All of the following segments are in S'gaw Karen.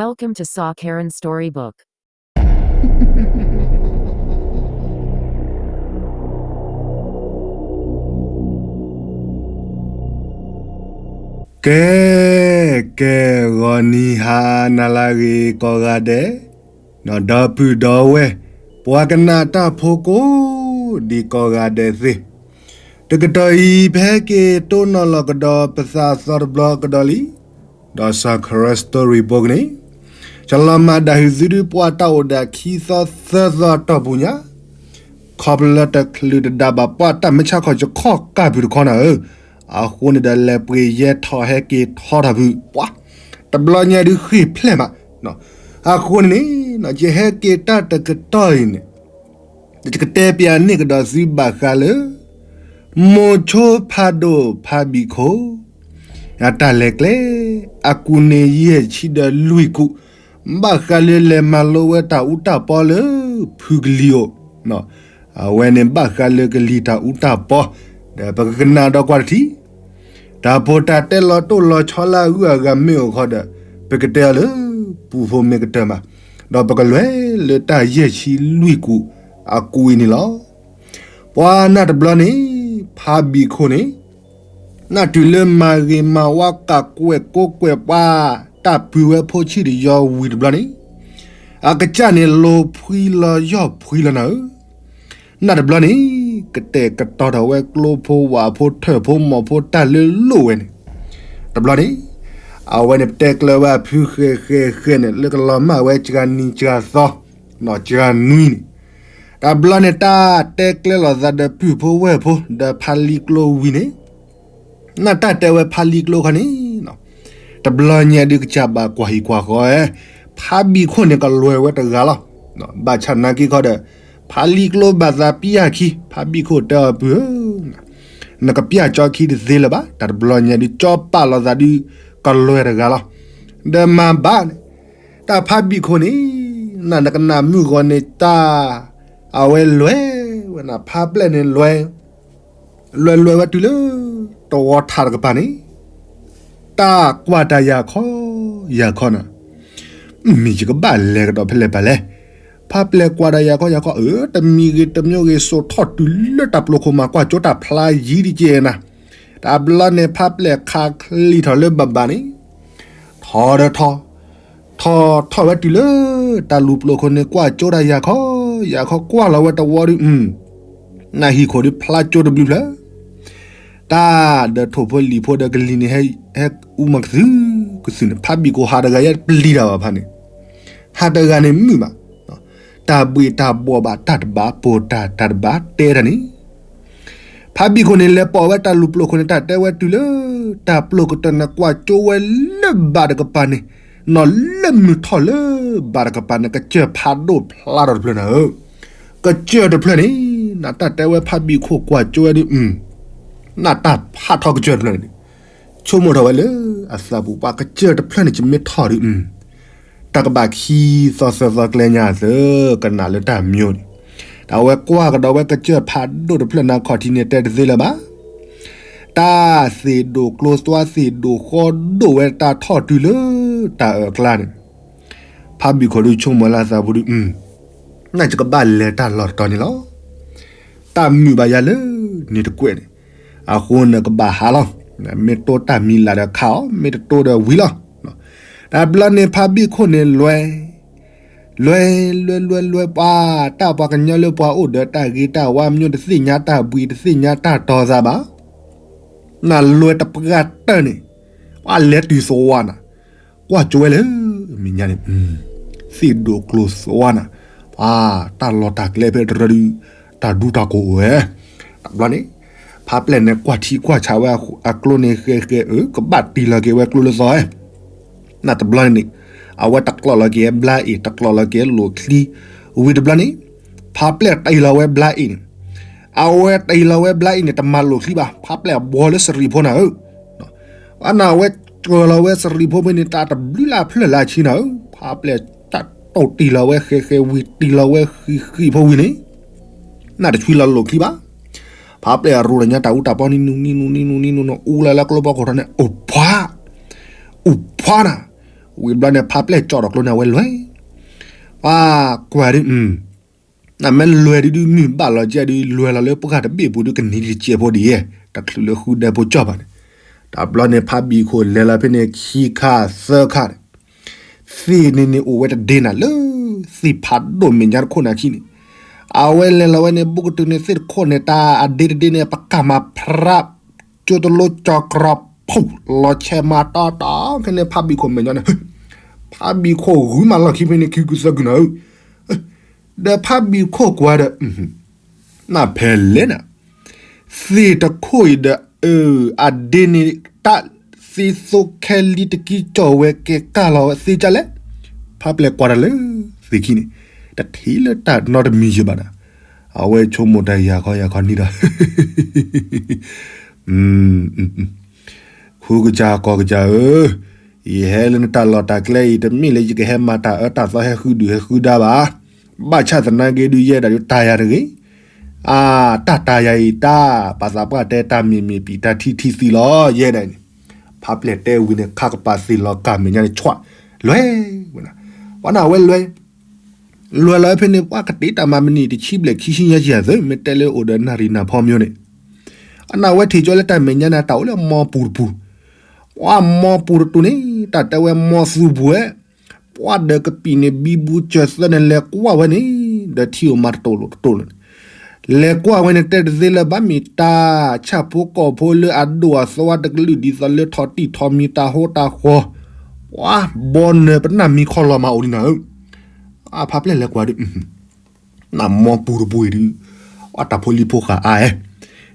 Welcome to Saw Karen Storybook. ကဲ ကဲ ဂီၤနံၤဟါနၤလၢအဂ့ၤကိးဂၤဒဲး, ဒီပုၢ်ဒီဝဲၢ် ပှၤကနၣ်တၢ်ဖိကိးဒံးကိးဂၤဒဲးသ့ၣ်, တကတီၢ်အံၤ ပဟဲက့ၤတိၢ်နီၣ်လီၤကဒီးပသးအသီတဘျီကဒီးလံ, ဒီး Saw Karen Storybook န့ၣ်, ယလီၤမၢ်ဒၣ်ဟုၣ်သုဒုးပှၤတၢ်အိၣ်ဒၣ်ခံသီသၢသီအတီၢ်ပူၤညါ, ခီဖျိလၢတချုးတဒါဘၣ်ပှၤတၢ်မ့ၢ်ဆါခီၣ်ယခီၣ်ကၢ်ဖုၣ်တခီနၤဧၢ, အဃိန့ၣ်ဒီးလဲၤပှ့ၤယဲထီၣ်ဟဲက့ၤထီထီၣ်ဖုၣ် ပှၤ တဘျီညါဒုးဃ့ၢ်ဖျဲၣ်မး, အဃိန့ၣ်န့ၣ် ယဟဲက့ၤတၢ်တကတီၢ်အံၤန့ၣ် ယကတဲပျးန့ၢ်ကဒီးသုဘၣ်ဃးလၢ မိၤဆိဖးဒိၣ်ဖးဘံၣ်ခိၣ် အတၢ်လဲၤကျဲ အကူၣ်န့ၢ်ယဲၢ်ဆံဒီးလွံၢ်ကူၣ်, ဘၣ်ဃးလၢလဲၤမၤလိဝဲတၢ်အူတၢ်ပီလၢဖုကလံၤအိၣ်, အဝဲန့ၣ်ဘၣ်ဃးလၢကလံၤတၢ်အူတၢ်ပီ, ဒီးပကကနၣ်ဒီးကွၢ်တထံၣ် တၢ်ဖိတၢ်တဲလီၤတိၢ်လီၤဆီလၢအဂုၤအဂၤမ့ၢ်အိၣ်ခီဒီး ပကတဲအီၤလၢ ပူဖိမ့ၢ်ကတၢၢ်မး, ဒီးပကလဲၤလၢတၢ်ယဲၢ်ဆံလွံၢ်ကူၣ်အကူၣ်အံၤန့ၣ်လီၤ. ပှၤနၢ်တဘျီန့ၣ် ဖးဘံၣ်ခိၣ်န့ၣ် နၢ်တုၤလၢမၤဂ့ၤမၤဝါကးကွဲၢ်ကိးကွဲၢ်ပှၤ တၢ်ပုၢ်ဝဲၢ်ဖိဆံးတယီဝံၤတဘျီန့ၣ် အကစၢ်န့ၣ်လိၤဖှံလီၤယီၢ်ဖှံလီၤနၤဧၢ, နၢ်တဘျီန့ၣ် ကတဲာ်ကတီၤထီၣ်ဝဲကျိဖိဝၣ်ဖိထၢၣ်ဖိမီၢ်ဖိတၢ်လၢလိၣ်ဝဲန့ၣ်, တဘျီန့ၣ် အဝဲန့ၣ်ပတဲကျၢၤဝဲအဖုဃဲၤဃဲၤဃဲၤန့ၣ် လၢကလီၤမၢ်ဝဲစှၤနံၤစှၤသီ စှၤနွံန့ၣ်, တဘျီန့ၣ်တၢ်တဲကျဲလိာ်သးဒီးပုၢ်ဖိဝဲၢ်ဖိ ဒီးဖးလံာ်ကျိဝံၤန့ၣ် နၢ်တၢ်တဲဝဲဖးလံာ်ကျိခီန့ၣ် တဘျီညါဒုးကစၢ်ဘၣ်ကွၢ်ဟံၣ်ကွၢ်ဃီဧၢ, ဖးဘံၣ်ခိၣ်န့ၣ်ကလွဲၢ်ဝဲတဂၤလီၤ. ဘၣ်ဆၣ်နာ်က့ခီဒီး ဖးလံာ်ကျိဘၣ်သးပျၢ်ခံ ဖးဘံၣ်ခိၣ်တဲအီၤပုၢ်ဧၢ, နကပျၢ်ကၠီခံတသ့လၢၤဘၣ်, တၢ်တဘျီညါဒုးကၠီပာ်လီၤသးဒုး ကလွဲၢ်တဂၤလီၤ. ဒီးမၤဘၣ်န့ၣ် တၢ်ဖးဘံၣ်ခိၣ်န့ၣ် နနကနၣ်မုၢ်ဂီၤန့ၣ်တၢ် အဝဲလွဲၢ်ဝဲနၤ ဖးပျဲၢ်န့ၣ်လွဲၢ် လွဲၢ်လွဲၢ်ဝဲတုၤလၢ တဝီထးတကပၤန့ၣ် တၢ်ကွၢ်တၢ်ယၤခီ ယၤခီနၤ, မ့ၢ်ယကဘၣ်လဲၤကဒီးဖဲလဲၣ်ပၢ်လဲၣ်, ဖးပျဲၢ်ကွၢ်တၢ်ယၤခီယၤခီ အၢ တမံၤဂ့ၤတမံၤဂ့ၤ စိာ်ထီၣ်တုၤလၢတၢ်ပျိခိၣ်မၤကွၢ်ကၠိတၢ်ဖျါယံၤတက့ၢ်နၤ, တဘျီန့ၣ် ဖးပျဲၢ်ခးချံးထီၣ်လၢဘၣ်ဘၣ်န့ၣ် ထီၣ်ဒီးထီၣ် ထီၣ်ထီၣ်ဝဲတုၤလၢ တၢ်လူၤပျိခိၣ်န့ၣ် ကွၢ်ကၠိတၢ်ယၤခီ ယၤခီကွၢ်လီၤဝဲတဝီဒုး နၢ်ဟံၣ်ခိၣ်ဒုးဖျါကၠိတဘျုးဖျၢၣ်, တၢ်ဒီးထိၣ်ဖိလံာ်ဖိဒီးကလံၤန့ၣ် ဟဲအူမၤကသုၣ်ကသုၣ်န့ၣ် ဖးဘံၣ်ခိၣ်ဟးတဂၤယဲၢ်ပျံၤတၢ်ဘၣ်ဖးန့ၣ်, ဟးတဂၤန့ၣ်မုာ်ဘၣ်, တၢ်ဘှ့ၣ်တၢ်ဘှီၣ်ဘၣ်တၢ်တဘၣ်ပိာ်တၢ်တၢ်တဘၣ်တဲတၢ်န့ၣ် ဖးဘံၣ်ခိၣ်န့ၣ် လဲၤပိာ်ဝဲတၢ်လူၤပျိခိၣ်န့ၣ် တၢ်တဲဝဲတုၤလၢ တၢ်ပျိကတၢၢ်န့ၣ် ကွၢ်ကၠိဝဲလၢဘၣ်တကပၤန့ၣ်, နီၢ်လၢမုၢ်ထီၣ်လၢဘၣ်တကပၤန့ၣ် ကစၢၢ်ဖးဒိၣ်ဖျါထီၣ်တဖျၢၣ်နၤဧၢ, ကစၢၢ်တဖျၢၣ်န့ၣ် နတၢ်တဲဝဲဖးဘံၣ်ခိၣ်ကွၢ်ကၠိဝဲဒုး နတၢ်ဖးထီၣ်ကစၢၢ်တဖျၢၣ်န့ၣ် ဆိကမိၣ်ထီၣ်ဝဲလၢ အသးပူၤပှၤကစၢၢ်တဖျၢၣ်န့ၣ် ယမ့ၢ်ထီၣ်ဒုး တၢ်ကဘၣ်ခံသီသၢသီကျဲညါသၢ ကနၣ်လၢတၢ်မံၤန့ၣ်, တၢ်ဝဲကွၢ်ကဒီးဝဲကစၢၢ်ဖးဒိၣ်တဖျၢၣ်နၤခီၣ်ထံးန့ၣ် တဲတသ့လၢၤဘၣ်, တၢ်သ့ၣ်ဒိၣ်ကျိသွါသ့ၣ်ဒိၣ်ဃီဒိၣ်ဝဲတၢ်ထီၣ်တုၤလၢ တၢ်အၢၣ်ကျါန့ၣ်, ဖးဘံၣ်ခိၣ်ဒုးဆိကမိၣ်လၢအသးပူၤဒုး နကဘၣ်လဲၤတၢ်လီၢ်တတီၤန့ၣ်လီၤ. တၢ်မုာ်ဘၣ်ယၤလၢန့ၣ်တကွဲးန့ၣ်, အဃိန့ၣ်ကဘၣ်ဟးလီၤ. မ့ၢ်တိတၢ်မံၤလၢ်ဒီးခးအီၤ, မ့ၢ်တတိဒီးဝံၤလီၤ. တဘျီန့ၣ် ဖးဘံၣ်ခိၣ်န့ၣ်လွဲၢ်, လွဲၢ်လွဲၢ်လွဲၢ်လွဲၢ်ပှၤ, တၢ်ပှၤကညီလၢပှၤအိၣ်ဒီးတၢ်ဂ့ၤတၢ်ဝါမညိတသ့ၣ်ညါတၢ်ဘှံးတသ့ၣ်ညါတၢ်တီၤသးဘၣ်. နလွဲၢ်တပှၢ်တၢၢ်န့ၣ်, ပှၤလဲၤတုၤသဝီနၤ, ကွၢ်ကၠိဝဲလၢ မဲာ်ညါန့ၣ်, သ့ၣ်ဒိၣ်ကျိသွါနၤ, ပှၤ, တၢ်လီၢ်တၢ်ကျဲဖဲတရၢဒုး, တၢ်ဒူတၢ်ကိၢ်အိၣ်ဝဲ, တဘျီန့ၣ်, ဖးပျဲၢ်န့ၣ်ကွၢ်ထံကွၢ်ဆးဝဲအကျိန့ၣ်ဃဲဃဲဧၢ, ကဘၣ်တံၢ်လီၤက့ၤဝဲကျိလၢသီဧၢ, နတဘျီန့ၣ်, အဝဲတကျိးလီၤက့ၤဘျါအ့ၣ် တကျိးလီၤက့ၤလိာ်ချံ, ဝံၤတဘျီန့ၣ်, ဖးပျဲၢ်တံၢ်လီၤဝဲဘျါအ့ၣ်န့ၣ် အဝဲတံၢ်လီၤဝဲဘျါအ့ၣ်န့ၣ် တမၤလိာ်ချံဘၣ်, ဖးပျဲၢ်အဘှီလၢစရံးဖိနၤဧၢ, အနဝဲကၢၤလီၤဝဲစရံးဖိဖဲန့ၣ် တၢ်တဘျုးလၢအဖျၢၣ်လၢအဆံနၤဧၢ, ဖးပျဲၢ်တၢ်တိၢ်တံၢ်လီၤဝဲဃဲဃဲဝံၤတံၢ်လီၤဝဲဃံဃံဖိဝံၤန့ၣ်, နတဆှံလီၤလိာ်ချံဘၣ်, ဖးပျဲၢ်အရူၢ်တညါတၢ်အူတၢ်ပီနံၤနူၤနံၤနူၤနံၤနူၤနံၤနူၤနူၤ အူလၢလၢကျိပီခိၣ်ထီန့ၣ် အိၣ်ဖှါ, အိၣ်ဖှါနၤ, ဝံၤဘျီန့ၣ် ဖါပျဲၢ်ကၠီၣ်ဒီးကျိန့ၣ် အဝဲလဲၤ, ပှၤကွၢ်ဒုး, နမ့ၢ်လဲၤဒုးဒုး မုၢ်ဘၣ်လီၤကဲဒုး လဲၤလီၤလၢပှၢ်တဘ့ၣ်ပူၤဒုး ကနံၤဒုးကဲဖိဒ်ယဲၢ် တချုးလၢဃုဒဲဖိကၠီၣ်ဘၣ်န့ၣ်, တဘျီန့ၣ် ဖါဘံၣ်ခိၣ်လဲၤလီၤဖဲန့ၣ် ခံခါသၢခါန့ၣ် သ့ၣ်န့ၣ်န့ၣ်အိၣ်ဝဲတဒ့နၤလၢ သ့ၣ်ဖးဒိၣ်မဲာ်ညါတခိၣ်နၤခံန့ၣ်, အဝဲလဲၤလီၤဝဲန့ၣ် ဘူးကတုၤန့ၣ် သ့ၣ်တခိၣ်န့ၣ် တၢ်အဒ့တဒ့န့ၣ် ပကၢ်မၤဖရၣ် ကၠိတလိကၠီၤကြီဖူၣ် လီၤဆဲးမၤတီတီခဲန့ၣ် ဖါဘံၣ်ခိၣ်မဲာ်ညါန့ၣ်, ဖါဘံၣ်ခိၣ်ဂုာ်မးလီၢ်ခံဖဲန့ၣ် ခံကုသၢကုနၤဧၢ, ဒီးဖါဘံၣ်ခိၣ်ကွၢ်ဒီး နဖဲလဲၣ်နၤ, သ့ၣ်တခိၣ်အံၤဒီး အဒ့န့ၣ် တၢ်သ့သိခဲလံတကံကၠီၣ်ဝဲကဲကၢ်လီၤဝဲသ့ကၢ်လဲၣ်, ဖါပျဲၢ်ကွၢ်တၢ်လၢ သ့ၣ်ခံန့ၣ်, တထံၣ်လၢတၢ်နီတမံၤယဘၣ်နၤ, အဝဲဆိကမိၣ်တၢ်ယၤခီယၤခီန့ၣ်ဒီး ခူကစၢ်ကီၢ်ကစၢ်ဧၢ, ယဟဲလၢနတၢ်လီၢ်တၢ်ကျဲအံၤ တမ့ၢ်လၢယကဟဲမၤတၢ်အၢတၢ်သီဟဲဃုဒုးဟဲဃုဒါဘၣ်, ဘၣ်ဆၣ်သနာ်က့ဒုးယဲဒၣ်ဒုးတၢ်ယၤတဂ့ၤ, အါ, တၢ်တၢ်ယၤအံၤတၢ် ပှၤသးပှၢ်တဲတၢ်မံၤမံၤပံၤတၢ်ထံထံသံလီၤ ယဲဒၣ်အံၤန့ၣ်, ဖါပျဲၢ်တဲဝံၤန့ၣ် ခါကပၤသ့ၣ်လီၤကၢ်မဲာ်ညါန့ၣ်ဆွး, လွဲၢ်ဝဲနၤ, ပှၤနဝဲလွဲၢ် လွဲၢ်လီၤဖဲန့ၣ် ပှၤကတ့တၢ်မၤမနံၤတဆံဘျဲၣ်ခံဆံညါယၤသၢ မ့ၢ်တဲလၢအိၣ်ဒီးနၣ်ရံၣ်နၢ်ဖီမၠိန့ၣ်, အနဝဲထံၣ်ကၠီလၢတၢ်မဲာ်ညါန့ၣ် တၢ်အိၣ်လၢမီပူၤတပူၤ, ပှၤမီပူၤတတူၢ်န့ၣ် တၢ်တဲဝဲမီသူပူၤဝဲ, ပှၤဒီးကပံာ်န့ၣ် ဘံဘူစၢၤသၢန့ၣ် လဲၤကွၢ်ဝဲန့ၣ်, ဒီးထံအိၣ်မးတတူၢ်လိာ်တတူၢ်လိာ်န့ၣ်, လဲၤကွၢ်ဝဲန့ၣ် တဲတသ့လၢၤဘၣ် မ့ၢ်တၢ်ဆၣ်ဖိကီၢ်ဖိလၢအဒိၣ်အသီတကလုာ် ဒ်သိးလၢထီၣ်တံၢ်ထီၣ်မံၤတၢ်ဟိတၢ်ဃီ, ပှၤဘီနၢၤပနၢ်မံၤခီလီၤမးအိၣ်လံနၤဧၢ, အဖါပျဲၢ်လဲၤကွၢ်ဒုး နမီပူၤတပူၤအံၤဒုး, အတၢ်ဖိလံၤဖိဃာ်အါအဲ,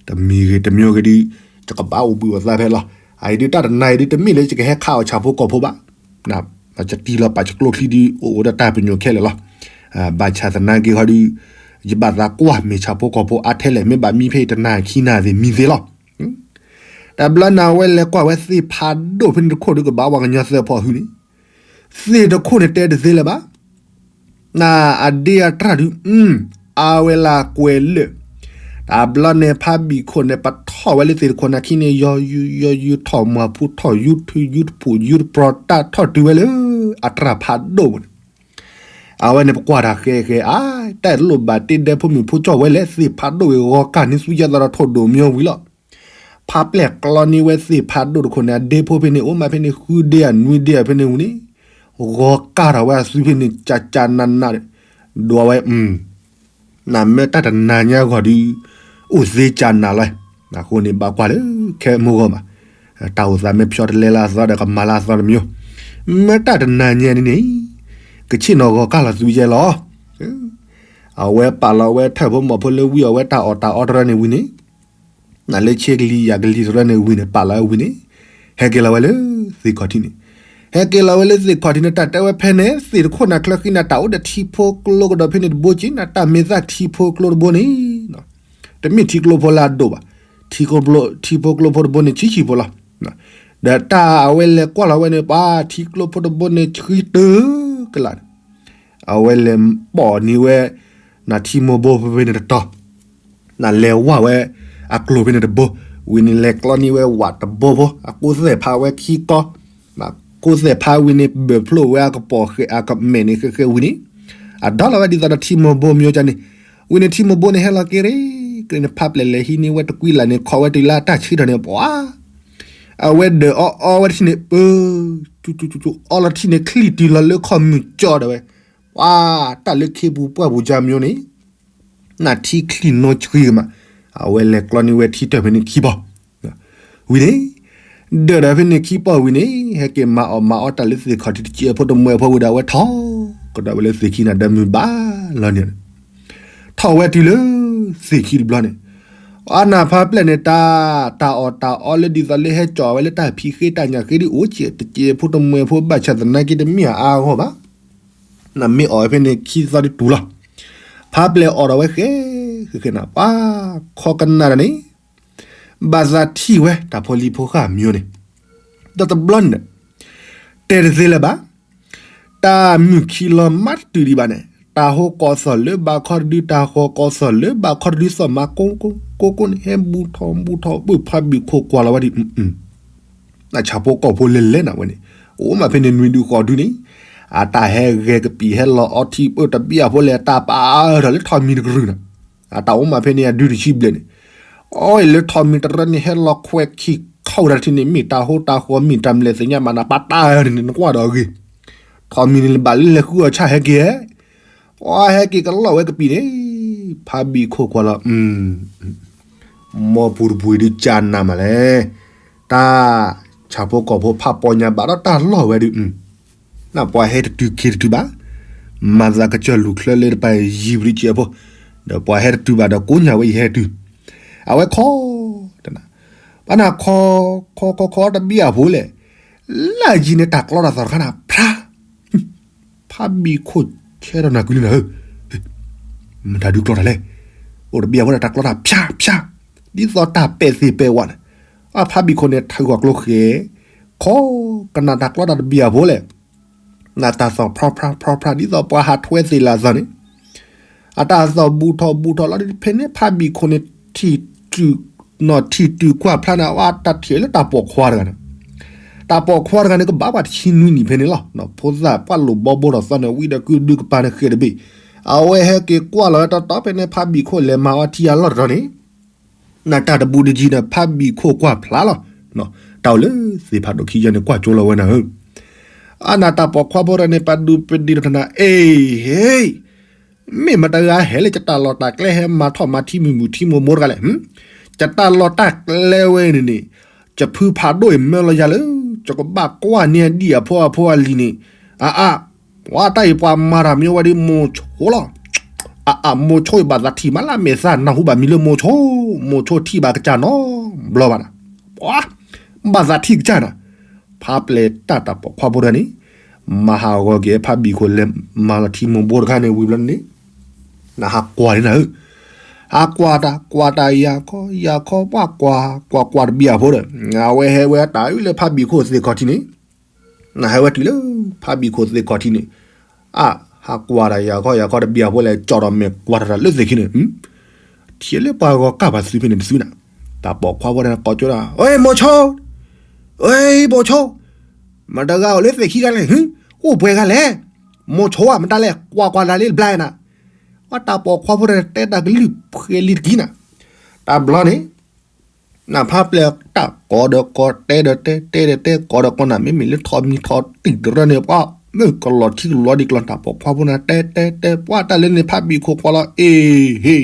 တမံၤဂ့ၤတမံၤဂ့ၤဒုး, ယကဘၣ်အိၣ်ဘှံးအိၣ်သါဖဲလီၤ. အအံၤဒုး တၢ်တနၤအံၤဒုး တမ့ၢ်လၢယကဟဲခးအီၣ်ဆၣ်ဖိကီၢ်ဖိဘၣ်. ယတံၢ်လီၤပာ်ယကျိချံဒုး အိၣ်အိၣ်ဒီးတၢ်ပညိၣ်ခဲလၢာ်လီၤ. ဘၣ်ဆၣ်သနာ်က့ဟီဒုး, ယဘၣ်သးကွၢ်မ့ၢ်ဆၣ်ဖိကီၢ်ဖိအါထဲလဲၣ် မ့ၢ်ဘၣ်မံဖဲအံၤတနၤခံနၤသ့ၣ်မံသ့လီၤ. တဘျီန့ၣ် အဝဲလဲၤကွၢ်ဝဲသ့ၣ်ဖးဒိၣ်ဖဲန့ၣ်တခိၣ်ဒုး ကဘၣ်ပှၤကညီသၢဖီၣ်ဟုန့ၣ်, သ့ၣ်တခိၣ်န့ၣ်တဲတသ့လၢၤဘၣ်. နအဒ့အတြၢ်ဒုး, အဝဲလၢကွဲးလၢာ်. တဘျီန့ၣ် ဖါဘံၣ်ခိၣ်န့ၣ် ပထီၣ်ဝဲလၢသ့ၣ်တခိၣ်နာ်ခံန့ၣ် ယီၤယုယီၤယု ထီၣ်မၤဖူထီၣ်ယူထူယူတဖှိၣ်ယူတပြီၤ တၢ်ထီၣ်တုၤဝဲလၢအတြၢ်ဖးဒိၣ်ပူၤန့ၣ်, အဝဲန့ၣ်ပကွၢ်တၢ်ဃဲဃဲအါ, တၢ်တလိၣ်ဘၣ်တ့ဒဲဖိမုၣ်ဖိကၠီၣ်ဝဲလဲၣ် သ့ၣ်ဖးဒိၣ်ဝဲဂီၤကၢ်န့ၣ် သူယဲၢ်သီဒီးထိၣ်ဒိၣ်မၠိဝံၤလီၤ. ဖါပျဲၢ်ကျီန့ၢ်ဝဲသ့ၣ်ဖးဒိၣ်တခိၣ်န့ၣ် အဒ့ဖိဖဲန့ၣ် အိၣ်မးဖဲန့ၣ် ဃုဒ့အနွံဒ့အဖဲန့ၣ်ဝံၤန့ၣ်, ဂီၤကၢ်ထီၣ်ဝဲအသူဖဲန့ၣ် ကၠးကၠးနးနးဒီး, ဒွးဝဲ, နမ့ၢ်တၢ်တနၤညါအဂီၢ်ဒုး, အိၣ်သ့ကၠးနးလီၤ. အဃိန့ၣ် ဘၣ်ကွၢ်လၢခဲမုၢ်ဂီၢ်မး, တၢ်အိၣ်သးမ့ၢ်ဖျီတလဲလၢအသီဒီး ကမၤလၢအသီတမံၤ, မ့ၢ်တၢ်တနၤညါန့ၣ်န့ၣ်, ကဆ့ၣ်နီၤဂီၤကၢ်လီၤသူယဲၢ်လီၤ. အဝဲပာ်လီၤဝဲထၢၣ်ဖိမီၤဖိလၢဝံအီၤဝဲတၢ်အီၣ်တၢ်အီတရၢန့ၣ်ဝံၤန့ၣ်, နလၢဆ့ကလံၤယၤကလံၤတရၢန့ၣ်ဝံၤန့ၣ် ပာ်လီၤဝဲဝံၤန့ၣ်, ဟဲက့ၤလီၤဝဲလၢသ့ၣ်ခီၣ်ထံးန့ၣ်, ဟဲက့ၤလီၤဝဲလၢသ့ၣ်ခီၣ်ထံးန့ၣ် တၢ်တဲဝဲဖဲန့ၣ် သ့ၣ်တခိၣ်နၤချၢဃံနၤ တၢ်အိၣ်ဒီးထံဖိကျိကဒီးဖဲန့ၣ်တဘိက့ၤ နတၢ်မ့ၢ်သၣ်ထံဖိကျိတဘိန့ၣ် တမ့ၢ်ထံကျိဖိလၢအဒိၣ်ဘၣ်, ထံဖိကျိဖိတဘိန့ၣ် ဆံးဆံးဖိလီၤ. ဒီးတၢ်အဝဲလဲၤကွၢ်လီၤဝဲန့ၣ် ပှၤထံကျိဖိတဘိန့ၣ် ဆှံတုၤကလာ်န့ၣ်, အဝဲလဲၤပိာ်န့ၢ်ဝဲ နထံမိၢ်ဘိဖဲန့ၣ်တတီၤ, နလဲၤဝၢ်ဝဲအကျိၤဖဲန့ၣ်တဘိ, ဝံၤန့ၣ်လဲၤကျီန့ၢ်ဝဲဝၣ်တဘိဖိ အကိးသဲၣ်ဖးဝဲခံကီ, ကိးသဲၣ်ဖးဝံၤန့ၣ် ဘၢၣ်ဖျိဝဲအကပိာ်ဃဲးအကမဲာ်န့ၣ်ဃဲးဃဲးဝံၤန့ၣ်, အဒီလီၤဝဲဒ်သိးဒီးထံမိၢ်ဘိမၠိကန့ၣ်, ဝံၤန့ၣ်ထံမိၢ်ဘိန့ၣ်ဟဲလီၤက့ၤရ့ၣ်က့ၤန့ၣ် ဖါပျဲၢ်လဲၤဟံးန့ၢ်ဝဲတကွံလၢ်န့ၣ် ခိးဝဲတုၤလၢအတၢ်ဆၢထီၣ်န့ၣ် ပှၤ အဝဲဒၢးအီအီဝဲတထံၣ်န့ၣ် ပၢ အီလီၤတထံၣ်န့ၣ် ချံၣ်တုၤလီၤလၢခီၣ်မုၢ်ကၠီဒီးဝဲ, ပှၤ တၢ်လၢခ့ပူၤပှၢ်ပူၤကၠၢမၠိန့ၣ် နထံချံၣ်နီဆှံကမး, အဝဲလဲၤကျီန့ၢ်ဝဲထံတၢၢ်ဖဲန့ၣ်ခံဘီ, ဝံၤန့ၣ်, ဒၢးဒီးဖဲန့ၣ်ခံဘီဝံၤန့ၣ် ဟဲက့ၤမၤအီၣ်မၤအီတၢ်လၢသ့ၣ်ခီၣ်ထံးတစဲးဖိတမှဲၤဖိဝံၤဒီး အဝဲထီၣ်ကဒီးဝဲလၢသ့ၣ်ခံန့ၣ် ဒီးမုၢ်ဘၣ်လီၤန့ၣ် ထီၣ်ဝဲတုၤလၢသ့ၣ်ခံတဘျီန့ၣ်, အနၢ်ဖါပျဲၢ်န့ၣ် တၢ်, တၢ်အီၣ်တၢ်အီလၢဒ်သိးလၢဟဲကၠီၣ်ဝဲလၢတၢ်ဖံးဃ့တၢ်ညၣ်ဃ့ဒ်အိၣ်ကဲးတစဲးဖိတမှဲၤဖိ ဘၣ်ဆၣ်သနာ်က့တမ့ၢ်အအါအဂီၢ်ဘၣ်, နမ့ၢ်အီၣ်ဝဲဖဲန့ၣ်ခံသီဒ်တူၢ်လီၤ, ဖါပျဲၢ်အီၣ်ဒီးဝဲဃဲ, ဃဲဃဲနၤ ပှၤခီကနၣ်ဒီးန့ၣ် ဘၣ်သးထံၣ်ဝဲတၢ်ဖိလံၤဖိဃာ်မၠိန့ၣ်, ဒီးတဘျီန့ၣ် တဲတသ့လၢၤဘၣ်, တၢ်မုၢ်ခံလီၤမးတတုၤဒံးဘၣ်န့ၣ် တၢ်ဟိကီၢ်သီၣ်လၢဘးခီတဒု တၢ်ဟိကီၢ်သီၣ်လၢဘးခီတဒု သီၣ်မးကိကိကိကိန့ၣ် ဟဲဘူးထီၣ်ဘူးထီၣ် ပုၢ်ဖါဘံၣ်ခိၣ်ကွၢ်လီၤဝဲဒ် နဆၣ်ဖိကီၢ်ဖိလဲၤလဲၤနၤဝဲန့ၣ်, အိၣ်မးဖဲန့ၣ်နွံဒုဃိးဒုန့ၣ်, အတၢ်ဟဲဂဲၤကပံာ်ဟဲလီၤအီထံပၢၢ်တဘံၣ်အဖိလဲၣ် တၢ်ပာ်အါထီၣ်လၢထိးမံၤတကရူၢ်နီၤ, အတၢ်အိၣ်မးဖဲန့ၣ်အဒုတဆံဘျဲၣ်န့ၣ်, အီလၢထိးမံၤတရၢန့ၣ် ဟဲလီၤခွဲးခံခီဝဲဒၣ်တထံၣ်န့ၣ် မ့ၢ်တၢ်ဟိတၢ်ဃီမ့ၢ်တၢ်မလဲၤသ့ၣ်ညါမးနၤ ပာ်တၢ်န့ၣ် နကွၢ်ဒီးအဂ့ၤ, ထိးမံၤန့ၣ်ဘၣ်လၢလဲၤဃုအီၤဆၣ်ဟဲက့ၤဟဲ ပှၤဟဲက့ၤကလီၢ်ဝဲကပံာ်န့ၣ်, ဖးဘံၣ်ခိၣ်ကွၢ်လီၤ, မ်ပူၤတပူၤဒုးကနၤမးလဲၣ်, တၢ်ဆၣ်ဖိကီၢ်ဖိဖးပီညါ ဘၣ်ဒီးတၢ်လီၢ်ဝဲဒုး, နပှၤဟဲတတုၤက့ၤတတုၤဘၣ်, မၤသးကစၢၢ်လူၤချၢလၢတပၤယံၤပဒံးကဲးဖိ, ဒီးပှၤဟဲတတုၤဘၣ်ဒီးကိးညါဝဲယဟဲတုၤ, အဝဲခီ တနၤ, ဘၣ်နၤခီ, ခီခီခီတဘံၣ်အဖိလဲၣ်, လၢယံၤန့ၣ်တၢ်ကျီတၢ်သီၣ်တခါနၤ ဖြါ ဖးဘံၣ်ခိၣ်ဆဲးဒီးနၤကွံာ်လံနၤဧၢ, မတၤဒုးကျီတၢ်လဲၣ်, အိၣ်တဘံၣ်အဖိဒီးတၢ်ကျီတၢ်ဖြါဖြါ, ဒ်သိးတၢ်ပဲာ်သ့ၣ်ပဲာ်ဝးန့ၣ်, အဖးဘံၣ်ခိၣ်န့ၣ်ထုးဃီၤကျိဃဲၤ, ခီ, ကနၣ်တၢ်ကျီတၢ်တဘံၣ်အဖိလဲၣ်, နတၢ်သီၣ်ဖြါဖြါဖြါဖြါ ဒ်သိးပှၤဟးထွဲသ့ၣ်လၢအသီၣ်န့ၣ်, အတၢ်သီၣ်ဘူၣ်ထီၣ်ဘူၣ်ထီၣ်လီၤဒ်ဖဲန့ၣ် ဖးဘံၣ်ခိၣ်န့ၣ် ထံၣ်တုၤ နီၢ်ထံၣ်တုၤကွၢ်ဖျါန့ၣ် အဝဲတၢ်ထံၣ်လၢတၢ်ပိာ်ခွါတဂၤန့ၣ်, တၢ်ပိာ်ခွါတဂၤန့ၣ် ကဘၣ်ပှၤတဆံနွံနံၣ်ဖဲန့ၣ်လီၤ. ဖိသၣ်ပှၢ်လိာ်ဘီဘိထီၣ်သီန့ၣ် ဝံဒီးကုဒုကပၤန့ၣ်ဃဲၤတဘ့ၣ်, အဝဲဟဲက့ၤကွၢ်လီၤဝဲတီတီဖဲန့ၣ် ဖးဘံၣ်ခိၣ်လဲၤမၤအီထံအလီၢ်တတီၤန့ၣ်, နတၢ်တဘူးတယံၤဒီး ဖးဘံၣ်ခိၣ်ကွၢ်ဖျါလီၤ. တၢ်အိၣ်လၢသ့ၣ်ဖးဒိၣ်ခံယဲၢ်န့ၣ် ကွၢ်ကၠိလီၤဝဲနၤဧၢ, အနတၢ်ပိာ်ခွါဖိတဂၤန့ၣ် ပဒုးပဒံးထီၣ်တနၤ အ့ဟ့ မ့ၢ်မတၤတဂၤဟဲလၢယတၢ်လီၢ်တၢ်ကျဲ ဟဲမၤထီၣ်မၤထံမုၢ်မုၢ်ထံမိၢ်မိၢ်တဂၤလဲၣ်, ယတၢ်လီၢ်တၢ်ကျဲဝဲန့ၣ်န့ၣ်, ယဖုဖးဒိၣ်အံၤမၢလီၤယၤလၢ ယကဘၣ်ကွၢ်န့ၢ်ဒံၣ်အဖိအဖိအလံၤန့ၣ်, အအါ, ပှၤတၢ်အံၤပှၤမၤတၢ်မ့ၢ်ဝဲဒ်မိၤဆိလီၤ. အအါ, မိၤဆိအံၤဘၣ်သးထံၣ်မးလၢမဲာ်သၣ်နၢ်ဟူဘၣ်မံၤလၢမိၤဆိ, မိၤဆိထံၣ်ဘၣ်ကစၢ်နီတဘျီဘၣ်နၤ, ပှၤ ဘၣ်သးထံၣ်ကစၢ်နၤ, ဖးပျဲၢ်တၢ်တၢ်ပိာ်ခွါဖိတဂၤန့ၣ်, မၤဟးဂီၤက့ၤဖးဘံၣ်ခိၣ်လဲၤမၤလီၤထံမိၢ်ဘိတခါန့ၣ်ဝံၤဘျီန့ၣ်, နဟးကွၢ်န့ၣ်နၤဧၢ, ဟးကွၢ်တၢ်ကွၢ်တၢ်ယၤခီ ယၤခီ ပှၤကွၢ်ကွၢ်ကွၢ်တဘံၣ်အဖိဒီး, အဝဲဟဲဝဲတၢ်အုၣ်လၢဖးဘံၣ်ခိၣ်သ့ၣ်ခီၣ်ထံးန့ၣ်, နဟဲဝဲတုၤလၢဖးဘံၣ်ခိၣ်သ့ၣ်ခီၣ်ထံးန့ၣ်, အ ဟးကွၢ်တၢ်ယၤခီယၤခီတဘံၣ်အဖိလဲၣ် ကၠီၣ်ဒီးမဲာ်ကွၢ်တၢ်လၢသ့ၣ်ခံန့ၣ်, ထံၣ်လၢပှၤဂီၤကၢ်ပှၤသုဖဲန့ၣ်တသုနၤ, တၢ်ပိာ်ခွါဖိတဂၤကိးကၠိဒၣ် အ့ မိၤဆိ, အ့ မိၤဆိ, မတၤဂၤအိၣ်လၢသ့ၣ်ခံဂၤလဲၣ်, အိၣ်ပှဲၤဂၤလဲၣ်, မိၤဆိဧါ မတၤလဲၣ် ကွၢ်ကွၢ်လၢလံတဘျါနၤ, အတၢ်ပိာ်ခွါဖိတဂၤန့ၣ် တဲတၢ်ကလုၢ်ဖှဲးလံတကံနၤ, တဘျီန့ၣ် နဖးပျဲၢ်တၢ်ကိးဒီးကိးတဲဒီးတဲ တဲဒီးတဲ ကိးဒီးကိးနၤ မ့မ့ၢ်လၢထိးမံၤထိးတံၢ်တရၢန့ၣ် ပှၤမ့ၢ်ကလီၤထံကလီၤဒံးကျီ တၢ်ပိာ်ခွါဖိန့ၣ် တဲတဲတဲ ပှၤတၢ်လၢန့ၣ် ဖးဘံၣ်ခိၣ်ကွၢ်လီၤ အ့ဟ့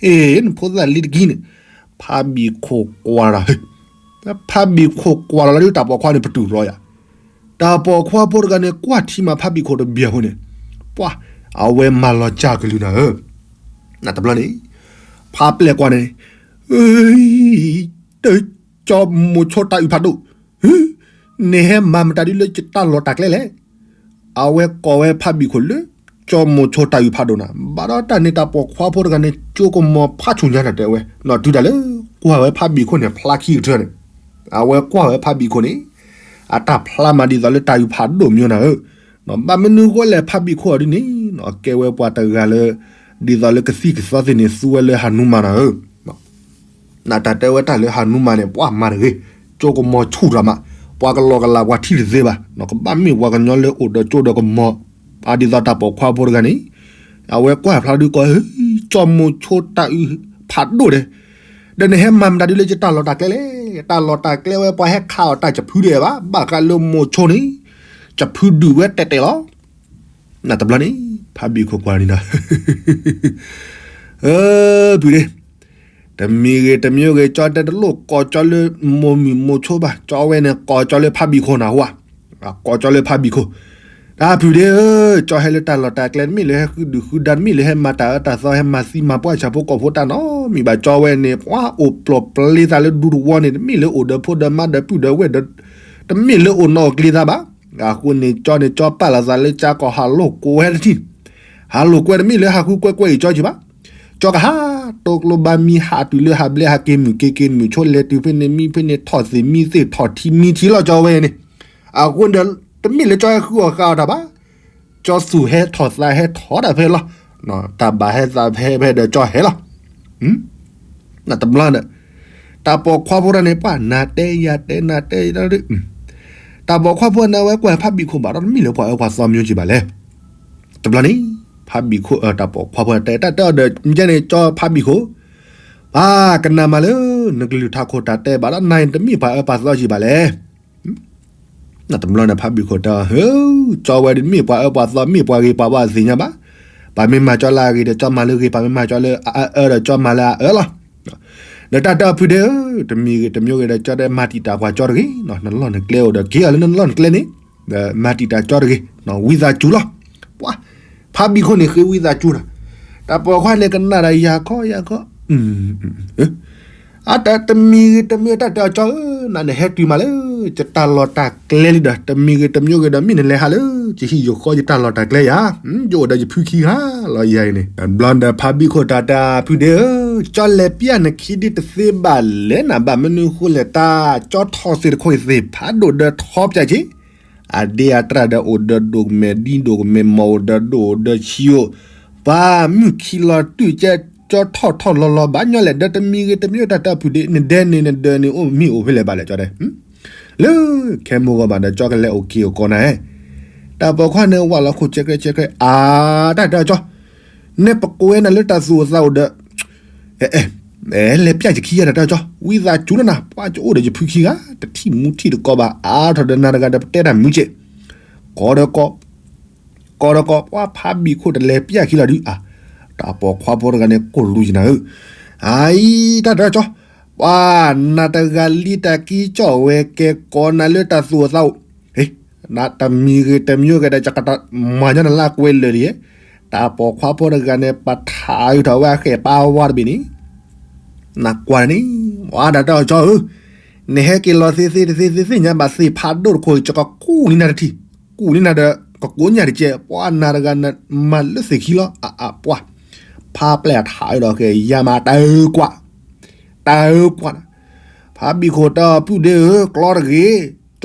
အ့ နဖိသၣ်လံတကံန့ၣ် ဖးဘံၣ်ခိၣ်ကွၢ်လီၤ ဖးဘံၣ်ခိၣ်ကွၢ်လီၤလၢတၢ်ပိာ်ခွါန့ၣ် ပတုာ်လီၤယၤ တၢ်ပိာ်ခွါဖိတဂၤန့ၣ် ကွၢ်ထံမၤဖးဘံၣ်ခိၣ်တဘံၣ်အဃိန့ၣ် ပှၤ အဝဲမၤလီၤစၢ်ကလုၢ်နၤဧၢ, နတဘျီန့ၣ် ဖးပျဲၢ်ကွၢ်န့ၣ် တၢ်ကၠီမိၤဆိတၢ်အုၣ်ဖးဒိၣ်, နဟဲမၤမတၤဒ်လၢယတၢ်လီၢ်တၢ်ကျဲလဲၣ်. အဝဲကိးဝဲဖးဘံၣ်ခိၣ်လၢ ကၠီမိၤဆိတၢ်အုၣ်ဖးဒိၣ်နၤ, ဘၣ်ဒီးတၢ်န့ၣ်တၢ်ပိာ်ခွါဖိတဂၤန့ၣ် ကၠိကမီၤဖးဆူၣ်ညါတၢ်တဲဝဲ, နီၢ်တုၤတၢ်လၢ ကွၢ်ဝဲဖးဘံၣ်ခိၣ်န့ၣ် ဖျါခံကထၢန့ၣ်, အဝဲကွၢ်ဝဲဖးဘံၣ်ခိၣ်န့ၣ် အတၢ်ဖျါမးဒ်သိးလၢတၢ်အုၣ်ဖးဒိၣ်မၠိနၤဧၢ, ဘၣ်မနုၤဃိလဲၣ်ဖးဘံၣ်ခိၣ်အီၤဒ်န့ၣ် ကဲဝဲပှၤတဂၤလၢ ဒ်သိးလၢကသံၣ်ကသီသ့ၣ်န့ၣ် သူဝဲလၢဟနူမၤနၤဧၢ နတၢ်တဲဝဲတၢ်လၢဟနူမၤန့ၣ် ပှၤမၤတဂ့ၤ, ကၠိကမီၤဆူၣ်တၢ်မး, ပှၤကလီၤကလးပှၤထံၣ်တသ့ဘၣ်, ကဘၣ်မ့ၢ်ပှၤကညီလၢအိၣ်ဒီးကၠိဒီးကမီၤ, အဒ်သိးတၢ်ပိာ်ခွါဖိတဂၤန့ၣ်, အဝဲကွၢ်ဖျါဒုးကီး, ကၠီမိၤဆိတၢ်အုၣ်ဖးဒိၣ်ဒဲး, ဒီးနဟဲမၤမတၤဒ်လၢယတၢ်လီၢ်တၢ်ကျဲလဲၣ်, တၢ်လီၢ်တၢ်ကျဲဝဲပှၤဟဲခးအီၤတၢ်တဖုဒဲးဘၣ်, ဘၣ်ဃးလၢမိၤဆိန့ၣ်, တဖုဒုးဝဲတဲာ်တဲာ်လီၤ နတဘျီန့ၣ် ဖးဘံၣ်ခိၣ်ကွၢ်န့ၣ်ဒီး, အၢ ပုၢ်ဒ့, တမံၤဂ့ၤတမံၤဂ့ၤ ကၠီတဲတလိၣ်ကိးကၠီလၢမိၢ်မုၢ်မိၤဆိဘၣ်, ကၠီဝဲန့ၣ်ကိးကၠီလၢဖးဘံၣ်ခိၣ်နၢ်ဟူဧါ, ကိးကၠီလၢဖးဘံၣ်ခိၣ်, တၢ်ပုၢ်ဒ့ဧၢ, ကၠီဟဲလၢတၢ်လီၢ်တၢ်ကျဲ တမ့ၢ်လၢဟဲဃုဒုၣ်ဃုဒါ တမ့ၢ်လၢဟဲမၤတၢ်အၢတၢ်သီ ဟဲမၤသံမၤပှၢ်ဆၣ်ဖိကီၢ်ဖိတၢ်နီတမံၤဘၣ်, ကၠီဝဲန့ၣ် ပှၤအိၣ်ပျီၢ်ပျ့ၤသးလၢဒူသဝီန့ၣ် တမ့ၢ်လၢအိၣ်ဒီးဖိဒီးမါဒီးပုၢ်ဒီးဝဲၢ်ဒီး, တမ့ၢ်လၢအိၣ်နီၣ်အိၣ်ကျ့သးဘၣ်, အဃိန့ၣ် ကၠီန့ၣ် ကၠီပာ်လီၤသးလၢကၠီကီၢ်ဟးလိာ်ကွဲတထံၣ်, ဟးလိာ်ကွဲတမ့ၢ်လၢဟးဃုကွဲကွဲအံၤကၠီကံဘၣ်, ကၠီကဟးတိကျိဘါမံ ဟးတုၤလၢဟးဘျဲဟးက့ၤမုၢ်က့ၤက့ၤမုၢ်ဆိလဲၤတုၤဖဲန့ၣ်မံဖဲန့ၣ်ထီၣ်သ့ၣ်မံသ့ၣ်ထီၣ်ထံမံထံလီၤကၠီဝဲန့ၣ်, အဃိန့ၣ် တမ့ၢ်လၢကၠီဟဲဃုအီၣ်ဃုအီတၢ်ဘၣ်, ကၠီသူၣ်ဟဲထီၣ်သးဟဲထီၣ်တၢ်ဖဲလီၤ, တၢ်ဘၣ်ဟဲသးဖဲဖဲဒီးကၠီဟဲလီၤ နတဘျီဒီး, တၢ်ပိာ်ခွါဖိတဂၤန့ၣ် ပှၤနၤတဲယၤတဲနၤတဲယၤဒီး, တၢ်ပိာ်ခွါဖိန့ၣ် အဝဲကွၢ်ဖးဘံၣ်ခိၣ်ဘၣ်ဒီး တမ့ၢ်လၢပှၤအၢပှၤသီမၠိက့ၤဘၣ်လဲၣ်. တဘျီန့ၣ် ဖးဘံၣ်ခိၣ် တၢ်ပိာ်ခွါဖိတဲတၢ်တဲအီၤဒီး မ့ၢ်ကဲန့ၣ် ကၠီဖးဘံၣ်ခိၣ်, ပၢ်ကနၣ်မးလၢ နကလုၢ်ထးခိၣ်တၢ်တဲဘၣ်ဒီး နၤအံၤတမ့ၢ်ပှၤအၢပှၤသီက့ၤဘၣ်လဲၣ်. တဘျီန့ၣ် ဖးဘံၣ်ခိၣ်တဲအီၤ, ကၠီဝဲဒၣ်တမ့ၢ်ပှၤအၢပှၤသီ မ့ၢ်ပှၤဂ့ၤပှၤဝါသ့ၣ်ညါဘၣ်. ပှၤမ့ၢ်မၤကၠီလၢအဂ့ၤဒီး ကၠီမၤလၢအဂ့ၤ, ပှၤမ့ၢ်မၤကၠီလၢအအၢဒီး ကၠီမၤလၢအအၢလီၤ. ဒီးတၢ်တဲအီၤဖုဒ့ဧၢ, တမံၤဂ့ၤတမံၤဂ့ၤဒီး ကၠီတဲမၤတံာ်တာ်ကွၢ်ကၠီတဂ့ၤ, နလီၢ်နကျဲအိၣ်ဒီး က့ၤအီၤလၢနလီၢ်နကျဲန့ၣ်, ဒီးမၤတံာ်တာ်ကၠီတဂ့ၤ, ဝံသးစူၤလီၤ. ပှၤ ဖးဘံၣ်ခိၣ်န့ၣ်ဃ့ဝံသးစူၤဒီး တၢ်ပိာ်ခွါန့ၣ်ကနၣ်ဒီးယၤခီယၤခီ အတၢ်တမံၤဂ့ၤတမံၤ တၢ်တဲအီၤကၠီဧၢ, နၤနဟဲတုၤမးလၢ ယတၢ်လီၢ်တၢ်ကျဲလံဒီး တမံၤဂ့ၤတမံၤဂ့ၤဒီး မ့ၢ်နလဲၤဟးလၢ ယဟံၣ်ယဃီယတၢ်လီၢ်တၢ်ကျဲယၤ, ယအိၣ်ဒီးယဖုခံဂၤလီၤယၤအံၤန့ၣ်. ဘျီဒီးဖးဘံၣ်ခိၣ်တၢ်တဲဖုဒ့ဧၢ, ကၠီလဲၤပျၢ်နခံဒ်တသ့ဘၣ်လဲၣ်နၤ, ဘၣ်မနုၤဃိလဲၣ် တၢ်ကၠီထီၣ်သ့ၣ်တခိၣ်အံၤသ့ၣ် ဖးဒိၣ်ဒီးထီပၠးက့ၤ အဒ့အတြၢ်ဒီးအိၣ်ဒီးဒိၣ်ကမဲာ်ဒ်ဒိၣ်ကမဲာ်မီၢ် အိၣ်ဒီးဒိၣ်အိၣ်ဒီးဆံးအိၣ်, ပှၤမုၢ်ခံလီၤတုၤကဲ ကၠီထီၣ်ထီၣ်လီၤလီၤ ဘၣ်ညီလဲၣ်ဒီး တမံၤဂ့ၤတမံၤ တၢ်တဲအီၤဖုဒ့ နဒဲန့ၣ်နဒၢးန့ၣ်အိၣ်မံၤအိၣ်ဖဲလဲၣ်ဘၣ်လဲၣ် ကၠီတဲ, လၢခဲမိၢ်ဂီၤဘၣ်ဒီး ကၠီကလဲၤအိၣ်က့ၤအိၣ်ကီးနၤဧၢ. တၢ်ပိာ်ခွါန့ၣ်ဝၢ်လီၤခိၣ် ဆဲးကျဲးဆဲးကျဲး အါ တၢ်တဲအီၤကၠီ, နဲပကိးဝဲနၤလၢတၢ်သူၣ်အိၣ်သးအိၣ်ဒီး အဲ အဲ လဲၤပျၢ်ယခံဂၤဒီး တၢ်ကၠီ ဝံသးစူၤလီၤနၤ, ပှၤကအိၣ်ဒီးယဖုခံဂၤ တထံၣ်မူထံၣ်တကိးဘၣ် အါထီၣ်ဒီးနၤတဂၤဒီး ပတဲတၢ်မုာ်ကဲး, ကီးဒီးကီး, ကီးဒီးကီး, ပှၤဖးဘံၣ်ခိၣ်တလဲၤပျၢ်ခံလီၤဒုး အါ တၢ်ပိာ်ခွါဖိတဂၤန့ၣ် ကိၢ်လူၤယနၤဧၢ, အအံၤ တၢ်တဲအီၤကၠီ, ပှၤနၤတဂၤလံတၢ်ကံကၠီၣ်ဝဲ ကဲကိးနၤလၢတၢ်သူၣ်အိၣ်သးအိၣ် နတမံၤဂ့ၤတမံၤဂ့ၤဒီး ယကတၢ်မၤညီနလၢကွဲလၢာ်ဒံး, တၢ်ပိာ်ခွါဖိတဂၤန့ၣ် ပထးအုးထီၣ်ဝဲအဃဲၣ်ပာ်ဝါတဘ့ၣ်န့ၣ်, နကွၢ်န့ၣ်, ဝါဒၣ်တၢ်အီၤကၠီဧၢ, နဟဲက့ၤလီၤသ့သ့တသ့သ့သ့ၣ်ညါဘၣ်သ့ၣ် ဖးဒိၣ်တခိၣ်အံၤ ယကကူၣ်န့ၢ်နၤတထံၣ်, ကူၣ်န့ၢ်နၤဒီး ကကိးညၣ်တကဲး, ပှၤနၤတဂၤနမၤလၢသ့ၣ်ခံလီၤ, အအပှၤ, ဖးပျဲၢ်အထးအုးဒီးဃဲၣ် ယၤမးတၢ်ကွၢ်, တၢ်ကွၢ်နၤ, ဖးဘံၣ်ခိၣ်တၢ်ဖုၣ်ဒ့ဧၢ ကျီ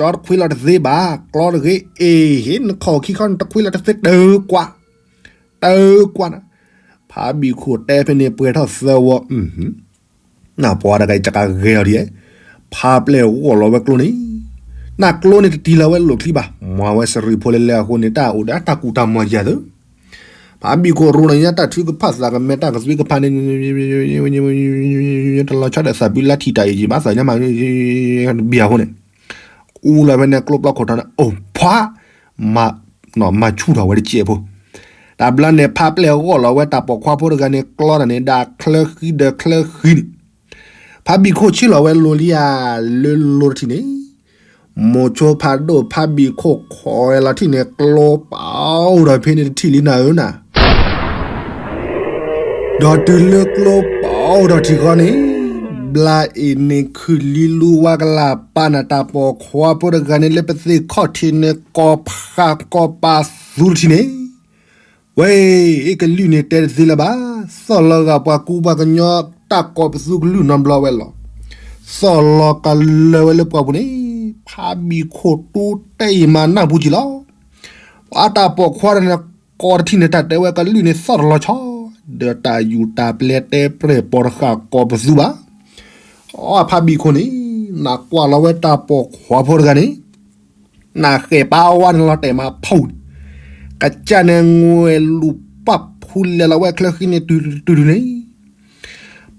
တဂ့ၤ, ကၠီတခွ့လီၤတသ့ဘၣ်, ကျီတဂ့ၤ, အ့ၣ် ဟ့ၣ်နခီၣ်ခံခီနတခွ့လီၤတသ့ တၢ်ကွၢ်, တၢ်ကွၢ်နၤ, ဖးဘံၣ်ခိၣ်တဲဖဲန့ၣ်ပှဲၤထီၣ်သၢဝီ, နပှၤတဂၤအံၤ ယကဂဲၤအီၤဒ်လဲၣ်, ဖးပျဲၢ်ဂီၢ်လီၤဝဲကျိန့ၣ်, နကျိန့ၣ်တတံၢ်လီၤဝဲလိာ်ချံဘၣ်, မၤဝဲစရံးဖိလဲၤလဲၤအဃိန့ၣ် တၢ်အိၣ်ဒီးတၢ်ကူၣ်တၢ်မီၤယၤသၢ, ဖးဘံၣ်ခိၣ်ရိၣ်န့ၣ်ညါ တၢ်ထုကဖၣ်သးကမဲ တၢ်ကသွံကဖၣ်န့ၣ် တလီၤဆီဒီးသးဘုလါထံၣ်တၢ်အံၤ ယဘၣ်သးညါမး တဘံၣ်အဃိန့ၣ်, အူလီၤဖဲန့ၣ်ကျိပျီခိၣ်ထီန့ၣ် အိၣ်ဖး မၤဆူၣ်ထီၣ်ဝဲတစဲးဖိ, တၢ်ဘျီန့ၣ် ဖးပျဲၢ်ဂီၢ်လီၤဝဲတၢ်ပိာ်ခွါဖိတဂၤန့ၣ် ကျီတၢ်န့ၣ် ဒၣ်ချၢဃံဒီးချၢဃံန့ၣ်, ဖးဘံၣ်ခိၣ်ဆ့ၣ်လီၤဝဲလိၤလံဧါ, လၢလိၤတထံၣ်န့ၣ် မိၤဆိဖးဒိၣ်ဖးဘံၣ်ခိၣ်ခိးဝဲလီၤထံၣ်န့ၣ် ကျိပာ်အိၣ်ဒီးဖဲန့ၣ်တထံၣ်လံနၤဧၢနၤ, ဒီးတုၤလၢကျိပာ်အိၣ်ဒီးထံၣ်ဃီန့ၣ်, ဘျါအ့ၣ်န့ၣ်ခုၣ်လံလူဝါကလၢ်ပာ်နၤ တၢ်ပိာ်ခွါဖိတဂၤန့ၣ် လၢပသ့ၣ်ခီၣ်ထံးန့ၣ် ကိးဖးကိးပာ်သူတထံၣ်န့ၣ် ဝဲအ့ၣ်ကလုၢ်န့ၣ်တဲတသ့လၢၤဘၣ်, သီၣ်လီၤဂာ်ပှၤကူပှၤကညီတၢ်ကိးပသူကလုၢ်နီတဘျီဝဲလီၤ. သီၣ်လီၤကလၢၤဝဲလၢပှၢ်ပူၤန့ၣ်, ဖးဘံၣ်ခိၣ်တူၢ်တဲအံၤမၤနၢ်ပူၤကံလီၤ. ပှၤတၢ်ပိာ်ခွါတဂၤန့ၣ် ကိးတထံၣ်န့ၣ် တၢ်တဲဝဲကလုၢ်န့ၣ်သီၣ်တလီၤဆီ, ဒီးတၢ်ယူၢ်တၢ်ပျဲတဲပြဲၢ်ပိာ်တဃာ်ကိးပသူဘၣ်. အဖးဘံၣ်ခိၣ်န့ၣ်, နကွၢ်လီၤဝဲတၢ်ပိာ်ခွါဖိတဂၤန့ၣ် နဃဲၣ်ပာ်ဝါန့ၣ်လီၤတဲာ်မးဖီန့ၣ်, ကစၢ်န့ၣ်ငွဲၣ်လူၤပာ်ဖူလဲၤလီၤဝဲချၢဃံန့ၣ်တုၤတုၤတုၤန့ၣ်,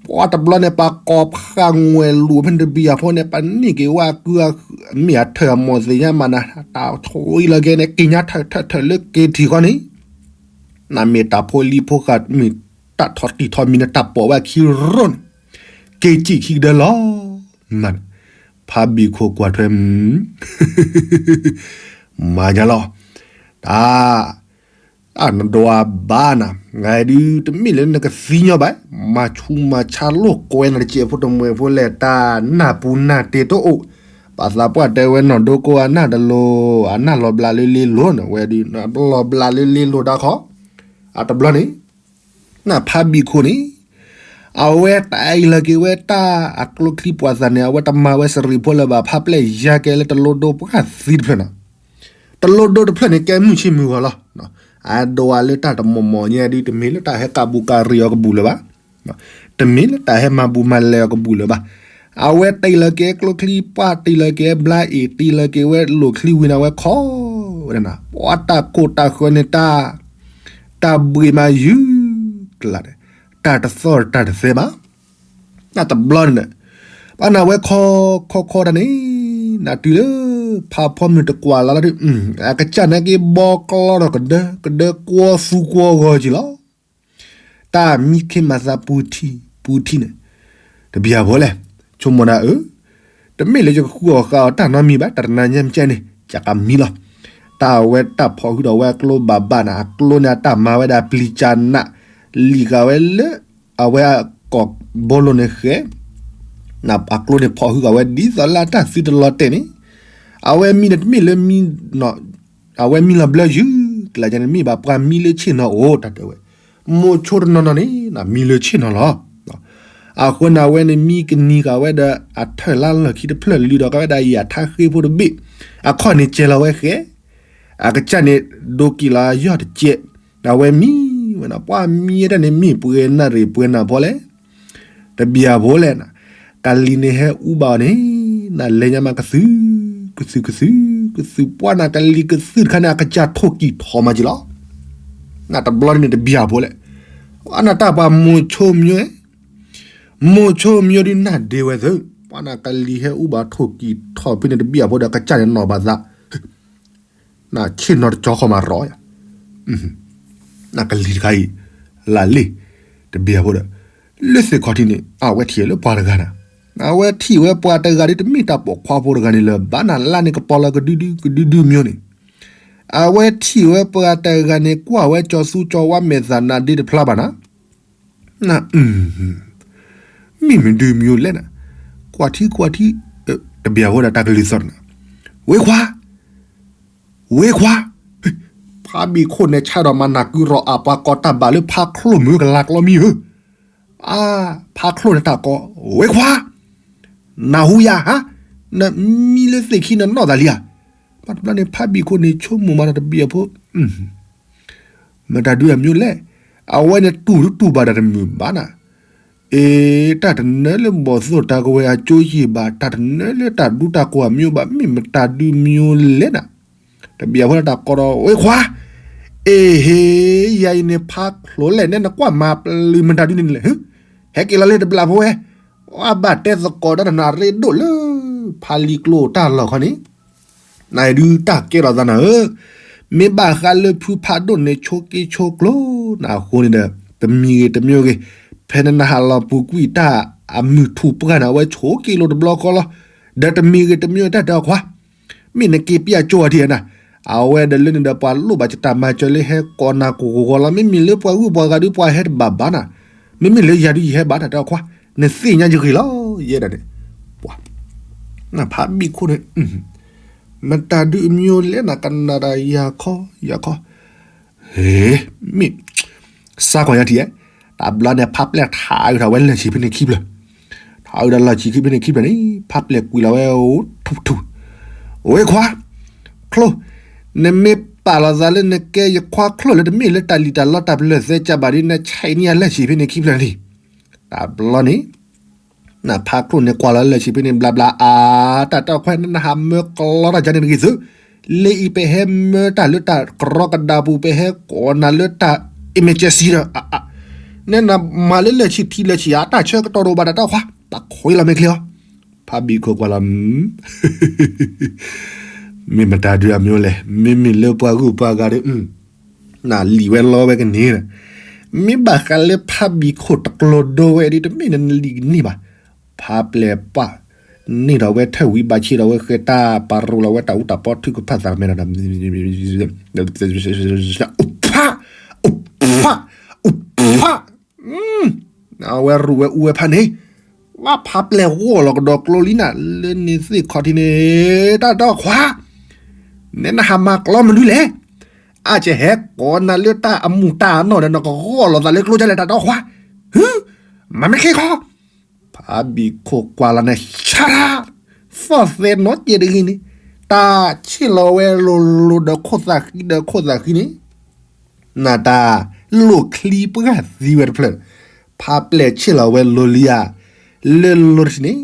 ပှၤတဘျီန့ၣ် ပှၤကိးဖးငွဲၣ်လူၤဖဲန့ၣ်တဘံၣ်အဖီန့ၣ် ပှၤန့ၢ်က့ၤဝဲအကုအမ့ၢ်အထၢၣ် အမိၢ်သ့ၣ်ညါမးနၤ တၢ်ဆိအံၤလီၤက့ၤန့ၣ် က့ၤညါထၢၣ်ထၢၣ်ထၢၣ်လၢက့ၤထံၣ်ဃီန့ၣ်, နမ့ၢ်တၢ်ဖိလံၤဖိဃာ်မ့ၢ်တၢ်ထီၣ်တံၢ်ထီၣ်မံၤန့ၣ် တၢ်ပိာ်ဝဲအခံရိၣ်န့ၣ်, က့ၤစံၣ်ခံကဒၢလီၤ. ဖးဘံၣ်ခိၣ်ကွၢ်ထွဲ မၤညါလီၤ. တၢ် တၢ်နဒွးဘၣ်နၤ, နဒုးတမ့ၢ်လၢနကသံညီဘၣ်, မၤဆူးမၤဆါလိာ်ကွဲနၤတစဲးဖိတမှဲၤဖိလဲၣ် တၢ်နၢ်ပူၤနၢ်တ့ၢ်တအိၣ်, ပှၤသးပှၢ်တဲဝဲနီၢ်ဒိကိးအနၢ်တလိၤ, အနၢ်လီၤဘျးလၢလ့လိၤန့ၣ် ဝဲဒုး လီၤဘျးလၢလ့လိၤတၢ်ခီ, အတဘျီန့ၣ် နဖးဘံၣ်ခိၣ်န့ၣ်, အဝဲတၢ်အံၤလီၤက့ၤဝဲတၢ်အကျိချံပှၤသးန့ၣ် အဝဲတမၤဝဲစရံးဖိလၢၤဘၣ် ဖးပျဲၢ်ယၤကဲလၢတလိဒိပှၢ်သံတဖျၢၣ်နီၤ, တလိဒိတဖျၢၣ်န့ၣ် ကဲမုၢ်ဆ့ၣ်မုၢ်ဂီၤလီၤ. အဒိးအလၢတၢ်တမီၢ်မီၢ်ညါဒုး တမ့ၢ်လၢတၢ်ဟဲကးဘူးကးရံၣ်အီၤကဘူၣ်လၢၤဘၣ်, တမ့ၢ်လၢတၢ်ဟဲမၤဘူးမၤလဲၤအီၤကဘူၣ်လၢၤဘၣ်. အဝဲတ့ၢ်လီၤက့ၤကျိချံ ပှၢ်တ့ၢ်လီၤက့ၤဘျါအ့ၣ် တ့ၢ်လီၤက့ၤဝဲလိၣ်ချံဝံၤန့ၣ် အဝဲခီဝဲဒၣ်နၤ ပှၤတၢ်ကိၢ်တၢ်ဃၢၤန့ၣ် တၢ် တၢ်ဘှံးမးယုၢ်ကလးန့ၣ် တၢ်တသီၣ်တၢ်တသဲဘၣ်. နတဘျီန့ၣ် ဘၣ်နဝဲခီခီခီတၢ်န့ၣ် နတုၤလၢ ဖးဖီမုၢ်တကွၢ်လီၤလီၤဒီး အကစၢ်န့ၣ်က့ၤဘီကျီဒီးကဒၢ ကဒၢကွီသူကွီဂီၤက့ၤလီၤ. တၢ်မံခ့မၤသးပူထံ ပူထံန့ၣ် တဘျီဖိလဲၣ် ဆိကမိၣ်နၤဧၢ, တမ့ၢ်လၢယကဃုအီၣ်ဃုအီတၢ်နီတမံၤဘၣ်, တၢ်တနၤညါမ့ၢ်ကဲန့ၣ် ယကမံလီၤ. တၢ်အဝဲတၢ်ဖီၣ်ဟုဒီးဝဲအကျိဘၣ်ဘၣ်နၤ, အကျိန့ၣ် အတၢ်မၤဝဲဒၣ်ပျံၤကၢ်နး လံာ်ဃာ်ဝဲလၢ အဝဲအကိာ်ဘီလိန့ၣ်ဃဲ အကျိန့ၣ်ဖီၣ်ဟုဃာ်ဝဲဒ်သိးလၢအတၢ်သုတလီၤတဲာ်န့ၣ်, အဝဲမံန့ၣ်တမ့ၢ်လၢ အဝဲမံလီၤဘျၢယုၢ်ကလးန့ၣ် မ့ၢ်ဘၣ်ပှၤမံလၢဆ့ၣ်နီၤအိၣ် တၢ်တဲဝဲ, မိၤဆိတနီၤနီၤန့ၣ် မံလၢဆ့ၣ်နီၤလီၤ. အဃိန့ၣ် အဝဲန့ၣ်မံကနံၤဃာ်ဝဲဒီး အထၢၣ်လါလီၢ်ခံတဖျၢၣ် လုၢ်ဒီးကဝဲဒၣ်ယၤထါဃ့ဖိတဘ့ၣ်, အခီၣ်န့ၣ်ကဲလီၤဝဲဃဲ အကစၢ်န့ၣ် ဒိက့ၤလီၤယီၢ်တကဲး, အဝဲမံဝဲနီၤ ပှၤမံတၢ်န့ၣ် မ့ၢ်ပှဲၤနၣ်ရံၣ်ပှဲၤနၣ်ဖီလဲၣ်, တဘျီဖိလဲၣ်နၤ, ကလံၤန့ၣ်ဟဲအူဘၣ်အီၤန့ၣ် နလဲၤညါမးကသု ကသု ကသု ကသု ပှၤနၤကလံၤကသုတခါန့ၣ် အကစၢ်ထိၣ်ကံၢ်ထီၣ်မးက့ၤလီၤ. နတဘျီန့ၣ်တဘျီဖိလဲၣ်, အနၢ်တၢ်ပှၤမိၤဆိမံ, မိၤဆိမံဒုးနၢ်ဒ့ဝဲသု, ပှၤနၤကလံၤဟဲအူဘၣ်ထိၣ်ကံၢ်ထီၣ်ဖဲန့ၣ်တဘျီဖိဒီး အကစၢ်န့ၣ်နီၢ်ဘၣ်သး နဆ့ၣ်နီၤတကၠီဃီမးရီယၤ, နကလံၤတခါအံၤ လၢလံၤ တဘျီဖိဒီး လၢသ့ၣ်ခီၣ်ထံးန့ၣ် အဝဲထံၣ်လၢပှၤတဂၤနၤ, အဝဲထံၣ်ဝဲပှၤတဂၤဒ်တမ့ၢ်တၢ်ပိာ်ခွါဖိတဂၤန့ၣ်လၢၤဘၣ်နၤ လါန့ၣ်ကပီၤလီၤကဒုဒု ကဒုဒုမံန့ၣ်, အဝဲထံၣ်ဝဲပှၤတဂၤန့ၣ် ကွၢ်ဝဲကၠီၤသူကၠီၤဝါမဲာ်သၣ်နၤဒ့တဖျါဘၣ်နၤ န မ့ၢ်မဒုးမံလဲၣ်နၤ, ကွၢ်ထံကွၢ်ထံ, တဘျီဖိဒီးတၢ်ကလုၢ်သီၣ်နၤ, ဝ့ခွါ, ဝ့ခွါ, ဖါဘံၣ်ခိၣ်န့ၣ် ဆါဒီးမၤနၢ်ကုရီၣ်အပှၤ ကိးတၢ်ဘၣ်လၢဖါချိၣ်မုၣ်ကလၤကျီမံဧၢ, အါ, ဖါချိၣ်န့ၣ်တၢ်ကိး, ဝ့ခွါ, နၢ်ဟူယၤဧါ, နမံလၢသ့ၣ်ခံနနီၢ်သးလံဧါ, ဘၣ်တဘျီန့ၣ် ဖါဘံၣ်ခိၣ်န့ၣ် ဆိကမိၣ်မးတဘျီဖိ မတၤဒုးအမံလဲၣ်, အဝဲန့ၣ်တူၢ်တူၢ်ဘၣ်ဒီးတမုာ်ဘၣ်နၤ, အ့ တၢ်တနၢလၢဘီၣ်သိၣ်တၢ်ကဝဲၤအကၠိယံာ်ဘၣ်, တၢ်တနၢလၢတၢ်ဒူတၢ်ကိၢ်အမံဘၣ်, မ့ၢ်မတၤဒုးမံလဲၣ်နၤ, တဘျီဖိတၢ်ကိးဒီး ဝ့ခွါ, အ့ဟ့, ယၤအံၤန့ၣ်ဖါချိၣ်လဲၣ် နဲနကွၢ်မၤပျုၤမတၤဒုးန့ၣ်လဲၣ်, ဟဲက့ၤလီၤလၢတဘျီဖိဝဲ, အဘၣ်တဲသကိးတၢ်နနၢ်ရ့ဒိၣ်လၢ ဖါလံၤကျိတၢ်လီၢ်ခီန့ၣ် နဒုးတၢ်ကဲထီၣ်သးနၤဧၢ, မ့ၢ်ဘၣ်ဃးလၢဖုဖးဒိၣ်န့ၣ် ဆိးက့ဆိးကျိနၤအဃိန့ၣ်ဒီး တမံၤဂ့ၤတမံၤဂ့ၤ, ဖဲနနဟးလီၤပူၤကွံာ်တၢ်အမုၢ်ထူၣ်ပှၢ်န့ၣ် အဝဲဆိးက့လိာ်တဘျီဃီလီၤ, ဒီးတမံၤဂ့ၤတမံၤဂ့ၤတၢ်တဲအီၤခွါ, မ့ၢ်နက့ၤပျၢ်ကၠိအီၤဒံးနၤ, အဝဲဒီးလၢန့ၣ်ဒီးပှၤလိၣ်ဘၣ်စတၢ်မၤစၢၤလၢဟဲကိးနၤကိးဂီၤလီၤ, မ့မ့ၢ်လၢပှၤဂုၤပှၤဂၤဒုးပှၤဟဲတဘၣ်ဘၣ်နၤ, မ့မ့ၢ်လၢယၤဒုးယဟဲဘၣ်တၢ်တဲအီၤခွါ, နသ့ၣ်ညါယဂ့ၤလီၤ, ယဲဒၣ်န့ၣ်, ပှၤ နဖးဘံၣ်ခိၣ်န့ၣ်, မတၤဒုးအမံလဲၣ်နၤ ကနၣ်တၢ်ယၤခီယၤခီ, ဟ့, မ့ၢ်, စါကွၢ်ညါထံၣ်ဧဲ, တဘျီန့ၣ် ဖးပျဲၢ်ထးအုးထီၣ်ဝဲလၢၢ်ဆံးဖဲန့ၣ်ခံဖျၢၣ်, ထးအုးဒီးလၢၢ်ဆံးခံဖဲန့ၣ်ခံဖျၢၣ်န့ၣ် ဖးပျဲၢ်ကွံာ်လီၤဝဲအိၣ်ထူၣ်ထူၣ်, ဝ့ခွါ, ချိၣ်, နမ့ၢ်ပာ်လီၤသးလၢနကဲယခွါချိၣ်လၢတမ့ၢ်လၢတၢ်လံၣ်တၢ်လီတၢ်ပလၢၢ်သဲကဘၣ်ဒ်နဆဲးန့ၢ်ယၤလၢၢ်ဆံးဖဲန့ၣ်ခံဖျၢၣ်န့ၣ်, တဘျီန့ၣ် နဖးချိၣ်န့ၣ်ကွၢ်လီၤလၢၢ်ဆံးဖဲန့ၣ်ဘျါဘျါအါ, တၢ်တဲအီၤခွါ နနဟးမၢကလီတၢ်ကါန့ၣ်တဂ့ၤသု, လၢအံၤပဟဲမၢတၢ်လၢတၢ်ကရီကဒါပူၤ ပဟဲကိးနၤလၢတၢ် emergency ဒီး, နနမၤလၢလၢၢ်ဆံးထံလၢၢ်ဆံးဧါ တၢ်ဆၢကတီၢ်တအိၣ်ဘၣ်တၢ်တဲအီၤခွါ, ပှၤခိးလီၤမဲာ်ချံအီၤ, ဖးဘံၣ်ခိၣ်ကွၢ်လီၤ မ့ၢ်မတၤဒုးအမံလဲၣ်, မ့မ့ၢ်လၢပှၤဂုၤပှၤဂၤဒီး နလံာ်ဝဲလီဝဲကန့ၢ်, မ့ၢ်ဘၣ်ဃးလၢဖးဘံၣ်ခိၣ်တကျိၤဒိဝဲဒ်တမ့ၢ်နလံာ်ကန့ၢ်ဘၣ်, ဖးပျဲၢ်ပာ်, န့ၢ်ထီၣ်ဝဲထၢၣ်ဝံၤဘၣ်ဆ့ဒီးဝဲဃဲတၢ်ပာ်ရိၤလီၤဝဲတၢ်အူတၢ်ပီ ထုကဖၣ်သးမဲာ်ဒီး, အိၣ်ဖး, အိၣ်ဖး, အိၣ်ဖး အဝဲရူၢ်ဝဲအူဝဲဖးန့ၣ်, ဝဲဖးပျဲၢ်ဂီၢ်လီၤကဒီးကျိလံနၤ လၢန့ၣ်သ့ၣ်ခီၣ်ထံးန့ၣ်, တၢ်တဲအီၤခွါ, နနဟးမၤကျီမနုၤလဲၣ်, အကဟဲကိးနၤလၢတၢ်အမူးတၢ်အနီၢ်ဒီး နကဂီၢ်လီၤသးလၢကျိဒ်လဲၣ် တၢ်တဲအီၤခွါ, ဟု, မၤမ့ၢ်ချ့ခီ ဖးဘံၣ်ခိၣ်ကွၢ်လီၤန့ၣ် ဆါ, သီၣ်သဲနီတက့ၢ်တဂ့ၤန့ၣ်, တၢ်ဆ့ၣ်လီၤဝဲလိၤလိၤဒီးခိၣ်သၣ်ဃံဒီးခိၣ်သၣ်ဃံန့ၣ်, နတၢ်လိၣ်ချံပှၢ်သံဝဲတဖျၢၣ်, ဖးပျဲၢ်ဆ့ၣ်လီၤဝဲလိၤလံဧါ, လၢလိၤတထံၣ်န့ၣ်,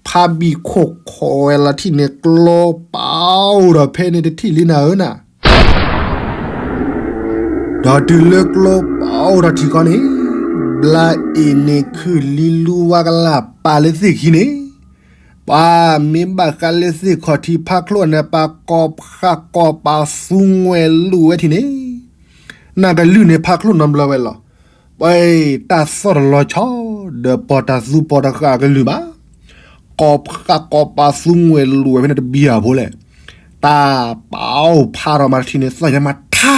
ဖါဘံၣ်ခိၣ်ခွဲးလီၤထံၣ်န့ၣ် ကျိပာ်အိၣ်ဒီးဖဲန့ၣ်တထံၣ်လံနၤဧၢနၤ. ဒီးတုၤလၢကျိပာ်အိၣ်ထီၣ်ထံကီၢ်န့ၣ်, ဘျါအ့ၣ်န့ၣ်ခုၣ်လံလူဝါကလၢ်ပာ်လၢသ့ၣ်ခံန့ၣ်, ပှၤမ့ၢ်ဘၣ်ဃးလၢသ့ၣ်ခီၣ်ထံးဖါချိၣ်န့ၣ် ပှၤကိးဖးကိးပာ်သူငွဲၣ်လိာ်ဝဲထံၣ်န့ၣ်, နကလုၢ်န့ၣ်ဖါချိၣ်နီတဘျီဝဲလီၤ. ပှၤတၢ်သီၣ်တလီၤဆီ, ဒီးပီၤတၢ်သူပီၤတဃာ်ကလုၢ်ဘၣ်. ကိးဖးကိးပာ်သူငွဲၣ်လိာ်ဝဲဖဲန့ၣ်တဘံၣ်အဖိလဲၣ်. တၢ်ပာ်အိၣ်ဖးထီၣ်မးတထံၣ်န့ၣ် သီၣ်ညါမးထါ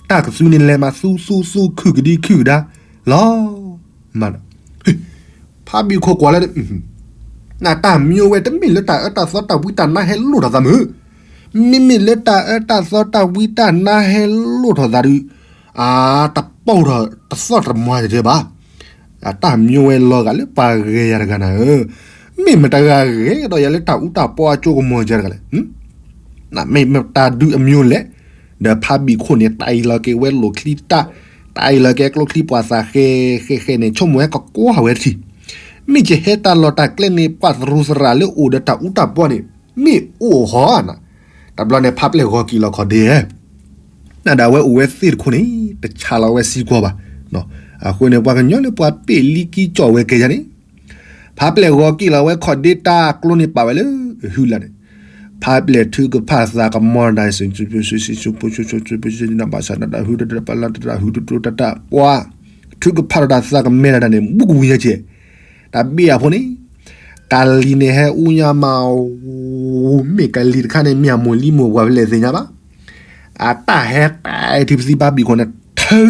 တၢ်ကသူန့ၣ်လဲၤမးသူသူသူခုၣ်ကဒံခုၣ်ကဒါလီၤ. မးဒီး ဖါဘံၣ်ခိၣ်ကွၢ်လၢ နတၢ်မံဝဲတမ့ၢ်လၢတၢ်အၢတၢ်သီတၢ်ဝံတၢ်နါဟဲလိၣ်ထီၣ်သးမုၢ်, မ့မ့ၢ်လၢတၢ်အၢတၢ်သီတၢ်ဝံတၢ်နါဟဲလိၣ်ထီၣ်သးဒီး အတပိၢ်ထီၣ်တသီၣ်တမၤတတဲဘၣ်. တၢ်မံဝဲလီၤဂာ်လၢပှၤဂဲၤယၤတဂၤနၤဧၢ, မ့ၢ်မတၤဂၤဂဲၤဒီးယၤလၢတၢ်အူတၢ်ပီအကၠိကမီၤယၤတဂၤလဲၣ်. မ့ၢ်မတၤဒုးအမံလဲၣ်. ဒီးဖါဘံၣ်ခိၣ်န့ၣ် တၢ်အံၤလီၤက့ၤဝဲလိာ်ချံတၢ်, တၢ်အံၤလီၤက့ၤကျိချံပှၤသးဃဲဃဲဃဲန့ၣ် ဆိကမိၣ်ဝဲကကွၢ်ဝဲတထံၣ်, မ့ၢ်ကဟဲတၢ်လီၢ်တၢ်ကျဲန့ၣ် ပှၤသရူးသရၣ်လၢအိၣ်ဒီးတၢ်အူတၢ်ပီန့ၣ် မ့ၢ်အိၣ်အဟီနၤ. တဘျီန့ၣ် ဖါပျဲၢ်ဂီၤက့ၤလီၤခီၣ်ဒ့ နဒၣ်ဝဲအိၣ်ဝဲသ့ၣ်တခိၣ်န့ၣ် တဆးလီၤဝဲစံကွီၤဘၣ်. အဃိန့ၣ် ပှၤကညီလၢပှၤပ့ၢ်လံကံကၠီၣ်ဝဲကဲယၤန့ၣ်, ဖါပျဲၢ်ဂီၤက့ၤလီၤဝဲခီၣ်ဒ့တၢ်ကျိန့ၣ်ပာ်ဝဲလၢဟုလၢ်န့ၣ်, ဖါပျဲၢ်ထုကဖၣ်သးကမီၤဒၣ် ဘၣ်ဆၣ်နတၢ်ဟုတတပလၢတတၢ်ဟုတတြိတၢ်တၢ်ပှၤ, ထုကဖၣ်ဒီးတၢ်သးကမဲဒၣ်န့ၣ် ဘူးကဝံၤညါကဲ, တၢ်ဘ့ၣ်အဖိန့ၣ် ကၤလံၤန့ၣ်ဟဲအူညါမး, မ့ၢ်ကၤလံၤတခါန့ၣ် မ့ၢ်အမိၢ်လံမိၢ်ပှၢ်ဖဲလဲၣ်သ့ၣ်ညါဘၣ်. အတၢ်ဟဲတဲထံဖသံဖါဘံၣ်ခိၣ်န့ၣ် ထု,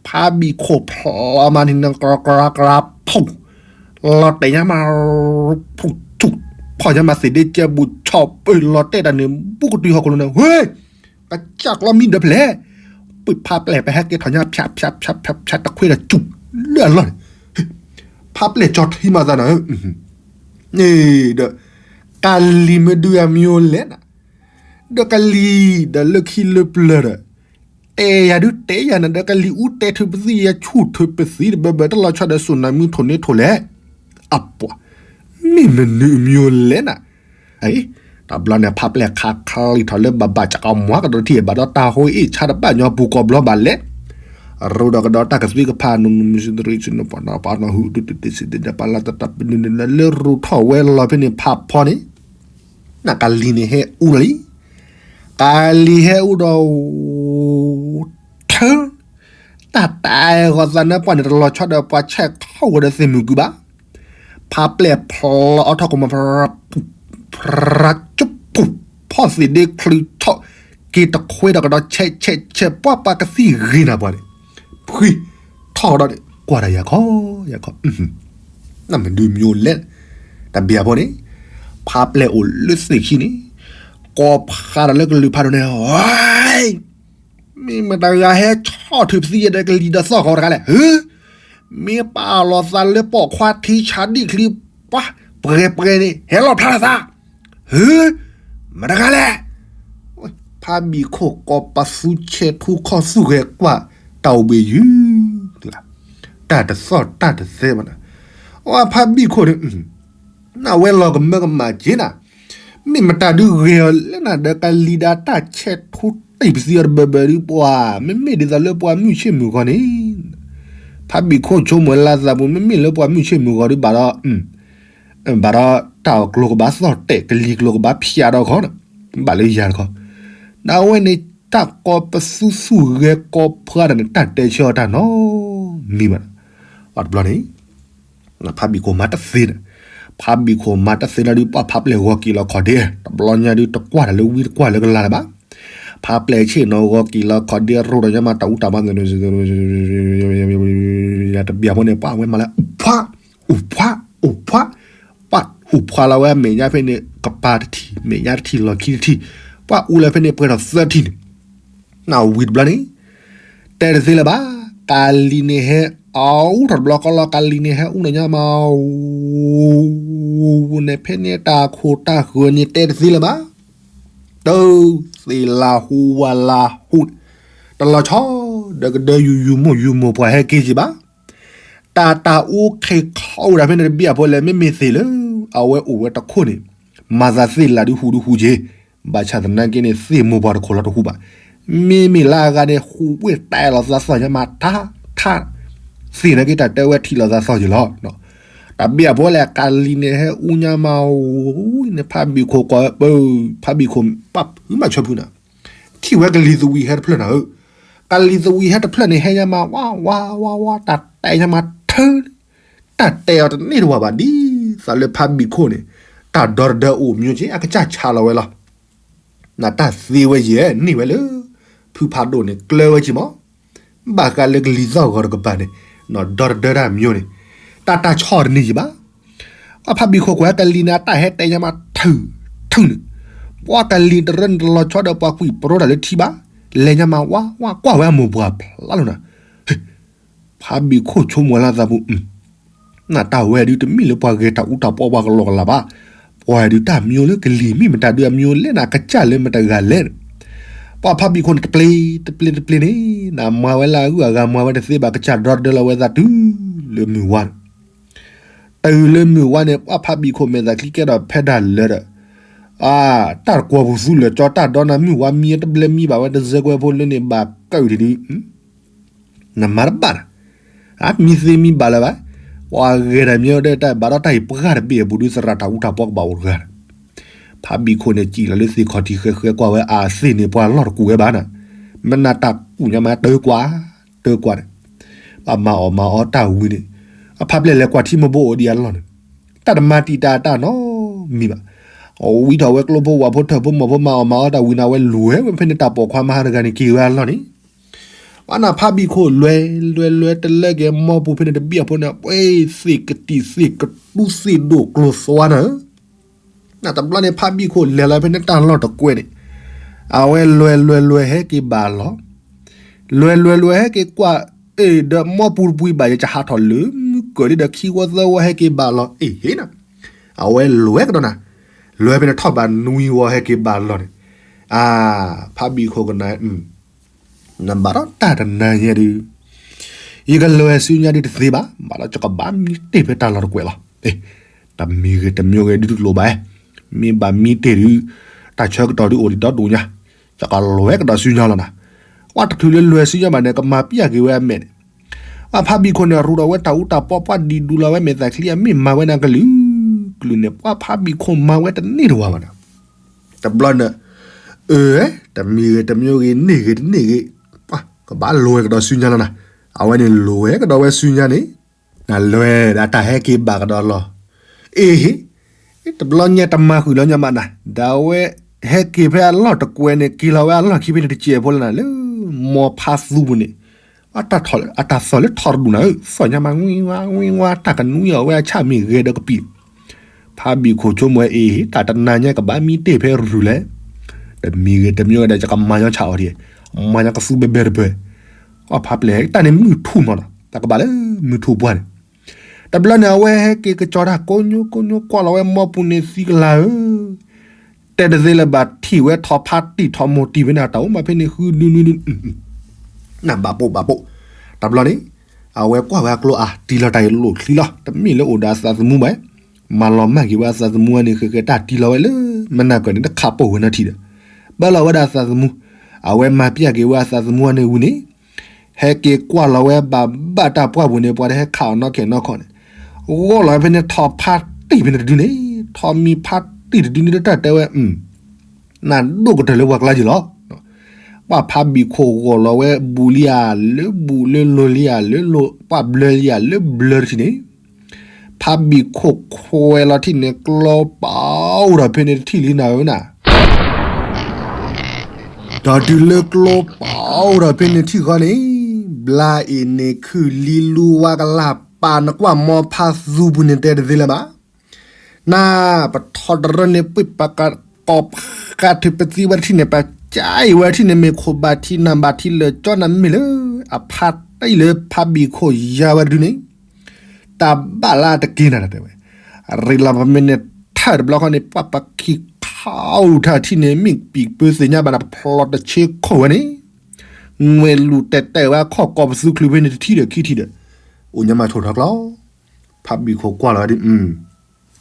ဖါဘံၣ်ခိၣ်ဖျီမးန့ၣ် ကြၤကြၤကြၤဖီၣ်, လီၤတဲာ်ညါမး, ဖီၣ်ညါမးသ့ၣ်ဒ့ကဲဘူးဆီၣ်ပၢၢ်လီၤတဲာ်တၢ်န့ၣ် ဘူးကတုၤဟီၣ်ခိၣ်လိၤန့ၣ် ဝ့ၢ် ကစၢ်ကျီမံဒီးဖဲလဲၣ်, ပဖါပျဲၢ်ပဟဲက့ၤထီၣ်ညါ ဖၠးဖၠးဖၠးဖၠးဖၠးတခွ့ဒီးစူၤလၢအလီၢ်န့ၣ်, ဖါပျဲၢ်ကၠီထံမၤသးနၤဧၢ, ဒီး ကၤလံၤမ့ၢ်ဒုးအမံၤအိၣ်လဲၣ်နၤ, ဒီးကၤလံၤဒီးလၢခံလၢပျၢၤဒီး တဲယၤဒုးတဲယၤနၤ ဒီးကၤလံၤအူတဲထုးပသံၣ်ယဆူၣ်ထုးပသံၣ်တဘၢဘၢတလီၤဆီဒီးစိၣ်နၤမုၢ်ထီၣ်န့ၢ်ထီၣ်လဲၣ်, အပှၤ မ့ၢ်မနုၤအမံၤအိၣ်လဲၣ်နၤ. တဘျီန့ၣ် ဖါပျဲၢ်ခးချံထီၣ်လၢဘၣ်ဘၣ်ကကီမွၤကဒီးထံၣ် ဘၣ်ဒီးတၢ်ဟိအ့ၣ်ဆါတဘၣ်ညီပူၤကီၢ်ဘျီဘၣ်လဲၣ်, ရူဒီးကဒီးတၢ်ကသွံကဖၣ် နမုၢ်စံတရံစနပနပနဟုတတတစံတပလၢတတၢ်ပနုၤနလၢရူထီၣ်ဝဲလီၤဖဲန့ၣ်ဖးဖီန့ၣ် နကၤလံၤန့ၣ်ဟဲအူလီၤလံ. ကၤလံၤဟဲအူဒီး ထၢ တၢ်တၢ်အဲၣ်ဂီၤသးနၢပှၢ်န့ၣ် တလီၤဆီဒီးပှၤဆဲးထီၣ်ဝဲဒီး သ့ၣ်မုၢ်ကုဘၣ်. ဖးပျဲၢ်ဖျီအီထီၣ်ကမီၤ ဖရၣ်ကၠူၣ်ပူၤ ဖီၣ်သ့ၣ်ဒ့ချုးထီၣ် က့ၤတခွဲဒီးကဒီး ဆဲးဆဲးဆဲး ပှၤပှၤကသံၣ်ဂ့ၤနၤပှၤန့ၣ် ဖှံထီၣ်ဒီးန့ၣ် ကွၢ်တၢ်ယၤခီ ယၤခီ နမ့ၢ်ဒုးမံၤအိၣ်လဲၣ် တဘ့ၣ်အဖိန့ၣ် ဖးပျဲၢ်အိၣ်လၢသ့ၣ်ခံန့ၣ် ကိးဖးဒီးလၢကလုၢ်ဖးဒိၣ်န့ၣ် မ့ၢ်မတၤဂၤဟဲဆီၣ်ထုးပသံၣ်ယဲဒီးကလံၤဒီးသီၣ်ဃီတဂၤလဲၣ် ဟု မ့ၢ်ပာ်လီၤသးလၢပိာ်ခွါထံဆါဒံၣ်ချံ ပှၤပှဲၤပှဲၤန့ၣ် ဟဲလီၤဖျါလီၤသး ဟု မတၤတဂၤလဲၣ် ဖးဘံၣ်ခိၣ်ကိးပသူဆဲးထူခီၣ်သူၣ်ဂဲၤကွၢ် တၢ်အိၣ်ဘှံးယုၢ် တၢ်တသီၣ်တၢ်တသဲဘၣ်နၤ အဖးဘံၣ်ခိၣ်န့ၣ် နဝဲလီၤကမၢကမၣ်က့ၤနၤ မ့ၢ်မတၤဒုးဂဲၤအီၤလဲၣ်နၤဒီးကလံၤဒၣ်တၢ်ဆဲးထူတံၢ်ပသံအီၤတဘၢဘၢဒုးပှၤ မ့မ့ၢ်ဒ်သိးလၢပှၤမုၢ်ဆ့ၣ်မုၢ်ဂီၤန့ၣ် ဖးဘံၣ်ခိၣ်ဆိကမိၣ်လၢသးပူၤ မ့မ့ၢ်လၢပှၤမုၢ်ဆ့ၣ်မုၢ်ဂီၤဒုးဘၣ်ဒီး ဘၣ်ဒီးတၢ်အီၣ်ကျိၤကဘၣ်သီၣ်တဲာ် ကလံၤကျိၤကဘၣ်ဖျါဒီးခီ ဘၣ်လၢယၤတခီ နဝဲန့ၣ်တၢ်ကိးပသူသူၣ်ဂဲၤကိးဖျါဒီးန့ၣ် တၢ်တဲဆၢအီၤတၢ်နီတမံၤဘၣ် အတဘျီန့ၣ် ဖးဘံၣ်ခိၣ်မၤတသ့န့ၣ် ဖးဘံၣ်ခိၣ်မၤတသ့န့ၣ်ဒုး ပှၤဖးပျဲၢ်ဂီၤက့ၤလီၤခီၣ်ဒ့ တဘျီညါဒုး တကွၢ်တၢ်လၢဝံတကွၢ်လၢကလၤလၢၤဘၣ် ဖးပျဲၢ်ဆ့ၣ်နီၤဂီၤက့ၤလီၤခီၣ်ဒ့ ရိၣ်ဒီးညါမးတၢ်အူတၢ်မၤ တဘ့ၣ်အဖိန့ၣ် ပှၤဝဲမၤလၢ အိၣ်ဖှါ အိၣ်ဖှါ အိၣ်ဖှါ ပှၤဟူးဖှါလီၤဝဲအမဲာ်ညါဖဲန့ၣ် ကပၤတထံၣ် မဲာ်ညါတထံၣ် လီၢ်ခံတထံၣ် ပှၤအူလၢဖဲန့ၣ် ပှဲၤထီၣ်သၢထံၣ်န့ၣ် နဝံၤတဘျီန့ၣ် တဲတသ့လၢၤဘၣ် ကၤလံၤန့ၣ်ဟဲအူထီၣ်တဘျီဃီလီၤ ကၤလံၤန့ၣ်ဟဲအူန့ၣ်ညါမး န့ၣ်ဖဲန့ၣ်တၢ်ခိၣ်တၢ်ဃၢၤန့ၣ်တဲတသ့လၢၤဘၣ် တသ့လၢၤဟူဝဲလၢဟူ တလီၤဆီ ဒီးကဒၢယူၤယူၤမိၢ်ယူၤမိၢ်ပှၤဟဲက့ၤက့ၤဘၣ် တၢ်တၢ်အူခ့ခီအိၣ်ဒၣ်ဖဲန့ၣ်တဘ့ၣ်အဖိလဲၣ် မ့မ့ၢ်သ့ၣ်လၢ အဝဲအိၣ်ဝဲတခိၣ်န့ၣ် မၤသးသ့ၣ်လၢ်ဒုးဟူးဒုးဟူးက့ၤ, ဘၣ်ဆၣ်သနာ်က့န့ၣ် သ့ၣ်မိၢ်ပှၢ်တခိၣ်လီၤတဟူးဘၣ်. မ့မ့ၢ်လၢအဂၤန့ၣ် ဟူးဝ့ၢ်တဲလီၤသးသီၣ်ညါမးထါ, ထါ, သ့ၣ်နာ်က့တၢ်တဲဝဲထံၣ်လီၤသးသီၣ်က့ၤလီၤ. တၢ်ဘ့ၣ်အဖိလဲၣ် ကလံၤန့ၣ်ဟဲအူညါမး အိၣ်န့ၣ် ဖးဘံၣ်ခိၣ်ကွၢ်ဝဲပၢ, ဖးဘံၣ်ခိၣ်ပာ်ဖုးမးဆၢဖုးနၤ ထံၣ်ဝဲကလံၤသဝံးဟဲတဖျၢၣ်နၤဧၢ, ကလံၤသဝံးဟဲတဖျၢၣ်န့ၣ် ဟဲညါမး ဝါ ဝါ ဝါ ဝါ တၢ်တဲညါမးထၢ, တၢ်တဲအီၤတန့ၢ်တဝၢ်ဘၣ် ဒ်သိးလၢဖးဘံၣ်ခိၣ်န့ၣ် တၢ်ဒီတဒၢအိၣ်မၠိက့ၤ အကစၢ်ဆးလီၤဝဲလီၤ. နတၢ်သ့ဝဲယဲၢ် န့ၢ်ဝဲလၢ ဖုဖးဒိၣ်န့ၣ် ကျၢဝဲက့ၤမး ဘၣ်ဃးလၢကလံၤသီၣ်ဂီၤတကပၤန့ၣ် ဒီတဒၢတၢ်မၠိန့ၣ် တၢ်တၢ်ဆီၣ်တန့ၢ်ယံၤဘၣ်. ပှၤဖးဘံၣ်ခိၣ်ကွၢ်ကလံၤန့ၣ် အတၢ်ဟဲတဲညါမးထုး, ထုးန့ၣ်, ပှၤကလံၤတရၢန့ၣ်တလီၤဆီဒီးပှၤကွံာ်ပရိတၢ်လၢထံဘၣ်, လဲၤညါမးဝါ ဝါ ကွၢ်ဝဲအမိၢ်ပှၢ်ဖျါလီၤနၤ, ဖးဘံၣ်ခိၣ်ဆိကမိၣ်လၢသးပူၤ နတၢ်ဝဲဒုးတမ့ၢ်လၢပှၤဂဲၤတၢ်အူတၢ်ပီပှၤကလီကလီဘၣ်, ပှၤဒုးတၢ်မၠိလၢကလံၤမ့ၢ်မတၤဒုးအမၠိလဲၣ်န့ၣ် အကစၢ်လၢမတၤဂၤလဲၣ်န့ၣ်, ပှၤဖးဘံၣ်ခိၣ်န့ၣ် တပျ့ၤတပျ့ၤတပျ့ၤန့ၣ် နမၤဝဲလၢအဂုၤအဂၤမၤဝဲတသ့ဘၣ် ကစၢ်ဒီတဒၢလီၤဝဲသးတုၤလၢမုၢ်ဝါန့ၣ်, တုၤလၢမုၢ်ဝါန့ၣ် ပှၤဖးဘံၣ်ခိၣ်မဲာ်သးချံကဲထီၣ်ဖဲဒၣ်လၢဒီး တၢ်တကွီၢ်ပူၤသူလၢာ်ကၠီတၢ်ဒီနၤ မုၢ်ဝါမံတဘျဲမံဘၣ်ဝဲတစဲးကွဲးဖိလၢန့ၣ် ဘၣ်ကၢၣ်ဒံးဒုး နမၤတဘၣ်နၤ, မံသ့မံဘၣ်လၢၤဘၣ်, ပှၤဂဲၤတၢ်မ့ၢ်ဝဲဒၣ်တၢ်ဘၣ်ဒီးတၢ်အံၤပှၤတဘ့ၣ်အပူၤဒုး သရၣ်တၢ်အူတၢ်ပီကဘၣ်အိၣ်တဂၤ, ဖးဘံၣ်ခိၣ်န့ၣ် စံၣ်လီၤလၢသ့ၣ်ခီၣ်ထံးဃဲဃဲကွၢ်ဝဲအသ့ၣ်န့ၣ် ပှၤလီၢ်တကူၣ်ဝဲဘၣ်နၤ, မ့ၢ်နတၢ်ကူၣ်ညါမးတၢ်ကွၢ်, တၢ်ကွၢ်န့ၣ်, ဘၣ်မၤအီၣ်မၤအီတၢ်ဝံၤန့ၣ်, အဖးပျဲၢ်လဲၤကွၢ်ထံမိၢ်ဘိအိၣ်ဒံးအလီၢ်န့ၣ်, တၢ်တမၤတံာ်တာ်တၢ်နီတမံၤဘၣ်, အဝံထီၣ်ဝဲကျိဖိဝၣ်ဖိထၢၣ်ဖိမီၢ်ဖိမၤအီၣ်မၤအီတၢ်ဝံၤန့ၣ် အဝဲလဲၤဝဲဖဲန့ၣ် တၢ်ပိာ်ခွါမဟါတဂၤန့ၣ်က့ၤဝဲအလီၢ်န့ၣ် ပှၤနၢ်ဖးဘံၣ်ခိၣ်လဲၤလဲၤလဲၤတလၢက့ၤ မီၢ်ပူၤဖဲန့ၣ်တဘ့ၣ်အဖိန့ၣ် ပှ့ၤသ့ၣ်ကတံာ်သ့ၣ်ကတူသ့ၣ်ဒိၣ်ကျိၤသွါနၤဧၢ, နတဘျီန့ၣ် ဖးဘံၣ်ခိၣ်လဲၤလီၤဖဲန့ၣ်တၢ်လီၢ်တကွဲးန့ၣ်, အဝဲလဲၤလဲၤလဲၤဟဲက့ၤဘၣ်လီၤ, လဲၤလဲၤလဲၤဟဲက့ၤကွၢ်, အ့ၣ် ဒီးမီၢ်ပူၤတပူၤဘၣ် ယကဟးထီၣ်လၢမုၢ်ကၢၢ်ဒ်ဒီးခံဝီသၢဝီဟဲက့ၤဘၣ်လီၤ အ့ၣ်ဟ့ၣ်နၤ, အဝဲလဲၤကဒီးနၤ, လဲၤဖဲန့ၣ်ထီၣ်ဘးနွံဝီဟဲက့ၤဘၣ်လီၤန့ၣ်, အါ, ဖးဘံၣ်ခိၣ်ကနၣ် နဘၣ်ဒီးတၢ်တနၤညါဒုး, ယကလဲၤဆူညါဒုးတသ့ဘၣ်, ဘၣ်ဒီးယကဘၣ်မံတ့ၢ်ဖဲတၢ်လီၢ်တကွဲးလီၤ, တမံၤဂ့ၤတမံၤဂ့ၤဒုးတလိၣ်ဘၣ်, မ့ၢ်ဘၣ်မံတ့ၢ်ဒုး, တၢ်ဆၢကတီၢ်ဒုးအိၣ်ဒံးဒီဒူၣ်ညါ, ယကလဲၤကဒီးဆူညါလီၤနၤ, ပှၤတချုးလၢလဲၤဆူညါဘၣ်န့ၣ် ကမၤပျၢ်က့ၤဝဲအမဲာ်န့ၣ်, ပှၤဖးဘံၣ်ခိၣ်န့ၣ် ရူးဒီးဝဲတၢ်အူတၢ်ပီ ပှၤဒံးဒူလီၤဝဲမဲာ်သၣ်ချံအမ့ၢ်မၤဝဲနၤကလုာ်, ကလုာ်န့ၣ် ပှၤဖးဘံၣ်ခိၣ်မၤဝဲတန့ၢ်တဝၢ်ဘၣ်နၤ တဘျီန့ၣ်, အၢ, တမံၤဂ့ၤတမံၤဂ့ၤ န့ၢ်ဂ့ၤတန့ၢ်ဂ့ၤ, ကဘၣ်လဲၤကဒီးဆူညါလီၤနၤ, အဝဲန့ၣ်လဲၤကဒီးဝဲဆူညါန့ၣ်, နလဲၤဒီးတၢ်ဟဲက့ၤဘၣ်ကဒီးလီၤ, အ့ၣ်ဟ့ၣ်, တဘျီညါတမၤဃုာ်လီၤညါမးနၤ, ဒီးအဝဲဟဲက့ၤဖဲအလီၢ်တကွဲးန့ၣ် က့ၤလီၤဝဲအလီၢ်ခံဖဲန့ၣ်တစဲးဖိလီၤနၤလၢ မီဖါသူပူၤန့ၣ် အတၢ်သီၣ်လၢထီတဒူၣ်နၤဧၢ, သီၣ်ညါမး ဝံဝါ ဝံဝါ တၢ်ကနွံအီၤဝဲအဆၣ်မ့ၢ်ဂဲၤဒီးကပံာ်, ဖးဘံၣ်ခိၣ်ဆိကမိၣ်အ့ၣ် တၢ်တနၤညါကဘၣ်မံတ့ၢ်ဖဲရူၤလဲၣ်, တမံၤဂ့ၤတမံၤဂ့ၤဒီး ယကမၤညီဆၣ်အီၤဒ်, မၤညီကသူဘဲဘဲတပၢၢ်, ပှၤဖးပျဲၢ် တၢ်န့ၣ်မုၢ်ထူၣ်မးနီၤ တၢ်ကဘၣ်လၢမုၢ်ထူၣ်ပှၢ်န့ၣ်, တဘျီန့ၣ် အဝဲဟဲက့ၤကစီၤတၢ်ကိးညိကိးညိကွၢ်လီၤဝဲမီပူၤန့ၣ်သံကလၤဧၢ တဲတသ့လၢၤဘၣ်ထံၣ်ဝဲထီၣ်ဖးတံၢ်ထီၣ်မိၢ်တံၢ်ဖဲန့ၣ် အတၢ်အိၣ်မးဖဲန့ၣ်ဃုဒုနွံဒု, နဘၣ်ပိာ်ဘၣ်ပိာ်, တဘျီန့ၣ် အဝဲကွၢ်ဝဲအကျိအါ တံၢ်လီၤတၢ်အံၤလိၣ်ချံလီၤ တမ့ၢ်လၢအိၣ်ဒီးအသးသမူဘၣ်, မၤလီၤမၢ်က့ၤဝဲအသးသမူဝဲန့ၣ် ဃဲဃဲတၢ်တံၢ်လီၤဝဲလၢ မနၤကၢၢ်န့ၣ် တခးပိာ်ဝဲနီထံၣ်ဒီး, ဘၣ်လီၤဝဲဒၣ်အသးသမူ, အဝဲမၤပျၢ်က့ၤဝဲအသးသမူဝဲန့ၣ်ဝံၤန့ၣ် ဟဲက့ၤကွၢ်လီၤဝဲဘၣ်ဘၣ်တၢ်ပှၢ်ပူၤန့ၣ် ပှၤတဟဲခးအီၤနီၣ်ခဲနီၣ်ခီန့ၣ်, ဂီၢ်လီၤဝဲဖဲန့ၣ် ထီၣ်ဖးတံၢ်ဖဲန့ၣ်တဒုန့ၣ်, ထီၣ်မံၤဖးတံၢ်တဒုန့ၣ် တၢ်တဲဝဲ နဒိၣ်ကတၢၢ်လၢပှၤကျါက့ၤလီၤ. ပှၤဖးဘံၣ်ခိၣ်ဂီၢ်လီၤဝဲဘူးလံဧါလၢဘူး လၢလိၤလံဧါလၢလိၤ ပှၤဘျၢလံဧါလၢဘျၢတထံၣ်န့ၣ်, ဖးဘံၣ်ခိၣ်ခွဲးလီၤထံၣ်န့ၣ် ကျီပာ်အိၣ်ဒီးဖဲန့ၣ်တထံၣ်လံနၤဧၢနၤ ဒီးတုၤလၢကျိပာ်အိၣ်ဒီးဖဲန့ၣ်ထံၣ်ဃီန့ၣ်, ဘျါအံၤန့ၣ်ခုၣ်လံလူဝါကလၢ်ပာ်နကွၢ်မီဖးသူပူၤန့ၣ်တဲတသ့လၢၤဘၣ်. နပထီတရၢန့ၣ် ပှ့ၢ်ပကကိးပဃါထုးပသံဝဲတထံၣ်န့ၣ် ပကၢအံၤဝဲတထံၣ်န့ၣ် မ့ၢ်ခိၣ်ဘၣ်ထံနၢ်ဘၣ်ထံလၢာ်ကၠီနၤမ့ၢ်လၢ အဖါတံၢ်လၢဖးဘံၣ်ခိၣ်ယါဝဲတဒုန့ၣ် တၢ်ဘၣ်လၢတက့ၢ်နၤတဲဝဲ, ရ့လီၤပမ့ၢ်န့ၣ်ထၢၣ်တဘျီဃီန့ၣ် ပှၤပခံခီအူထၢၣ်ထံၣ်န့ၣ် မ့ၢ်ပံာ်ပၢသ့ၣ်ညါဘၣ်နၤ ပဖျီတဆ့ခိၣ်ဝဲန့ၣ်, ငွဲလူၤတဲာ်တဲာ်ဝဲအခီၣ်ကီၢ်ပသူချုးဖဲန့ၣ်တထံၣ်ဒီးခံထံၣ်ဒီး, အိၣ်ညါမးဆိၣ်ထီၣ်ကျီ, ဖးဘံၣ်ခိၣ်ကွၢ်လီၤဝဲဒ်,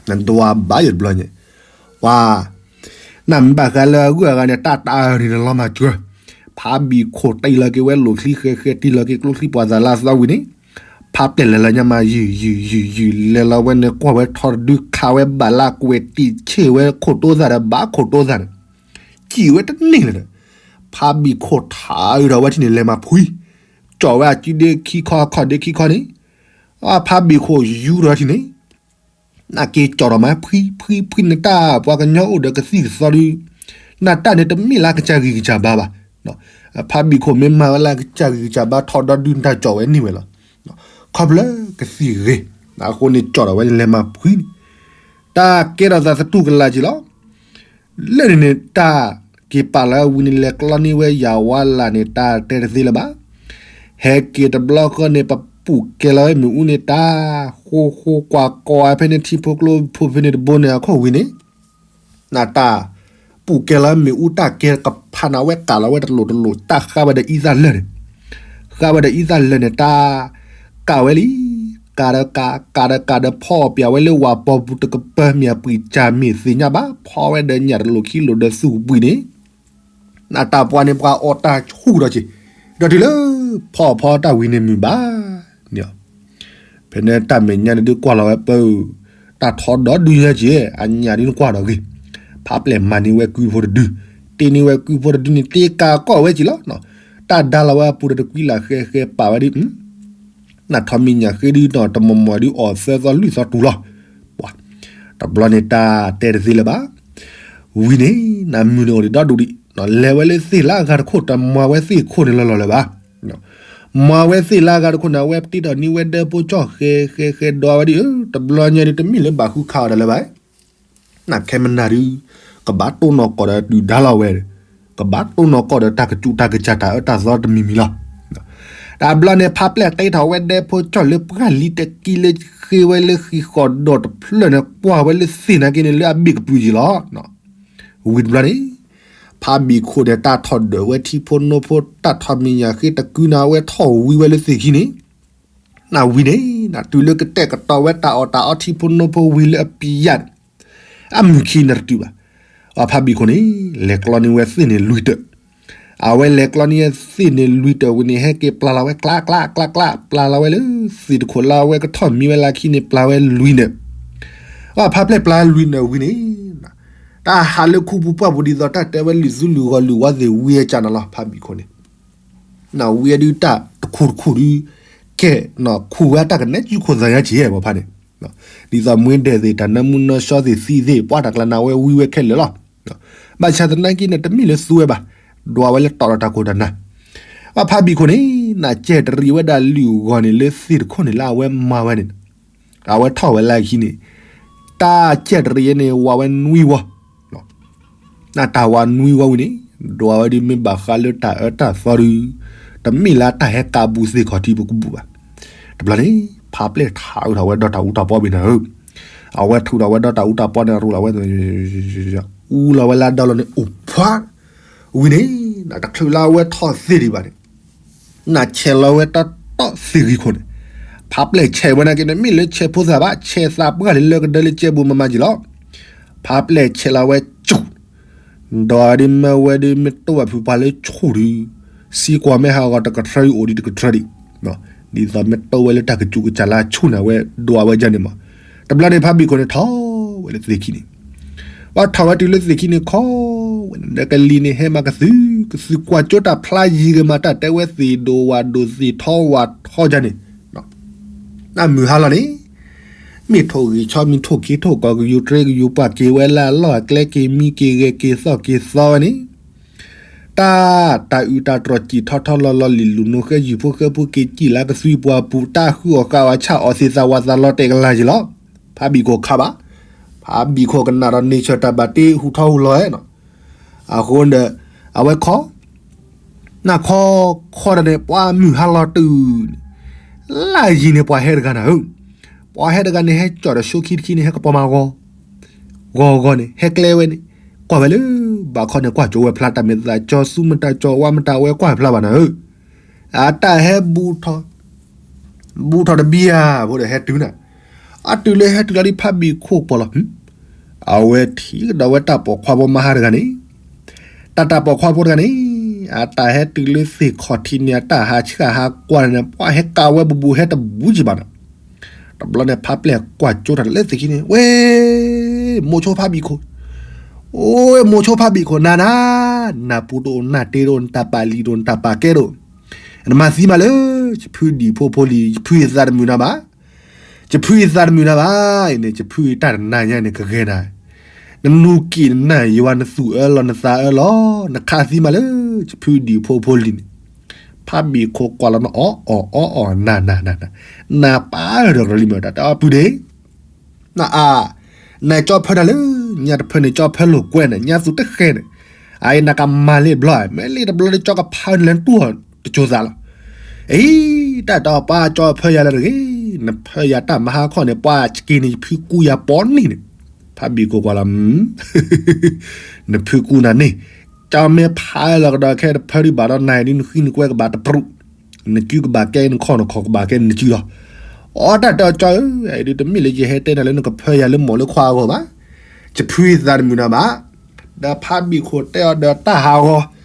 နဒွးဘၣ်ယတဘျီညါ, ပှၤ, နမ့ၢ်ဘၣ်ဃးလၢအဂုၤအဂၤန့ၣ် တၢ်တၢ်အၢၣ်န့ၣ်နလီၤမၤစၢၤ, ဖးဘံၣ်ခိၣ်တ့ၢ်လီၤက့ၤဝဲလိာ်ချံဃဲဃဲ တ့ၢ်လီၤက့ၤကျိချံပှၤသးလၢအသီဝံၤန့ၣ်, ဖးပျဲၢ်လဲၤလၢညါမးယုၢ်ယုၢ်ယုၢ်ယုၢ် လဲၤလီၤဝဲန့ၣ်ကွၢ်ဝဲထီတဒု ခးဝဲဘၣ်လၢကွဲးတံၢ်ဆ့ၣ်ဝဲခိၣ်တိသၣ်ဒီး ဘၣ်ခိၣ်တိသၣ်န့ၣ်, စံၣ်ဝဲတန့ၢ်လၢၤဒီး, ဖးဘံၣ်ခိၣ်ထးအုးထီၣ်ဝဲထံၣ်န့ၣ် လဲၤမၤဖှံ, ကၠီၣ်ဝဲအစုဒ့ခံခီ အခီၣ်ဒ့ခံခီန့ၣ်, ဖးဘံၣ်ခိၣ်ယူထီၣ်ဝဲထံၣ်န့ၣ်, နက့ၤကၠီၣ်ထီၣ်မး ဖှံဖှံဖှံ နတၢ်ပှၤကညီအိၣ်ဒီးကသံၣ်ကသီဒု, နတၢ်န့ၣ်တမ့ၢ်လၢအကစၢ်ဂံၢ်ကစၢ်ဘါဘၣ်, ဖးဘံၣ်ခိၣ်မ့ၢ်မၤဝဲလၢအကစၢ်ဂံၢ်ကစၢ်ဘါထီၣ်ဒီဒု နတၢ်ကၠီၣ်ဝဲန့ၢ်ဝဲလီၤ, ခီဖျိကသံၣ်ဂ့ၤ, အဃိန့ၣ်ကၠီၣ်ထီၣ်ဝဲန့ၣ် လဲၤမၤဖှံန့ၣ်, တၢ်ကဲထီၣ်သးသတူၢ်ကလာ်က့ၤလီၤ. လၢန့ၣ်န့ၣ် တၢ်က့ၤပာ်လီၤဝံၤန့ၣ် လဲၤကျီန့ၢ်ဝဲယၤဝါလၢ်န့ၣ် တၢ်တဲတသ့လၢၤဘၣ်. ဟဲက့ၤတဘျီဃီန့ၣ် ပပူၤကဲလီၤဝဲမ့ၣ်အူန့ၣ် တၢ်ဃိဃိကွၢ်ကွၢ်ဖဲန့ၣ် ထံဖိကျိဖိဖဲန့ၣ်တဘိန့ၣ် အခိၣ်ဝံၤန့ၣ် နတၢ်ပူၤကဲလီၤမ့ၣ်အူ တၢ်ကဲကဖးနၤဝဲ ကးလီၤဝဲတလိာ်တလိာ် တၢ်ဃါဝဲဒီးအံသၣ်လၢာ်န့ၣ်, ဃါဝဲဒီးအံသၣ်လၢာ်န့ၣ် တၢ်ကးဝဲလံ, ကးဒီးကး ကးဒီးကးဒီး ဖီအီၣ်ပၠးဝဲလၢဝၤပီပူၤတကပၢၢ် မ့ၢ်အပှံာ်ကၢ်မ့ၢ်သ့ၣ်ညါဘၣ် ဖီဝဲဒီးညၣ်တလိာ်ခံလိာ်ဒီးသူၣ်ကပှံၤန့ၣ် နတၢ်ပှၤန့ၣ် ပှၤအီၣ်တၢ်ဆူၣ်ဒီးက့ၤ, ဒီးတုၤလၢ ဖီအီၣ်ဖီတၢ်ဝံၤန့ၣ်မုာ်ဘၣ် န့ၣ် ဖဲန့ၣ်တၢ်မဲာ်ညါန့ၣ်ဒုးကွၢ်လီၤဝဲပၢ, တၢ်ထီဒီဒုညါက့ၤ အညၣ်ဒုးနကွၢ်ဒီးဂ့ၤ, ဖးပျဲၢ်မၤန့ၢ်ဝဲကုဖိတဒု, တ့န့ၢ်ဝဲကုဖိတဒုန့ၣ် တ့ကးကီၢ်ဝဲက့ၤလီၤ, တၢ်ဒါလီၤဝဲအပူၤဒီးတကွံလၢ်ဃဲဃဲပာ်ဝဲဒုး နထီၣ်မံၤညၣ်ဃ့ဒုးနီၤ တမီၤမီၤဒုးအီၣ်သၢသီလွံၢ်သီတူၤလီၤ. ပှၤ, တဘျီန့ၣ်တၢ်တဲတသ့လၢၤဘၣ်. ဝံၤန့ၣ် နမုၢ်န့ၣ်အိၣ်ဒံးဒီဒူၣ်ဒံး, လဲၤဝဲလၢသ့ၣ်လၢအဂၤတခိၣ် တမၤဝဲသ့ၣ်ခိၣ်န့ၣ်လီၤလီၤလၢၤဘၣ်. မၤဝဲသ့ၣ်လၢအဂၤတခိၣ်န့ၣ် အဝဲပတ့ထီၣ်န့ၢ်ဝဲဒၢဖိကၠီၣ်ဃဲဃဲဃဲဒီးဝဲဒုး, တဘျီညါဒုးတမ့ၢ်လၢဘၣ်ဃုခးအီၤဒီးလၢၤဘၣ်. နခဲမနၤဒုး, ကဘၣ်တိၢ်နီၣ်ကီၢ်ဒီးဒုၣ်ဒါလီၤဝဲ, ကဘၣ်တိၢ်နီၣ်ကီၢ်ဒီးတၢ်ကစူးတၢ်ကစၢ်တၢ်အၢတၢ်သီတမံၤမံၤလီၤ. တဘျီန့ၣ် ဖးပျဲၢ်တ့ထီၣ်ဝဲဒၢဖိကၠီၣ်လၢပှၢ်လံတကံလၢဃ့ဝဲလၢဃံးဃီၤဒီးတဖျၢၣ်န့ၣ် ကွၢ်ဝဲလၢသ့ၣ်နာ်က့န့ၣ် လၢအဘ့ၣ်ကပူၤယံၤလီၤ. ဝံၤတဘျီန့ၣ် ဖးဘံၣ်ခိၣ်ဒီးတၢ်ထီၣ်ဒၢးဝဲထံဖိနိဖိ တၢ်ထီၣ်မံၤညၣ်ဃ့တကုနၤဝဲထီၣ်ဝံဝဲလၢသ့ၣ်ခံန့ၣ်, နဝံၤန့ၣ် နတုၤလၢကတဲာ်ကတီၤဝဲတၢ်အီၣ်တၢ်အီထံဖိနိဖိဝံၤလၢအပံာ်ယၣ်န့ၣ်, အမုၢ်ခံနတတုၤဘၣ်. အဖးဘံၣ်ခိၣ်န့ၣ် လဲၤကျီန့ၢ်ဝဲသ့ၣ်န့ၣ်လွံၢ်တၢၢ်, အဝဲလဲၤကျီန့ၢ်ဝဲသ့ၣ်န့ၣ်လွံၢ်တၢၢ်ဝံၤန့ၣ် ဟဲက့ၤပျၢ်လီၤဝဲကျးကျးကျးကျး ပျၢ်လီၤဝဲလၢသ့ၣ်တခိၣ်လၢအဝဲကထီၣ်မံဝဲလၢခံန့ၣ် ပျၢ်ဝဲလွံၢ်နၢၣ် အဖးပျဲၢ်ပျၢ်လွံၢ်နၢၣ်ဝံၤန့ၣ်, တၢ်ဟးလၢခူပူၤပှၢ်ပူၤဒ်သိးတၢ်တဲဝဲလုၢ်သူလုၢ်ဂီၤလုၢ်ဝီသ့ၣ်ဝံအကၢ်န့ၣ်လီၤ ဖးဘံၣ်ခိၣ်န့ၣ်, နဝံအဒုးတၢ်တခိၣ်တခိၣ်ဒုး, ကဲနီၢ်ခူဝဲတၢ်ကနဲကုခိၣ်သးညါက့ၤပှၤဖးန့ၣ်, ဒ်သိးမှ့ဒဲးသ့ၣ် တၢ်နၢမူနီၢ်ဆီသ့ၣ်သံသ့ၣ် ပှၤတၢ်ကျါန့ၣ် အဝဲဝံဝဲခဲလၢာ်လီၤ. ဘၣ်ဆၣ်သနာ်က့န့ၣ် တမ့ၢ်လၢသူဝဲဘၣ်, ဒွးဝဲလၢတီၤဒီးတၢ်ခိၣ်တၢ်နၢ်, အဖးဘံၣ်ခိၣ်န့ၣ် နကဲတရံးဝဲဒၣ်လုၢ်ဂီၤန့ၣ်လၢသ့ၣ်တခိၣ်န့ၣ်လၢအဝဲမၤဝဲန့ၣ်, အဝဲထီၣ်ဝဲလၢခံန့ၣ်, တၢ်ကဲတရံးန့ၣ် ဝးဝဲနွံဝီ နတၢ်ဝးနွံဝီဝံၤန့ၣ်, ဒွးဝဲဒုးမ့ၢ်ဘၣ်ဃးလၢတၢ်အၢတၢ်သီဒုး, တမ့ၢ်လၢတၢ်ဟဲကးဘူးသ့ၣ်ခီၣ်ထံးပကဘူးဘၣ်. တဘျီန့ၣ် ဖးပျဲၢ်ထးအုးထီၣ်ဝဲဒီးတၢ်အူတၢ်ပီဘ့ၣ်နၤဧၢ, အဝဲထုးထီၣ်ဝဲဒီးတၢ်အူတၢ်ပီန့ၣ် ရူလီၤဝဲ, အူလီၤဝဲလၢအဒီလီၤန့ၣ် အိၣ်ဖှါ, ဝံၤန့ၣ် တချုးလၢအဝဲထီၣ်သ့ဒံးဘၣ်န့ၣ် နဆဲးလီၤဝဲတီတီသ့ၣ်ဂံၢ်ခိၣ်န့ၣ်, ဖးပျဲၢ်ဆဲးဝဲနာ်က့န့ၣ် မ့ၢ်လၢဆဲးဖိသၣ်ဘၣ် ဆဲးသးပှၢ်လၢလၢကဒၢလၢကဲဘူးမၤမၤက့ၤလီၤ. ဖးပျဲၢ်ဆဲးလီၤဝဲကၠူၣ်, ဒီးဒ်မ့ၢ်ဝဲဒ်မ့ၢ်တိၢ်ဘၣ်ဖုပှၤလၢဆူၣ်ဒုး, စံကွၢ်မ့ၢ်ဟးဂီၤတကထြၢအံၤအိၣ်ဒံးတကထြၢဒံး, ဒ်သိးမ့ၢ်တိၢ်ဝဲလၢတၢ်ကစူးကစၢ်လၢအဆူၣ်န့ၣ် အဝဲဒွးဝဲဒ်န့ၣ်မး. တဘျီန့ၣ် ဖးဘံၣ်ခိၣ်န့ၣ်ထီၣ်ဝဲလၢသ့ၣ်ခံန့ၣ် ပှၤထီၣ်ဝဲတုၤလၢသ့ၣ်ခံန့ၣ်ခီဝဲန့ၣ် ဒီးကလံၤန့ၣ်ဟဲမၤကသု, ကသုကွၢ်ကၠိတၢ်ဖျါယံၤဂ့ၤမး တၢ်တဲဝဲသ့ၣ်ဒိၣ်ဝၣ်ဒိၣ်သ့ၣ်ထီဝၣ်ထီယါန့ၣ်, နမုၢ်ဟါလီၤန့ၣ်, မ့ၢ်ထိၣ်ဂံၢ်ဆီမံၤထိၣ်ခ့ထိၣ်ကီၢ် ကယူၤတြဲကယူၤပှၢ်က့ၤဝဲလၢအလီၢ်အကျဲက့ၤမံက့ၤဂဲၤက့ၤသီၣ်က့ၤသီဝဲန့ၣ် တၢ်, တၢ်အုးတၢ်တြီၢ်စံၣ်ထီထီလီၤလီၤလံာ်လူၤနိဃဲယုၢ်ဖိဃဲဖိက့ၤစံၣ်လၢကသွံပှၤပူၤ တၢ်ဃုအီၣ်ဃာ်အီၣ်ဆၣ်အီၣ်သ့ၣ်သးဝးသးလီၤတဲာ်ကလာ်ယံၤလီၤ. ဖးဘံၣ်ခိၣ်ခးဘၣ်, ဖးဘံၣ်ခိၣ်ကနၣ်ဒီး nature တၢ်ဘၣ်တ့ဟူထီဟူလီၤနီၤ. အဃိဒီး, အဝဲခီ, နၢ်ခီ, ခီဒီးန့ၣ် ပှၤမုၢ်ဟါလီၤတုၤန့ၣ်, လၢယံၤန့ၣ်ပှၤဟဲတဂၤနၤဧၢ, ပှၤဟဲတဂၤန့ၣ် ဟဲကၠီၣ်ဒီးဆိခံတခံန့ၣ် ဟဲကပီၤမၤဂီၤ, ဂီၤဂီၤန့ၣ် ဟဲကျဲဝဲန့ၣ်, ကွၢ်ဝဲလၢ, ဘၣ်ခီန့ၣ်ကွၢ်ကၠိဝဲဖျါ တၢ်မ့ၢ်သးကၠီသူမတၤကၠီဝါမတၤဝဲကွၢ်ဖျါဘၣ်နၤဧၢ, အတၢ်ဟဲဘူးထီၣ် ဘူးထီၣ်တဘံယၤဖိဒီးဟဲတုၤနၤ, အတုၤလၢဟဲတုၤလီၤဒ်ဖးဘံၣ်ခိၣ်ပီၤလီၤ, အဝဲထံၣ်ကဒီးဝဲတၢ်ပိာ်ခွါဖိမါဟါတဂၤန့ၣ်, တၢ်တၢ်ပိာ်ခွါဖိတဂၤန့ၣ်, အတၢ်ဟဲတုၤလၢသ့ၣ်ခီၣ်ထံးန့ၣ် အတၢ်ဟးဆှၣ်ဟးကွၢ်န့ၣ် ပှၤဟဲကးဝဲဘူးဘူးဟဲတဘူးကဘၣ်နီၤ, တဘျီန့ၣ် ဖးပျဲၢ်ကွၢ်ကၠိတၢ်လၢသ့ၣ်ခံန့ၣ် ဝဲ မိၤဆိဖးဘံၣ်ခိၣ်, အိ မိၤဆိဖးဘံၣ်ခိၣ် နၤနၤ, နၢ်ပူၤတအိၣ် နၢ်တ့တအိၣ် နတၢ်ပာ်လံၤတအိၣ် နတၢ်ပာ်ကဲတအိၣ်, နမၤသံမးလၢ ယဖုဒံၣ်ဖိဖိလံၤ ယဖုယသးတမုာ်နၤဘၣ်, ယဖုယသးတမုာ်နၤဘၣ်, အံၤန့ၣ် ယဖုယတၢ်တနၤညါန့ၣ် ကဂဲၤနၤ, နနူၤက့ၤနနၢ်ယွၤ နသူၣ်အၢလီၤ နသးအၢလီၤ, နခးသံမးလၢ ယဖုဒံၣ်ဖိဖိလံၤန့ၣ်, ဖးဘံၣ်ခိၣ်ကွၢ်လီၤနအီၣ်အီၣ်အီၣ်အီၣ် နၤနၤနၤနၤ, နပာ်ဒီးကလံၤမ့ၢ်တၢ်တအီၣ်ပုၢ်ဒ့ နအါ, နကၠီဖၢတၢ်လၢ ညါတဖၢန့ၣ် ကၠီဖၢလိာ်ကွဲန့ၣ် ညါသူတဃဲန့ၣ်, အအံၤနကမၤလ့တဘျီ မ့ၢ်လ့တဘျီလၢကၠီကဖၢနလၢတူၢ်တစိၤသးလီၤ, အံၤ တၢ်တအီၣ်ပၢ်ကၠီဖၢယၤလၢတဂ့ၤ, နဖၢယၤတၢ်မဟါခီန့ၣ် ပှၤစက့ၤန့ၣ် ယဖုကူယၤပီၤန့ၣ်န့ၣ်, ဖးဘံၣ်ခိၣ်ကွၢ်လီၤ နဖုကူနၤန့ၣ်, ကၠီမ့ၢ်ဖးလီၤကဒီးခဲတဖၢဒံးဘၣ်ဒီး နၤဒ်နဃံနကွဲကဘၣ်တပရူး, နကုကဘၣ်ကဲနခီၣ်နခီၣ်ကဘၣ်ကဲနစုလီၤ, အီတၢ်တအီၣ်ကၠီဧၢ, အံၤဒ်တမ့ၢ်လၢယဟဲတဲနၤလၢနကဖၢယၤလၢမိၢ်လၢခွါအဂီၢ်ဘၣ်, ယဖုယသးတမုာ်နၤဘၣ်, ဒီးဖးဘံၣ်ခိၣ်တဲအီၤဒီးတၢ်ဟးဂီၤ,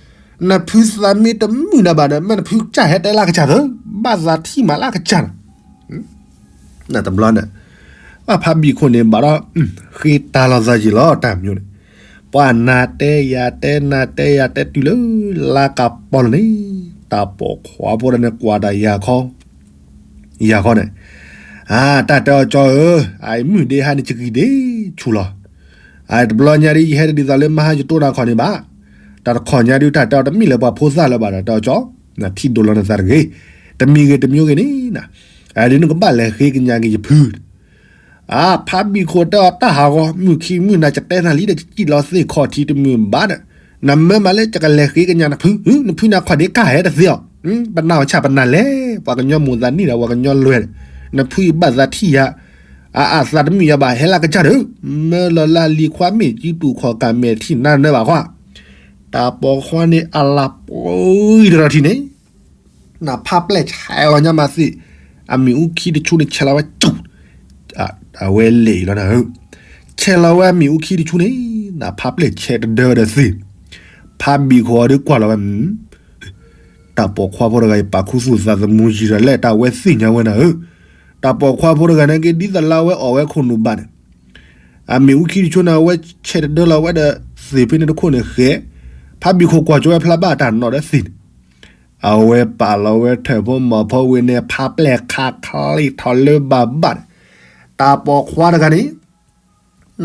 နဖုသးမ့ၢ်တမုာ်နၤဘၣ်ဒီး မ့ၢ်နဖုကစၢ်ဟဲတဲလၢကစၢ်သၢ, ဘၣ်သးထံၣ်မးလၢကစၢ်န့ၣ် နတဘျီန့ၣ်, ဘၣ်ဖးဘံၣ်ခိၣ်န့ၣ် ဘၣ်ဒီး ဃ့တၢ်လီၤသးယံာ်လီၤတၢ်မၠိန့ၣ်, ပှၤနၤတဲယၤတဲနၤတဲယၤတဲတုၤလၢ လါကပီၤလီၤန့ၣ်, တၢ်ပိာ်ခွါဖိတဂၤန့ၣ် ကွၢ်တၢ်ယၤခီ, ယၤခီန့ၣ်, အါ တၢ်တဲအီၤကၠီဧၢ, အအံၤမုၢ်ဒ့ဟါန့ၣ် ယကံၣ်ဒ့ဆူၣ်လီၤ, အတဘျီညါဒ်ယဟဲတဒ်သိးလၢမဟါယတိၢ်နၤခီၣ်န့ၣ်ဘၣ်, တၢ်တခီၣ်ညါဒ်တၢ်တဲအီၤတမ့ၢ်လၢပှၤဖိသၣ်လၢၤဘၣ်ဒီး တဲအီၤကၠီ, နထံၣ်ဒိၣ်လီၤနသးတဂ့ၤ, တမံၤဂ့ၤတမံၤဂ့ၤန့ၣ်, အဒ်နကဘၣ်လဲၤဃ့ကညးက့ၤယဖု အါ ဖးဘံၣ်ခိၣ်တဲအီၤတၢ်ဟးဂီၤ မုၢ်ခံမုၢ်နၤ ယတဲနၤလံဒီး ယစံၣ်လီၤသ့ၣ်ခီၣ်ထံးတမုာ်ဘၣ်ဒီး, နမၢမးလၢယကလဲၤဃ့ကညးနဖု, နဖုန့ၣ်ခီၣ်ဒ့ကၢ်ဟဲတသ့အီၤ, ပနၢ်အီၤဆၣ်ပနၢ်လဲၣ်, ပှၤကညီမိၢ်သးနံၣ်ဒီး ပှၤကညီလွဲၢ်, နဖုအံၤဘၣ်သးထံၣ်ယၤ, အအသးတမုာ်ယၤဘၣ် ဟဲလၢကစၢ်ဒီး, မၢလီၤလၢလံၤခွါမ့ၢ်ကံတူာ်ခီၣ်ကၢ်မဲာ်ထံၣ်နါနၢဘၣ်ခွါ, တၢ်ပိာ်ခွါန့ၣ်အလၤပှံၤတရီထံန့ၣ် နဖးပျဲၢ်ဆဲးလီၤညါမးသ့ၣ်, အမ့ၣ်အူခံတဆူန့ၣ် ဆဲးလီၤဝဲကၠူၣ်, အဝဲလဲၤအံၤလီၤနၤဧၢ, ဆဲးလီၤဝဲအမ့ၣ်အူခံတဆူန့ၣ်, နဖးပျဲၢ်ဆဲးတဒၢဝဲဒီးသ့ၣ်, ဖးဘံၣ်ခိၣ်အီၤဒုးကွၢ်လီၤဝဲ, တၢ်ပိာ်ခွါဖိတဂၤအံၤ ပာ်ခူသူၣ်သးသမူယံာ်ဒီးလဲၣ် တၢ်ဝဲသ့ၣ်ညါဝဲနၤဧၢ, တၢ်ပိာ်ခွါဖိတဂၤန့ၣ်က့ ဒ်သိးလၢအဝဲအီၣ်ဝဲခိၣ်နူာ်ဘၣ်န့ၣ်, အမ့ၣ်အူခံတဆူန့ၣ် အဝဲဆဲးတဒၢလီၤဝဲဒီးသ့ၣ်ဖဲန့ၣ်တခိၣ်န့ၣ်ဃဲ, ဖးဘံၣ်ခိၣ်ကွၢ်ကၠိဝဲဖျါဘၣ်တၢ်နီၣ်ဒီးသ့ၣ်န့ၣ်, အဝဲပာ်လီၤဝဲထၢၣ်ဖိမီၤဖိဝံၤန့ၣ် ဖးပျဲၢ်ခးချ့ထီၣ်လၢဘၣ်ဘၣ်န့ၣ်, တၢ်ပိာ်ခွါတဂၤန့ၣ်,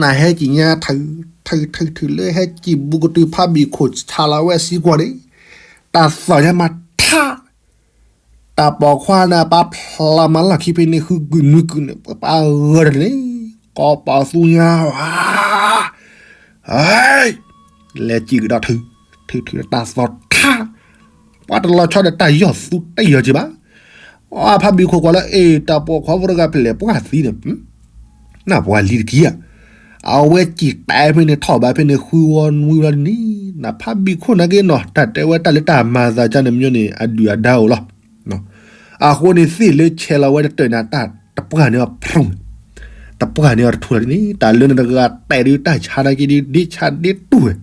နဟဲက့ၤညါထုး, ထုးထုးထုးလၢဟဲက့ၤဘူးကတုၤ ဖးဘံၣ်ခိၣ်ဆးလီၤဝဲစံကွၢ်န့ၣ်, တၢ်သီၣ်ညါမးထါ တၢ်ပိာ်ခွါန့ၣ် ပာ်ဖျါမၤလီၢ်ခံဖဲန့ၣ် ဃုကုၢ်နွံကုၢ်န့ၣ် ပပာ်ဂၢၢ်တန့ၣ် ကိးပာ်သူညါဝဲ, လဲၤစံၣ်ကဒီးထုး, ထုးထုးတၢ်သီၣ်ထါ, ပှၤတလီၤဆီဒီးတၢ်ယီၢ်သူတယီၢ်က့ၤဘၣ်, အဖးဘံၣ်ခိၣ်ကွၢ်လၢ အ့ၣ် တၢ်ပိာ်ခွါဖိတဂၤဖဲလဲၣ် ပှၤသံန့ၣ် နၢ်ပှၤလံတက့ၢ်ဧါ, အဝဲစံၣ်တဲဖဲန့ၣ် ထီၣ်ဘၣ်ဖဲန့ၣ် ဃုဝီနွံဝီလီၤန့ၣ်, နဖးဘံၣ်ခိၣ်နာ်က့နီၤ တၢ်တဲဝဲတၢ်လၢတၢ်မၤသးကါန့ၣ် မညီန့ၣ် အဒုၣ်အဒါအိၣ်လီၤ. အဃိန့ၣ်သ့ၣ်လၢဆဲးလီၤဝဲတတၢၢ်န့ၣ် တၢ်တပှၢ်န့ၢ်အီၤဖရူၣ်န့ၣ်, တပှၢ်န့ၢ်အီၤတထူၣ်လီၤန့ၣ်, တၢ်လၢနတဂၤတဲာ်ဒုးတၢ်ဆါနာ်က့ဒုး ဒ့ဆါဒ့တူၢ်ဝဲ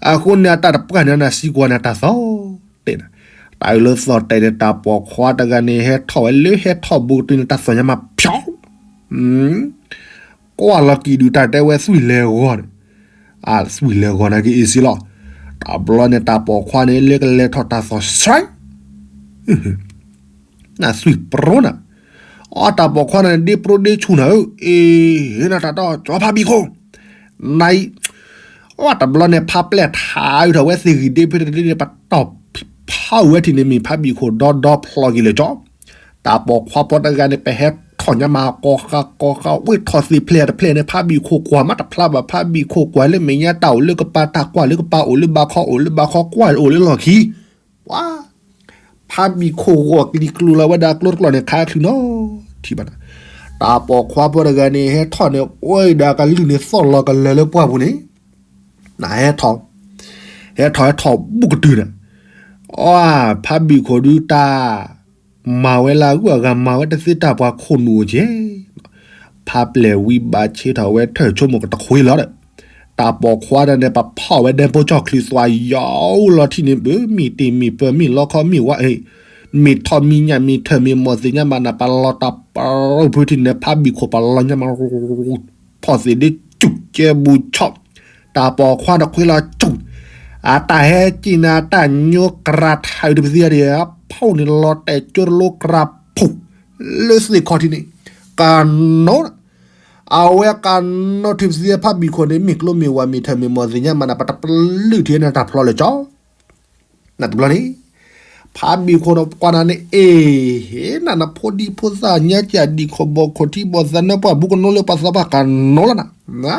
အဃိန့ၣ် အတၢ်တပှၢ်န့ၢ်အီၤန့ၣ် စံကွၢ်န့ၣ် တၢ်သီၣ်တဲာ်န့ၣ်, တၢ်အၢလၢသီၣ်တဲာ်န့ၣ် တၢ်ပိာ်ခွါတဂၤန့ၣ် ဟဲထီၣ်ဝဲလၢဟဲထီၣ်ဘူးကတုၤန့ၣ် တၢ်သီၣ်ညါမးဖျီ ကွၢ်လီၤကံၣ်ဒုးတၢ်တဲဝဲသွံၣ်လဲၤဂီၤန့ၣ်, အသွံၣ်လဲၤဂီၤနာ်က့အ့ၣ်စ့လီၤ. တဘျီန့ၣ် တၢ်ပိာ်ခွါန့ၣ် လၢကလဲၤထီၣ်တၢ်သီၣ်ဆှဲ နသွံၣ်ပရိနၤ, အတၢ်ပိာ်ခွါန့ၣ် ဒ့ပရိဒ့ဆူၣ်နၤဧၢ, အ့ၣ် နတၢ်တီ ကၠီဖးဘံၣ်ခိၣ်, နအံၤ, အတဘျီန့ၣ် ဖးပျဲၢ်ထးအုးထီၣ်ဝဲသ့ၣ်ဂံၢ်ဒ့ဖဲတဒ့န့ၣ် ပတီၢ်ဖးဝဲထံၣ်န့ၣ် မ့ၢ်ဖးဘံၣ်ခိၣ်ဒီဒီဖျီက့ၤလၢာ်ကၠီ တၢ်ပိာ်ခွါဖိတဂၤန့ၣ် ပဟဲထီၣ်ညါမး ကိးဃာ်ကိးဃာ် ဝ့ၢ်ထီၣ်သ့ၣ်ဖျဲၣ်တဖျဲၣ်န့ၣ် ဖးဘံၣ်ခိၣ်ကွၢ်မးတဖျါဘၣ် ဖးဘံၣ်ခိၣ်ကွၢ်လၢမဲာ်ညါတၢ်အိၣ်လၢကပၤ တၢ်ကွၢ်လၢကပၤ အိၣ်လၢဘၣ်ခီကွၢ်အိၣ်လၢဘၣ်ခီကွၢ်အိၣ်လၢလီၢ်ခံ, ပှၤ ဖးဘံၣ်ခိၣ်ဂီၤကလံၤကျိၤလီၤဝဲဒၣ်ကျိတကျိၤန့ၣ် ခါချုးနီၤထံၣ်ဘၣ်နၤ, တၢ်ပိာ်ခွါဖိတဂၤန့ၣ် ဟဲထီၣ်န့ၣ် အိၣ်ဒၣ်ကလုၢ်န့ၣ် သီၣ်လီၤကလၢၤလၢပှၢ်ပူၤန့ၣ်, နဟဲထီၣ်, ဟဲထီၣ်ဟဲထီၣ်ဘူးကတုၤန့ၣ်, အ ဖးဘံၣ်ခိၣ်ဒုးတၢ် မၤဝဲလၢအဂုၤအဂၤ မၤဝဲတသ့တၢ် ပှၤခိၣ်နူာ်အိၣ်ကဲ, ဖးပျဲၢ်ဝံၤဘၣ် ဆ့ထီၣ်ဝဲထၢၣ်ဆိကမိၣ်ကတခွ့လီၤဒီး, တၢ်ပိာ်ခွါတၢ်န့ၣ် ပဖီၣ်ဝဲဒဲဖိကၠီၣ်ချံသွါယီၤလီၤထံၣ်န့ၣ် ဘၣ်မ့ၢ်တ့ၢ်မ့ၢ်ပၢၤမ့ၢ်လီခီမ့ၢ်ဝါအံၤ, မ့ၢ်ထီၣ်မံညၣ်မ့ၢ်ထၢၣ်မ့ၢ်မိၢ်သ့ၣ်ညါမးနၤ ပလီၤတၢ်ပရိဖုထံၣ်န့ၣ် ဖးဘံၣ်ခိၣ်ပလီၤညါမး ဖီၣ်သ့ၣ်ဒ့ကၠူၣ်ကဲဘူးဆီၣ်, တၢ်ပိာ်ခွါတခွ့လီၤကၠူၣ်, အတၢ်ဟဲက့ၤန့ၣ် အတၢ်ညိကရၤထၢၣ်တပသံဒံး အဖီၣ်န့ၣ်လီၤတဲာ်ကၠိတလိကရၤဖူၣ်, လၢသ့ၣ်ခီၣ်ထံးန့ၣ်, ကနိ, အဝဲကနိထံပသံဖးဘံၣ်ခိၣ်န့ၣ် မ့ၢ်ကျိမ့ၢ်ဝါမ့ၢ်ထၢၣ်မ့ၢ်မိၢ်သ့ၣ်ညါမးနၤ ပတပလုၢ်ထံန့ၣ်တၢ်ဖျီလၢကၠီ နတဘျီန့ၣ်, ဖးဘံၣ်ခိၣ်ဒီးကွၢ်နၤန့ၣ် အ့ၣ်, နနဖိဒံဖိသၣ်ညါကၢ်ဒံၣ်ခိၣ်ဘီၣ်ခိၣ်ထံဘီၣ်သးနၢပှၢ် ဘူးကနိလၢပှၤသးပှၢ်ကနိလီၤနၤ,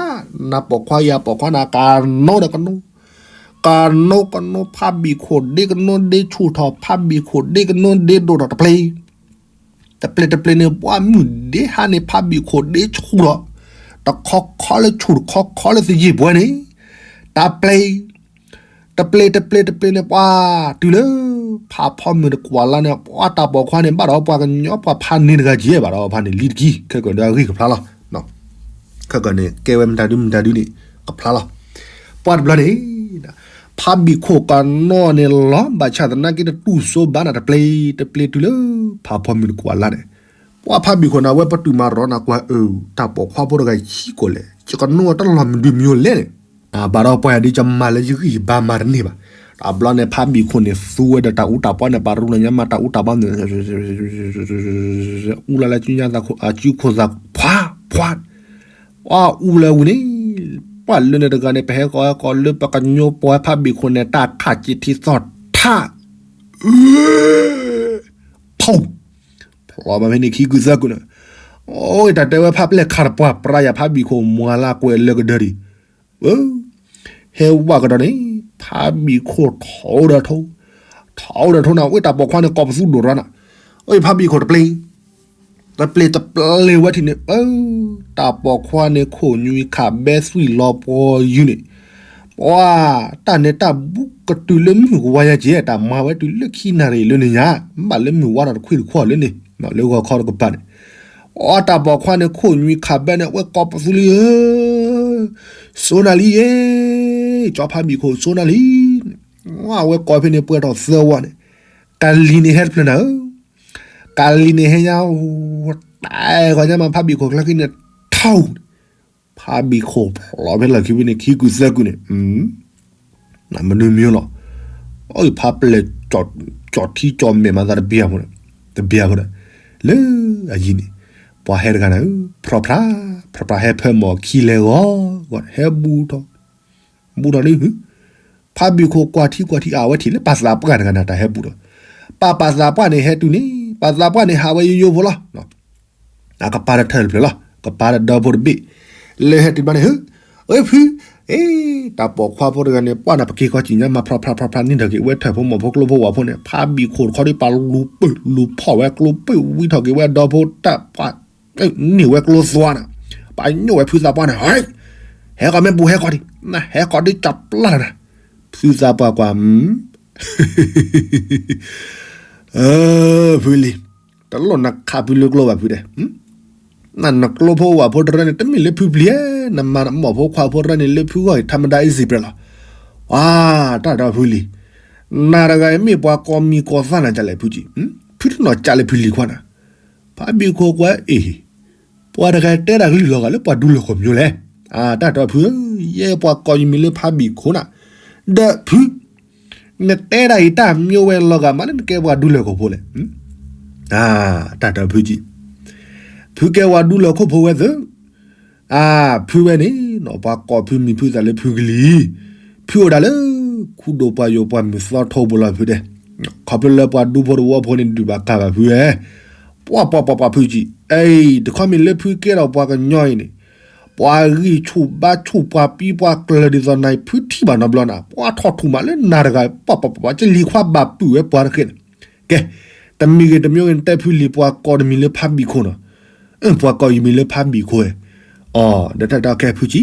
နပိာ်ခွါယၤပိာ်ခွါနၤ ကနိဒီးကနိ, ကနိကနိဖးဘံၣ်ခိၣ်ဒ့ကနိဒ့ဆူၣ်ထီၣ် ဖးဘံၣ်ခိၣ်ဒ့ကနိဒ့ဒိၣ်ထီၣ်တပျ့ၤ တပျ့ၤတပျ့ၤန့ၣ် ပှၤမုၢ်ဒ့ဟါန့ၣ် ဖးဘံၣ်ခိၣ်ဒ့ဆူၣ်ဒီး, တခီခီလၢဆူၣ် တခီခီလၢသယံၣ်ပှဲၤန့ၣ်, တပျ့ၤ, တပျ့ၤတပျ့ၤတပျ့ၤန့ၣ် ပှၤတုၤလၢ ဖးဖီမုၢ်တကွၢ်လါန့ၣ် ပှၤတၢ်ပိာ်ခွါန့ၣ် ဘၣ်ဒီးပှၤကညီပှၤဖးန့ၢ်တဂၤကဲဘၣ်ဒီးဖးန့ၣ်လံတကံၢ် ခဲကၢၣ်ဒီးအဂံၢ်ကဖျါလီၤ. ခဲကၢၣ်န့ၣ် ကဲဝဲမတၤဒုမတၤဒုန့ၣ် ကဖျါလီၤ. ပှၤတဘျီန့ၣ် ဖးဘံၣ်ခိၣ်ကနိန့ၣ်လီၤ ဘၣ်ဆၣ်သနာ်က့တတူၢ်စိဘၣ်နၤ တပျ့ၤ တပျ့ၤတုၤလၢ ဖးဖီမုၢ်တကွၢ်လါန့ၣ်, ပှၤဖးဘံၣ်ခိၣ်န့ၣ် အဝဲပတုာ်မၤရီနၤကွၢ်အၢ တၢ်ပိာ်ခွါဖိတဂၤဆံးကိာ်လဲၣ် ယကနိအတလီၢ်မနုၤမံၤလဲၣ်န့ၣ်, ဘၣ်ဒီးပှၤယၤဒ်ကမၤလၢယဂံၢ်ယဘါမၤတန့ၢ်ဘၣ်. တဘျီန့ၣ် ဖးဘံၣ်ခိၣ်န့ၣ် သူဝဲဒီးတၢ်အူတၢ်ပီန့ၣ် ပာ်ရူလီၤညါမးတၢ်အူတၢ်ပီန့ၣ် အူလၢလၢ စုခိၣ်သး ဖှါ ဖှါ အူလၢဝံၤန့ၣ်, ပှၤလၢန့ၣ်တဂၤန့ၣ် ပဟဲကီးဟဲကီးလၢပကညိပှၤဖးဘံၣ်ခိၣ်န့ၣ် တၢ်ခးက့ၤထံသီၣ်ထး, ဖီၣ်, ဖျီဘၣ်ဖဲန့ၣ်ခံကုသၢကုန့ၣ်, အိၣ်တၢ်တဲဝဲဖးပျဲၢ်ခးတပှၢ် ပြၤယၤဖးဘံၣ်ခိၣ်မွၤလၢကွဲးလၢကဒၢဒံး ဟဲဝဲကဒီးန့ၣ် ဖးဘံၣ်ခိၣ်ထီၣ်ဒီးထိ, ထီၣ်ဒီးထိန့ၣ် အဝဲတၢ်ပိာ်ခွါန့ၣ် ကိးပသူဒိၣ်ရၤနၤ, အဖးဘံၣ်ခိၣ်တပျ့ၤ, တပျ့ၤတပျ့ၤဝဲထံၣ်န့ၣ် တၢ်ပိာ်ခွါန့ၣ် ခိၣ်ညွံခးဘဲသွံၣ်လီၤပှီၤယုာ်န့ၣ်, ပှၤတၢ်န့ၣ်တၢ်ဘူးကတုၤလၢမုၢ်ကဝါညါကဲ တၢ်မၤဝဲတုၤလၢခံနၣ်ရံၣ်လၢန့ၣ်ညါ, ဘၣ်လၢမုၢ်ဝါထီၣ်တခွံတခွီလၢန့ၣ်, လၢဂီၤခီတကပၤန့ၣ် အတၢ်ပိာ်ခွါန့ၣ် ခိၣ်ညွံခးဘဲန့ၣ် အဝဲကိးပသူလံဧၢ, စိနၤလံယဲ, ကၠီဖးဘံၣ်ခိၣ်စိနၤလံ, အဝဲကိးဖဲန့ၣ်ပှဲၤထီၣ်သၢဝီန့ၣ်, ကလံၤန့ၣ်ဟဲတဖျၢၣ်နၤဧၢ, ကလံၤန့ၣ်ဟဲညါ, တၢ်ဂီၤညါမးဖးဘံၣ်ခိၣ်ကျါခံန့ၣ်, ထီၣ် ဖးဘံၣ်ခိၣ်ဖျိးဖဲလီၢ်ခံဖဲန့ၣ် ခံကုာ်သၢကုာ်န့ၣ်, မနုၤမံၤလီၤ. အဖးပျဲၢ် ကၠီၣ်ထံကၠီၣ်မဲာ်မၤသးတဘံၣ်အဖိ, တဘံၣ်အဖိဒီး, လၢအယံၤန့ၣ်, ပှၤဟဲတဂၤန့ၣ်, ဖြီဖြါ, ဖြီဖြါဟဲဖၢမီၢ်ခံလဲၤဂီၤ, ဟဲဘူးထီၣ်, ဘူးထီၣ်လံ, ဖးဘံၣ်ခိၣ်ကွၢ်ထံကွၢ်ထံအါဝဲထံၣ်လၢပှၤသးပှၢ်တဂၤန့ၣ် တၢ်ဟဲဘူးဒီး, ပှၤပှၤသးပှၢ်န့ၣ်ဟဲတုၤန့ၣ် ပှၤသးပှၢ်န့ၣ်ဟးဝဲယိယိဖိလီၤ. အကပၤတထၢၣ်တဖျၢၣ်လီၤ. ကပၤတဒီဖိတဘ့ၣ်, လၢဟဲတုၤဘၣ်န့ၣ်, အဖု, အ့, တၢ်ပိာ်ခွါဖိတဂၤန့ၣ် ပှၤနၢ်ပက့ၤကီၢ်စံၣ်ညါမၤဖြီဖြါဖြီဖြါန့ၣ်ထီၣ်က့ၤဝဲထၢၣ်ဖိမီၢ်ဖိကျိဖိဝၣ်ဖိန့ၣ် ဖးဘံၣ်ခိၣ်တခီဒ်ပှၤလူၤပၢၢ်လူၤဖီၣ်ဝဲကျိပၢၢ်ဝံထီၣ်က့ၤဝဲဒီဖိတၢ်ပှၤ န့ၢ်ဝဲကျိသွါနၤ, ပှၤညိၣ်ဝဲဖုသးပှၢ်န့ၣ်, ဟဲကီးမ့ၢ်ဘူးဟဲကီးဒံး, နဟဲကီးဒ်ကၠီပျၢ်နၤ, ဖုသးပှၢ်ကွၢ်, ဖုလံၤ, တလိၣ်နခးဖုလၢကျိဘၣ်ဖုဒဲး, နနကျိဖိဝၣ်ဖိတရၢန့ၣ် တမ့ၢ်လၢဖုပျံၤဧါ, နမၤနမိၢ်ဖိခွါဖိတရၢန့ၣ် လၢဖုဂီၢ်အံၤ ထါမဒါအံၤစံးပြဲးလီၤ. ပှၤတၢ်ဒီးဖုလံၤ, နၤတဂၤအံၤမ့ၢ်ပှၤကိးမံၤကိးသၣ်နၤဒ်လဲၣ်ဖုကံ, ဖုတနီၤကးလၢဖုလံၤခွါနၤ, ဖးဘံၣ်ခိၣ်ကွၢ်အ့ၣ်, ပှၤတဂၤတဲတၢ်ကလုၢ်လီၤဂာ်လၢပှၤဒူလၢၢ်ခိၣ်မံၤလဲၣ်, တၢ်ဒီးဖု, ယဲပှၤကိးယမံၤလၢဖးဘံၣ်ခိၣ်နၤ, ဒီးဖု နတဲဒၣ်အံၤတၢ်မံၤဝဲလီၤဂာ်မးလၢနကဲပှၤဒူလၢၢ်ခိၣ်ဖိလဲၣ်, တၢ်ဒီးဖုကံ, ဖုကဲပှၤဒူလၢၢ်ခိၣ်ဖိဝဲသ့ၣ်, အဖုဝဲန့ၣ်, ပှၤကိးဖုမံၤဖုသးလၢဖုကလံၤ, ဖုအိၣ်ဒၣ်လၢ ခူဒိၣ်ပှၤယိာ်ပှၤမုၢ်သီထိပူၤလီၤဖုဒဲး, ခီဖျိလၢပှၤဒူဖိတဝီဖိန့ၣ် ဒုးဘၣ်ကၢ်ဘၣ်ဖုဧဲ, ပှၤပှၤပှၤပှၤဖုကံ, အံၤ တခီမ့ၢ်လၢဖုကဲထီၣ်ပှၤကညီအံၤန့ၣ် ပှၤဂံၢ်ဆူၣ်ဘါဆူၣ်ပှၤပံပှၤကျၢၤဒ်သိးနၤအံၤ ဖုထံၣ်ဘၣ်နီတဘျီနၤ, ပှၤထီၣ်ထူၣ်မးလၢနၤတဂၤ, ပှၤပှၤပှၤပှၤ ကလံၤခွါဘၣ်ပုၢ်ဝဲပှၤတဃ့န့ၣ်, ကဲ, တမံၤဂ့ၤတမံၤဂ့ၤ နတဲဖုလံၤ ပှၤကိးတမံၤလၢဖးဘံၣ်ခိၣ်နီၤ, ပှၤကိးယမံၤလၢဖးဘံၣ်ခိၣ်ဝဲ, အဒီးတၢ်တၢ်ကဲဖုကံ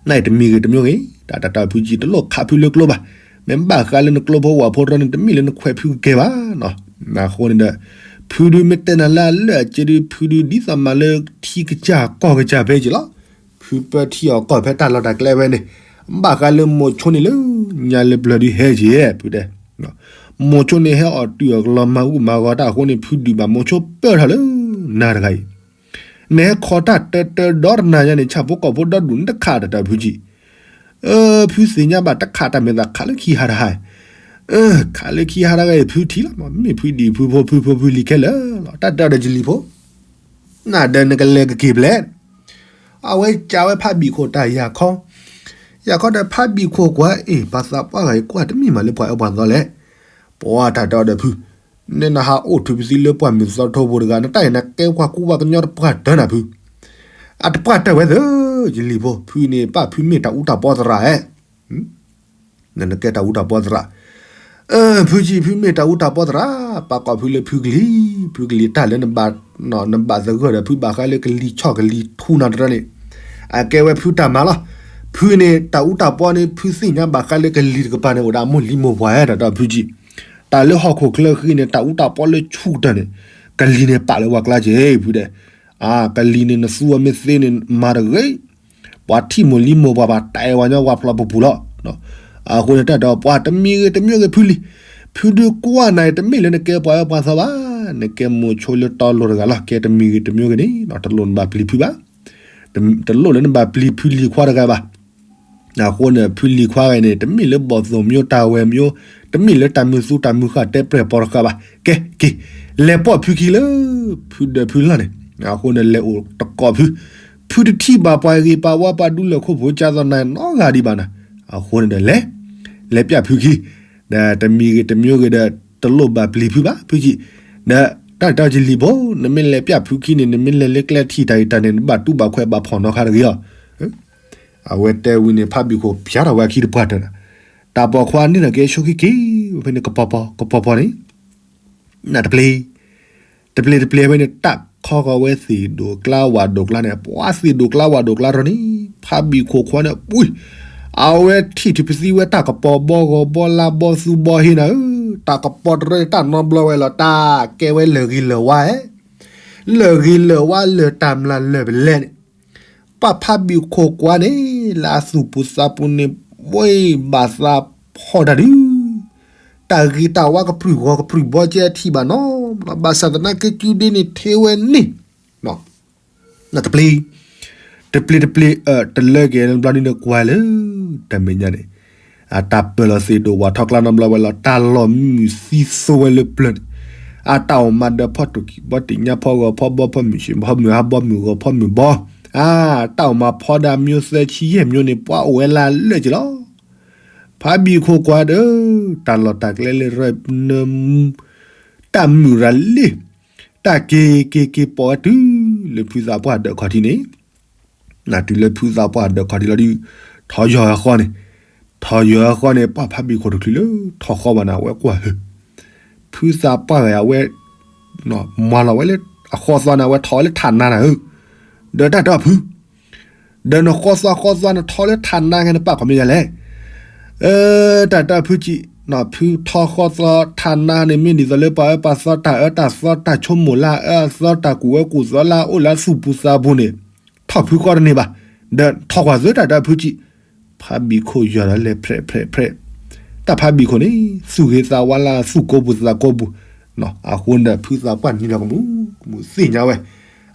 နတမံၤဂ့ၤတမံၤဂ့ၤ တၢ်တၢ်တၢ်ဖုကံ တလိၣ်ခးဖုလၢကျိဘၣ်, မ့ၢ်ဘၣ်ဃးလၢနကျိဖိဝၣ်ဖိတရၢန့ၣ် တမ့ၢ်လၢနခွဲးဖုကကဲဘၣ်နီၤ အဃိန့ၣ်ဒီး ဖုဒုးမ့ၢ်တဲနၤလၢအလၢာ်အကဲဒုး ဖုဒုးဒ်သိးမးလၢထံကစၢ်ကီၢ်ကစၢ်ဖဲက့ၤလီၤ. ဖုပၢထံအီၤကီၢ်ဖဲတၢ်လီၢ်တၢ်ကျဲဝဲန့ၣ် ဘၣ်ဃးလၢမိၤဆိန့ၣ်လၢညါလၢပျၢၤဒုးဟဲက့ၤ ဖုတဲ မိၤဆိန့ၣ်ဟဲအီၣ်တုၤအီၣ်ကလီၤမၤဂူာ်မၤဂီၤတၢ်အဃိန့ၣ် ဖုဒုးဘၣ်မိၤဆိပၢၢ်ထီၣ်လၢနၤတဂၤအံၤ နဟဲခီတၢ်တၢတၢဒီတနၤညါန့ၣ် ဆၣ်ဖိကီၢ်ဖိဒီဒူၣ်နတခးတၢ်တၢ်ဖုကံ ဖုသ့ၣ်ညါဘၣ်တခးတၢ်မဲာ်သးခးလၢခံဟးတဟါ ခးလၢခံဟးတဂၤအံၤဖုထံၣ်လီၤ မ့ၢ်ဖုဒံၣ်ဖုဖိဖုဖိဖုလံၤခဲလၢာ်လီၤ တၢ်တဲအီၤဒီးယလံၤဖိ နဒီးနကလဲၤကက့ၤဘျဲၣ် အဝဲကးဝဲဖးဘံၣ်ခိၣ်တၢ်ယၤခီ ယၤခီဒီးဖးဘံၣ်ခိၣ်ကွၢ်အ့ၣ် ပှၤသးပှၢ်ဂၤအံၤကွၢ်တမ့ၢ်မးလၢပှၤအၢပှၤသီလဲၣ် ပှၤတၢ်တဲအီၤဒီးဖု နဲနဟးအိၣ်ထုးပသံလၢပှၢ်မုၢ်သီထိဖိတဂၤ နတၢ်အံၤနကဲကွၢ်ကူပှၤကညီတပှၢ်တၢၢ်နၤဖု အတပှၢ်တၢၢ်ဝဲသၢ ယလံၤဖိ ဖုန့ၣ်ပၣ်ဖုမ့ၢ်တၢ်အူတၢ်ပီသရၣ်ဧဲ နကဲတၢ်အူတၢ်ပီသရၣ် ဖုကံ ဖုမ့ၢ်တၢ်အူတၢ်ပီသရၣ် ပာ်ကိးဖုလၢဖုကလံၤ ဖုကလံၤတၢ်လၢ နဘၣ်သဂၢၢ်ဒီးဖုဘၣ်ဃးလၢကလံၤဆီၣ်ကလံၤထူနၤတရၢန့ၣ် အကဲဝဲဖုတၢ်မၤလီၤ ဖုန့ၣ်တၢ်အူတၢ်ပီန့ၣ် ဖုသ့ၣ်ညါဘၣ်ဃးလၢကလံၤတကပၤန့ၣ် အိၣ်ဒီးအမိၢ်လံၤမိၢ်ပှၢ်ဧဲ တၢ်တဲဖုကံ တၢ်လၢဟီၣ်ခိၣ်ချၢဃံန့ၣ် တၢ်အူတၢ်ပီလၢဆူၣ်ကတၢၢ်န့ၣ် ကလံၤန့ၣ်ပာ်လၢပှၤကျါက့ၤ ဖုတဲ ကလံၤန့ၣ်နသူအီၤမ့ၢ်သ့န့ၣ် မၤတဂ့ၤ ပှၤထံၣ်မိၢ်လံၤမိၢ်ပှၢ်ဘၣ် တၢ်အဲၣ်ဝဲညီဝဲဖျိးပူၤပူၤလီၤ အဃိန့ၣ်တၢ်တဲပှၤတမံၤဂ့ၤတမံၤဂ့ၤဖုလံၤ ဖုဒုးကွၢ်နၤတမ့ၢ်လၢနကဲပှၤအၢပှၤသီဘၣ် နကဲမိၤဆိလၢတီလိၤတဂၤလီၤ ကဲတမံၤဂ့ၤတမံၤဂ့ၤန့ၣ် တလိၣ်နဘၣ်ပျံၤဖုဘၣ် တလိၣ်လၢနဘၣ်ပျံၤဖုလံၤခွါတဂၤဘၣ် အဃိန့ၣ် ဖုလံၤခွါဂၤန့ၣ် တမ့ၢ်လၢဘီၣ်သိၣ်မၠိတၢ်ဝဲမၠိ တမ့ၢ်လၢတၢ်မုာ်သူတၢ်မုာ်ဃာ်တဲပြဲၢ်ပိာ်တဃာ်ဘၣ် ကဲက့ၤ လဲၤပိာ်ဖုခံလၢ ဖုဒၢးဖုလီၢ်န့ၣ် အဃိန့ၣ်လဲၤအိၣ်တကိးဖု ဖုတထံၣ်ဘၣ်ပှၤဂ့ၤပှၤဝါပှၤဒူလၢာ်ခိၣ်ဖိကၢ်သိးနၤနီတဂၤဒံးဘၣ်နၤ အဃိန့ၣ်ဒီးလဲၤ လဲၤပျၢ်ဖုခံ ဒီးတမံၤဂ့ၤတမံၤဂ့ၤဒီး တလိၣ်ဘၣ်ပျံၤဖုဘၣ် ဖုခံ ဒီးတၢ်တဲအီၤယလံၤဖိ နမ့ၢ်လဲၤပျၢ်ဖုခံန့ၣ် နမ့ၢ်လဲၤလၢကျဲထံၣ်တၢ်အံၤတၢ်န့ၣ် နဘၣ်တူၢ်ဘၣ်ခွဲးဘၣ်ဖီၣ်နီၣ်ဃာ်တဂ့ၤအီၤ အဝဲတဲဝံၤန့ၣ် ဖးဘံၣ်ခိၣ်ဖျါထီၣ်ဝဲအခံတပှၢ်တၢၢ်နၤ တၢ်ပိာ်ခွါန့ၣ်ဒီးကဲဆိခံက့ၤ ဝဲဖဲန့ၣ်ကပီၤပီၤ ကပီၤပီၤန့ၣ် နတပျ့ၤ တပျ့ၤတပျ့ၤဖဲန့ၣ် တၢ်ခီဃီၤဝဲသ့ၣ်ဒိၣ်ကျါဝၣ်ဒိၣ်ကျါန့ၣ် ပှၤသ့ၣ်ဒိၣ်ကျါဝၣ်ဒိၣ်ကျါထီၣ်န့ၣ် ဖးဘံၣ်ခိၣ်ခွါန့ၣ် ပှံၤ အဝဲထံၣ်ထူၣ်ပသံဝဲတၢ်ကပီၤဘီဂီၤဘီလါဘီသူဘီဟ့နၤဧၢ တၢ်ကပီၤတရၢန့ၣ် တၢ်နီတဘျီဝဲလီၤ တၢ်ကဲဝဲလၢၢ်ဂ့ၤလၢၢ်ဝါဧဲ လၢၢ်ဂ့ၤလၢၢ်ဝါလၢၢ်တၢ်မျၢ်လၢၢ်ပလဲန့ၣ် ပှၤဖးဘံၣ်ခိၣ်ကွၢ်န့ၣ် လၢအသူၣ်ပူၤသးပူၤန့ၣ် ဝဲဘၣ်သးဖီၣ်တၢ်ဒုး တၢ်ဂ့ၤတၢ်ဝါကပြုၢ်ဂီၤကပြုၢ်ဘီကဲထံၣ်ဘၣ်နီၤ ဘၣ်ဆၣ်သနာ်က့ကုဒ့န့ၣ် ထံဝဲန့ၣ် တပျ့ၤ တပျ့ၤတပျ့ၤ တလၢက့ၤဘျီဒုန့ၣ်ကွၢ်လၢ တၢ်မဲာ်ညါန့ၣ် အတၢ်ပၢၢ်လီၤသ့ၣ်ဒိၣ်ဝၣ်ထီၣ်ကျါနီတဘျီဝဲလီၤ တၢ်လီၢ်မုာ်သံသိဝဲလၢပျၢၤန့ၣ် အတၢ်အိၣ်မၤဒီးဖီၣ်တူၢ်ကံၣ်ဘီတ့ၣ်ညါဖီဂီၤဖီဘီဖီမုၢ်ဆ့ၣ်ဖီမုၢ်ဟါဘီမုၢ်ဂီၤဖီမုၢ်ဘီ အတၢ်အိၣ်မၤဖီဒါမၠိသၢဆံယဲၢ်မၠိန့ၣ် ပှၤအိၣ်ဝဲလၢလၢၢ်က့ၤလီၤ ဖးဘံၣ်ခိၣ်ကွၢ်ဒီး တၢ်လီၢ်တၢ်ကျဲလၢရၢနၢမူ တၢ်မုာ်ရၤလ့ၢ် တၢ်က့ၤက့ၤက့ၤပိာ်ဝဲတုၤ လၢဖုသးပှၢ်ဒၢးခီၣ်ထံးန့ၣ် နတုၤလၢဖုသးပှၢ်ဒၢးခီၣ်ထံးလီၤဒုး ထီၣ်ယီၤအဃီန့ၣ် ထီၣ်ယီၤအဃီန့ၣ် ပှၤဖးဘံၣ်ခိၣ်တချုးလၢ ထီၣ်ဃီဘၣ်န့ၣ် အဝဲကွၢ်ဟု ဖုသးပှၢ်ဂၤအဝဲ မၤလီၤဝဲလၢ အဃီသီန့ၣ် အဝဲထီၣ်ဝဲလၢထးနါနၤဧၢ ဒီးတၢ်တဲဖု ဒီးနဃီသီဃီသီနထီၣ်လၢထးနါဂ့ၤ နပာ်ခီမ့ၢ်ယၤလဲၣ်. တၢ်တၢ်ဖုကံး ဖုထီဃီသီထးနါန့ၣ် မ့ၢ်ဒ်သိးလၢပှၤအၢပှၤသီတၢ်အၢတၢ်သီတၢ်ဆိကမိၣ်လၢအအၢအသီတၢ်ကူၣ်ဝဲကူၣ်သီလၢအအိၣ်လၢ သူၣ်ပူၤသးပူၤန့ၣ် ထီၣ်ဖုဃီတန့ၢ်ဘၣ်. ဒီးထီၣ်ကွၢ်သ့တၢ်တၢ်ဖုကံး ဖးဘံၣ်ခိၣ်ယီၤဒီးလဲၤဖြဲးဖြဲးဖြဲး တၢ်ဖးဘံၣ်ခိၣ်န့ၣ် သူၣ်ဂ့ၤသးဝါလၢသူၣ်ကိးပူၤသးကိးပူၤ အဃိန့ၣ်ဒီး ဖုသးပှၢ်နံၤလီၤကမူးကမူးသ့ၣ်ညါဝဲ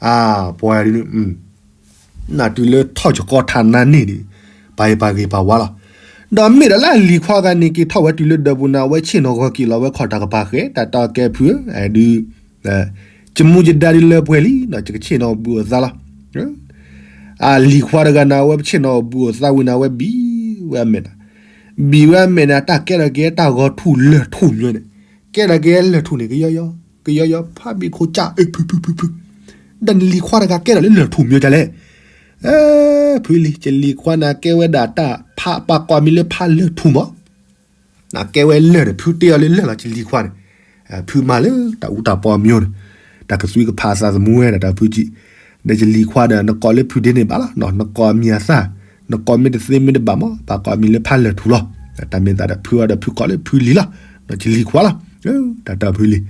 အပှၤဒ်န့ၣ် နတုၤလၢထီၣ်ကကီထးနါန့ၣ်ဒီး ပာ်အံၤပာ်ဂ့ၤပာ်ဝါလီၤ. ဒီးမ့ၢ်ဒီးလၢအလံၤခွါဂၤန့ၣ် က့ၤထီၣ်ဝဲတုၤလၢဒၢးပူၤန့ၣ် အဝဲဆ့ၣ်နီၤဂီၤက့ၤလီၤဝဲခီၣ်တၢ်ကပၤဃဲ တၢ်တီကဲဖုဧၢ ဒုး ကမူယဒါဒ်လၢပှဲၤလံ ယကဆ့ၣ်နီၤဘုၣ်အသးလီၤ. အလံၤခွါတဂၤန့ၣ် အဝဲဆ့ၣ်နီၤဘုၣ်အသးဝံၤန့ၣ် အဝဲဘံၣ်ဝဲအမဲာ်န့ၣ် ဘံၣ်ဝဲအမဲာ်န့ၣ် တၢ်ကဲထီၣ်က့ၤတၢ်ဂီၤထူၣ်လၢၢ်ထူၣ်မၠိန့ၣ် ကဲထီၣ်က့ၤလၢၢ်ထူၣ်န့ၣ် ကယီယီ ကယီယီ ဖးဘံၣ်ခိၣ်ကး ဖုဖုဖုဖု ဒီးနလံၤခွါတဂၤကဲထီၣ်လၢလၢၢ်ထူၣ်မၠိဒ်လဲၣ်. ဖုလံၤ ယလံၤခွါန့ၣ် ကဲဝဲဒၣ်တၢ်ဖး ပှၤကိးမံၤလၢဖးလၢၢ်ထူၣ်မး နကဲဝဲလၢၢ်န့ၣ် ဖုတဲအီၤလၢလၢၢ်လီၤ ယလံၤခွါန့ၣ် ဖုမၤလၢတၢ်အူတၢ်ပီမၠိန့ၣ် တၢ်ကသွံကဖးသးသမူဝဲဒၣ်တၢ်ဖုကံး ဒီးယလံၤခွါဒီး နကိးလၢဖုဒ့န့ၣ်ဘၣ်လီၤ နကိးမံၤအသၣ် နကိးမ့ၢ်တသ့မ့ၢ်တဘၣ်မး ပှၤကိးမံၤလၢဖးလၢၢ်ထူၣ်လီၤ. တၢ်မ့ၢ်သးဒီးဖုအီၤဒီးဖုကိးလၢဖုလံၤလီၤ ယလံၤခွါလီၤ. တၢ်တၢ်ဖုလံၤ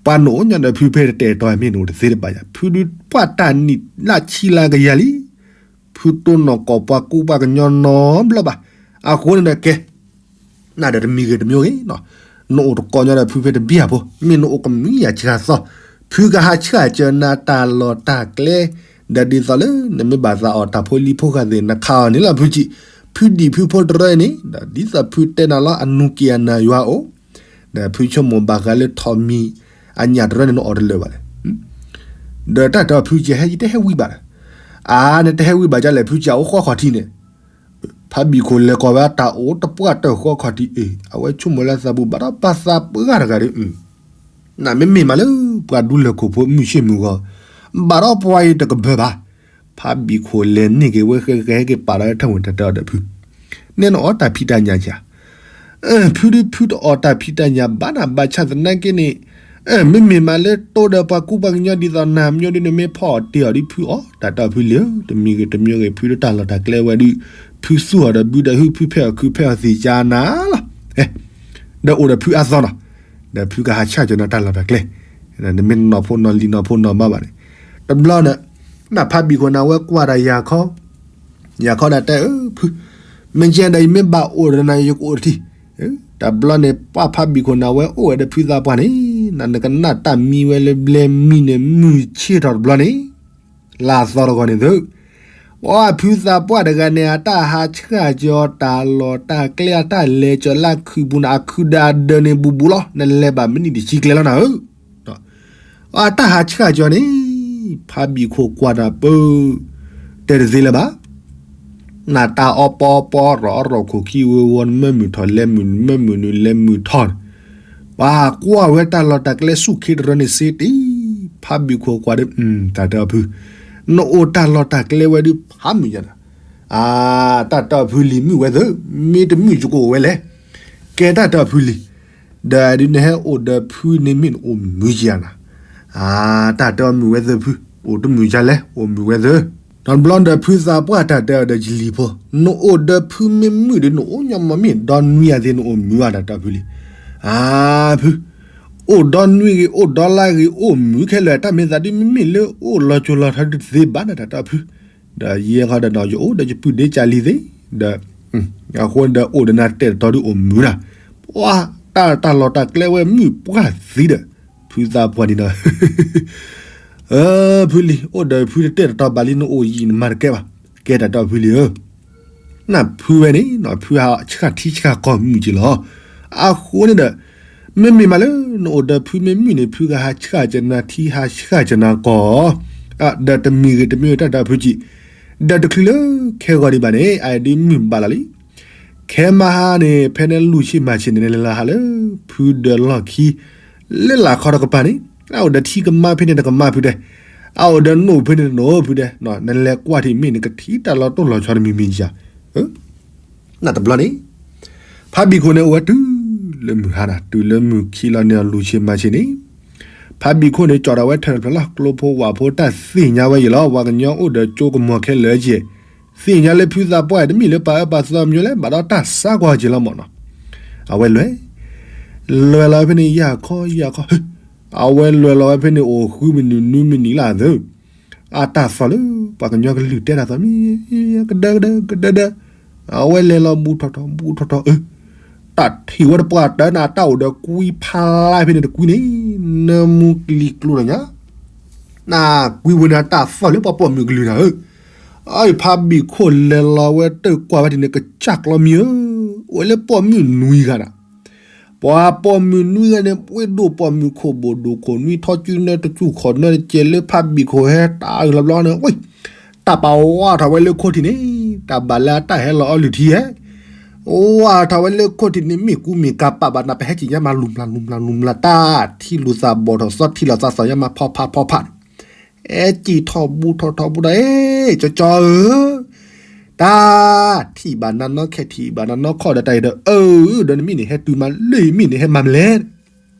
ပှၤနအိၣ်ညီဒီးဖုဖဲတတဲာ်တီၤမ့ၢ်နအိၣ်တသ့တဘၣ်ယၤ, ဖုဒုးပှၢ်တၢ်နံၣ်လၢဆံလၢကယၤလံ, ဖုတိၢ်နီၣ်ကိးပှၤကူပှၤကညီနီတဘျီဘၣ်. အဃိန့ၣ်ဒီးကဲ နဒီးတမံၤဂ့ၤတမံၤဂ့ၤ, နအိၣ်တကိးညီဒီးဖုဖဲတဘျီဖိ, မ့ၢ်နအိၣ်ကမံယၤစှၤသီ, ဖုကဟးဆှၢစၢၤနၤတၢ်လီၢ်တၢ်ကျဲ, ဒီးဒ်သိးလၢနမ့ၢ်ဘၣ်သးအီၣ်တၢ်ဖိလံၤဖိဃာ်သ့ၣ် နခးအီၤန့ၣ်လီၤဖုကံၣ်, ဖုဒံၣ်ဖုဖိတရၢန့ၣ်, ဒီးဒ်သိးဖုတဲနၤလီၤ အနူက့ၤအနၤယွၤအိၣ် ဒီးဖုဆိကမိၣ်ဘၣ်ဃးလၢထိးမံၤ အညၣ်တရၢန့ၣ် နအီၣ်တလၢာ်ဘၣ်လဲၣ်. ဒီးတၢ်တဲအီၤဖုကံၣ် ဟဲယတဟဲဝံဘၣ်လဲၣ်. အါ နတဟဲဝံဘၣ်ဒ်လဲၣ် ဖုကံၣ် အိၣ်ဃီခီၣ်ထံးန့ၣ်, ဖးဘံၣ်ခိၣ်လဲၤကိးဝဲတၢ်အိၣ်တပှၢ်တၢၢ်ဃီခီၣ်ထံးအ့ၣ်, အဝဲဆိကမိၣ်လၢသးပူၤဘၣ်ဒီးပှၤသးပှၢ်တဂၤဒီး နမ့မ့ၢ်မးလၢပှၤဒူလၢၢ်ခိၣ်ဖိမုၢ်ဆ့ၣ်မုၢ်ဂီၤ, ဘၣ်ဒီးပှၤအံၤတကဘၢၣ်ဘၣ်. ဖးဘံၣ်ခိၣ်လဲၤန့ၢ်က့ၤဝဲ ဃဲဃဲက့ၤပာ်ဒီးထၢၣ်ဝဲတၢ်တဲအီၤဒီးဖု, နဲနအီၣ်တၢ်ဖံးတၢ်ညၣ်ဧါ. ဖုဒုးဖုတအီၣ်တၢ်ဖံးတၢ်ညၣ်ဘၣ်နၤဘၣ်ဆၣ်သနာ်က့န့ၣ်, မ့မ့ၢ်မးလၢတိဒီးပှၤကူပှၤကညီဒ်သိးနၤမညီဒုး နမ့ၢ်ဖီအီၣ်တ့ၢ်အီၤဒ်ဖုအီၣ် တၢ်တဲအီၤဖုလံဧၢ, တမံၤဂ့ၤတမံၤဂ့ၤ ဖုတၢ်လီၢ်တၢ်ကျဲဝဲဒုး, ဖုသူၣ်အီၤဒီးဘုဒီးဟု ဖုဖဲအီၣ်ခုဖဲအီၣ်သ့ၣ်ကါနၤလီၤ. ဒီးအိၣ်ဒီးဖုအါသီနီၤ, ဒီးဖုကဟးဆှၢကၢၤနၤတၢ်လီၢ်တၢ်ကျဲ, နမ့ၢ်နီၢ်ဖိနီၢ်လံၤနီၢ်ဖိနီၢ်ဘါဘၣ်န့ၣ်, တဘျီန့ၣ်, နဖးဘံၣ်ခိၣ်န့ၣ် အဝဲကွၢ်ဒီးယၤခီ, ယၤခီဒီးတဲအၢဖု, မ့ၢ်ကဲဒီးယမ့ၢ်ဘၣ်အိၣ်ဒီးနၤ ယကအိၣ်တထံၣ်. တဘျီန့ၣ် ပှၢ်ဖးဘံၣ်ခိၣ်န့ၣ် အဝဲအိၣ်ဝဲဒီးဖုသးပှၢ်န့ၣ်, နကနၣ်တၢ်မံဝဲလၢဘျဲမံန့ၣ် မုၢ်ဆ့ၣ်ထီၣ်တဘျီန့ၣ်, လၢအသီတဂီၤန့ၣ်သု, ပှၢ်ဖုသးပှၢ်တဂၤန့ၣ် အတၢ်ဟးဆှၢကၢၤတၢ်လီၢ်တၢ်ကျဲအတၢ်လဲၤကၢၤလၢခုးပူၤန့ၣ် အခုးဒီးအဒၢးန့ၣ်ဘူးဘူးလီၤ, နလဲၤဘၣ်မံးနံးတဆံကျဲလီၤနၤဧၢ. အတၢ်ဟးဆှၢကၢၤန့ၣ်, ဖးဘံၣ်ခိၣ်ကွၢ်တၢ်ပၢ, တဲတသ့လၢၤဘၣ်. နတၢ်အီပီအီပီ ရီၣ်အီရီၣ်ခိၣ်ခံဝီဝီ နမၢမုၢ်ထီၣ်လဲၤမုၢ် နမၢမုၢ်နုာ်လဲၤမုၢ်ထီၣ်န့ၣ်, ပှၤကွၢ်ဝဲတၢ်လီၢ်တၢ်ကျဲဆူၣ်ခ့တရၢန့ၣ်စ့တ့ၢ်, ဖးဘံၣ်ခိၣ်ကွၢ်ဒီး, တၢ်တဲအီၤဖု, နအိၣ်တၢ်လီၢ်တၢ်ကျဲဝဲဒုးဖးမုၢ်ညါနၤ, အါ, တၢ်တဲအီၤဖုလံၤမုာ်ဝဲသၢ, မ့ၢ်တမုာ်ယကအိၣ်ဝဲလဲၣ်, ကဲတၢ်တဲအီၤဖုလံၤ, ဒီးဒုးနဟဲအိၣ်ဒီးဖုန့ၣ်မ့ၢ်နအိၣ်မုာ်ကယၤနၤ, အါ, တၢ်တဲအီၤမုာ်ဝဲသၢဖု, အိၣ်တမုာ်ကလဲၣ် အိၣ်မုာ်ဝဲသၢ. ဒီးတဘျီဒီးဖုသးပှၢ်တၢ်တဲအီၤဒီးယလံၤဖိ, နအိၣ်ဒီးဖုမ့ၢ်မုာ်ဒီး နအိၣ်ညီမီၤမ့ၢ်ဒီနွံအသ့ၣ် နအိၣ်မုာ်ဧါ တၢ်တဲအီၤဖုလံၤ, အါ, ဖု, အိၣ်ဒီနွံဂ့ၤ အိၣ်ဒီလါဂ့ၤ အိၣ်မုာ်ခဲလၢာ် တၢ်မ့ၢ်သးဒုးမ့မ့ၢ်လၢအိၣ်လီၤကၠိလီၤထီဒုးတသ့ဘၣ်နၤ တၢ်တဲအီၤဖု, ဒီးယဲခီဒီးနီၤ ယအိၣ်ဒီးယပုၢ်ဒ့ကၢ်လံၤသ့ၣ်, ဒီး, အဃိဒီးအိၣ်ဒီးနၤတဲာ်တတီၤဒုးအိၣ်မုာ်နၤ, ပှၤ, တၢ်, တၢ်လီၢ်တၢ်ကျဲဝဲမုာ်ပှၢ်သံဒီး, ဖုသးပှၢ်န့ၣ်ဒီး အၢ, ဖုလံၤ, အိၣ်ဒီးဖုတတဲာ်တတီၤဘၣ်လံ နအိၣ်ယံာ်နမၤတကဲဘၣ်, ကဲတၢ်တဲအီၤဖုလံၤဧၢ, နဖုဝဲန့ၣ် ဖုဟးဆှၢထံဆှၢကီၢ်မုာ်က့ၤလီၤ, အဃိန့ၣ်ဒီး, မ့မ့ၢ်မးလၢ နအိၣ်ဒီးဖုမ့ၢ်မုာ်န့ၣ် ဖုကဟးဆှၢကၢၤနၤထံဟးဆှၢကၢၤနၤကီၢ်, ဒီးတမံၤဂ့ၤတမံၤဂ့ၤ တၢ်တဲအီၤဖုကံၣ်, ဒီးတချုးလၢခဲဂီၤဒံးဘၣ်န့ၣ် အဒုးမုာ်ဘၣ်လီၤလံ ခဲမဟါန့ၣ် ဖဲနလူၤဆ့မၤဆ့န့ၣ် နလဲၤလီၤဟးလၢ ဖုဒၢးလီၢ်ခံ, လၢလာ်ခီတကပၤန့ၣ်, အအိၣ်ဒီးထံကမါဖဲန့ၣ်တကမါဖုဒဲး, အအိၣ်ဒီးနိၣ်ဖဲန့ၣ်တနိၣ်ဖုဒဲး, နလဲၤကွၢ်ထံၣ်မ့ၢ်နကထံၣ်တၢ်လီၤတိၢ်လီၤဆီတမံၤမံၤဧါ, နတဘျီန့ၣ် ဖးဘံၣ်ခိၣ်န့ၣ်အိၣ်ဝဲတုၤလၢမုၢ်ဟါနၤ တုၤလၢမုၢ်ခံလီၤန့ၣ် အလူၤဆ့မၤဆ့န့ၣ်, ဖးဘံၣ်ခိၣ်န့ၣ် ကၠီၣ်ထီၣ်ဝဲထၢၣ်တဖျၢၣ်လီၤ ကျိဖိဝၣ်ဖိတၢ်သ့ၣ်ညါဝဲယံာ်လီၤ ပှၤကညီအိၣ်ဒီးကၠိကမီၤခဲလၢာ်က့ၤ, သ့ၣ်ညါလၢဖုသးပှၢ်တမ့ၢ်လၢပှၤအၢပှၤသီမညိလၢ ဘၣ်ဒီးတၢ်ဆါကွၢ်က့ၤလီၤမၢ်နီၤ, အဝဲလဲၤ, လဲၤလီၤဝဲဖဲန့ၣ်ယၢ်ခီယၢ်ခီ, အဝဲလဲၤလီၤဝဲဖဲန့ၣ်အိၣ်ဃုမုၢ်နုာ်နွံမုၢ်နံၤလၢအသၢ အတၢ်သီၣ်လၢပှၤကညီကလုၢ်တဲတၢ်သီၣ်မံၤ, ကဒၢကဒၢကဒၢဒၢ, အဝဲလဲၤလီၤဘူးထီၣ်ထီၣ်ဘူးထီၣ်ထီၣ်အၢ, တၢ်ထံၣ်ဝဲတပှၢ်တၢၢ်န့ၣ် အတၢ်အိၣ်ဒီးကွံဖးလါဖဲန့ၣ်တကွံန့ၣ်, နၢမူကလံၤကျိၤလီၤညါ, နကွံဝဲန့ၣ် တၢ်သီၣ်လၢပှၤပိာ်မုၣ်ကလုၢ်နၤဧၢ, အဖးဘံၣ်ခိၣ်လဲၤလီၤဝဲတၢၢ်ကွၢ်ဝဲဒ်န့ၣ် ကစၢ်ကျီမံၤဧၢ, အိၣ်ဝဲလၢပိာ်မုၣ်နွံဂၤနၤ ပှၤပိာ်မုၣ်နွံဂၤန့ၣ် ပှ့ၤဒိၣ်ပိာ်မုၣ်ခိၣ်ဘိၣ်ဒိၣ်ခိၣ်နွံထီၣ်စုနဲတစူၢ်ခီၣ်နဲတကဲလၢဖးဘံၣ်ခိၣ်ဟဲတၢ်အုၣ်လီၤဘျီန့ၣ်, တၢ်ပာ်ဝးထီၣ်ဝဲလၢခိၣ်ထံးန့ၣ်, တၢ်ဘၣ်လၢအတၢ်ဟဲလီၤအီလုၢ်ထံဟဲ, ဝးထီၣ်ဝဲလၢခိၣ်ထံးန့ၣ် မ့ၢ်ကူမ့ၢ်ကၤပာ်ဘၣ်နၤ ပဟဲက့ၤညါမးလူၤမျၢ်လူၤမျၢ်လူၤမျၢ် တၢ်ထံၣ်လိာ်သးဘီၣ်ထီၣ်သီထံၣ်လိာ်သးသီၣ်ညါမးဖီဖးဖီဖးန့ၣ် အဲၣ်ကံၣ်ထီၣ်ဘူးထီၣ်ထီၣ်ဘူးဒီး အဲၣ် ကၠီကၠီဧၢ, တၢ်ထံၣ်ဘၣ်နၤနီၢ်ခဲထံၣ်ဘၣ်နၤနီၢ်ခီၣ်ဒီး တၢ်အံၤဒီး အၢ ဒီးနမ့ၢ်န့ၣ်ဟဲတုၤမးလၢယမ့ၢ်န့ၣ်ဟဲမၤမလဲၣ်,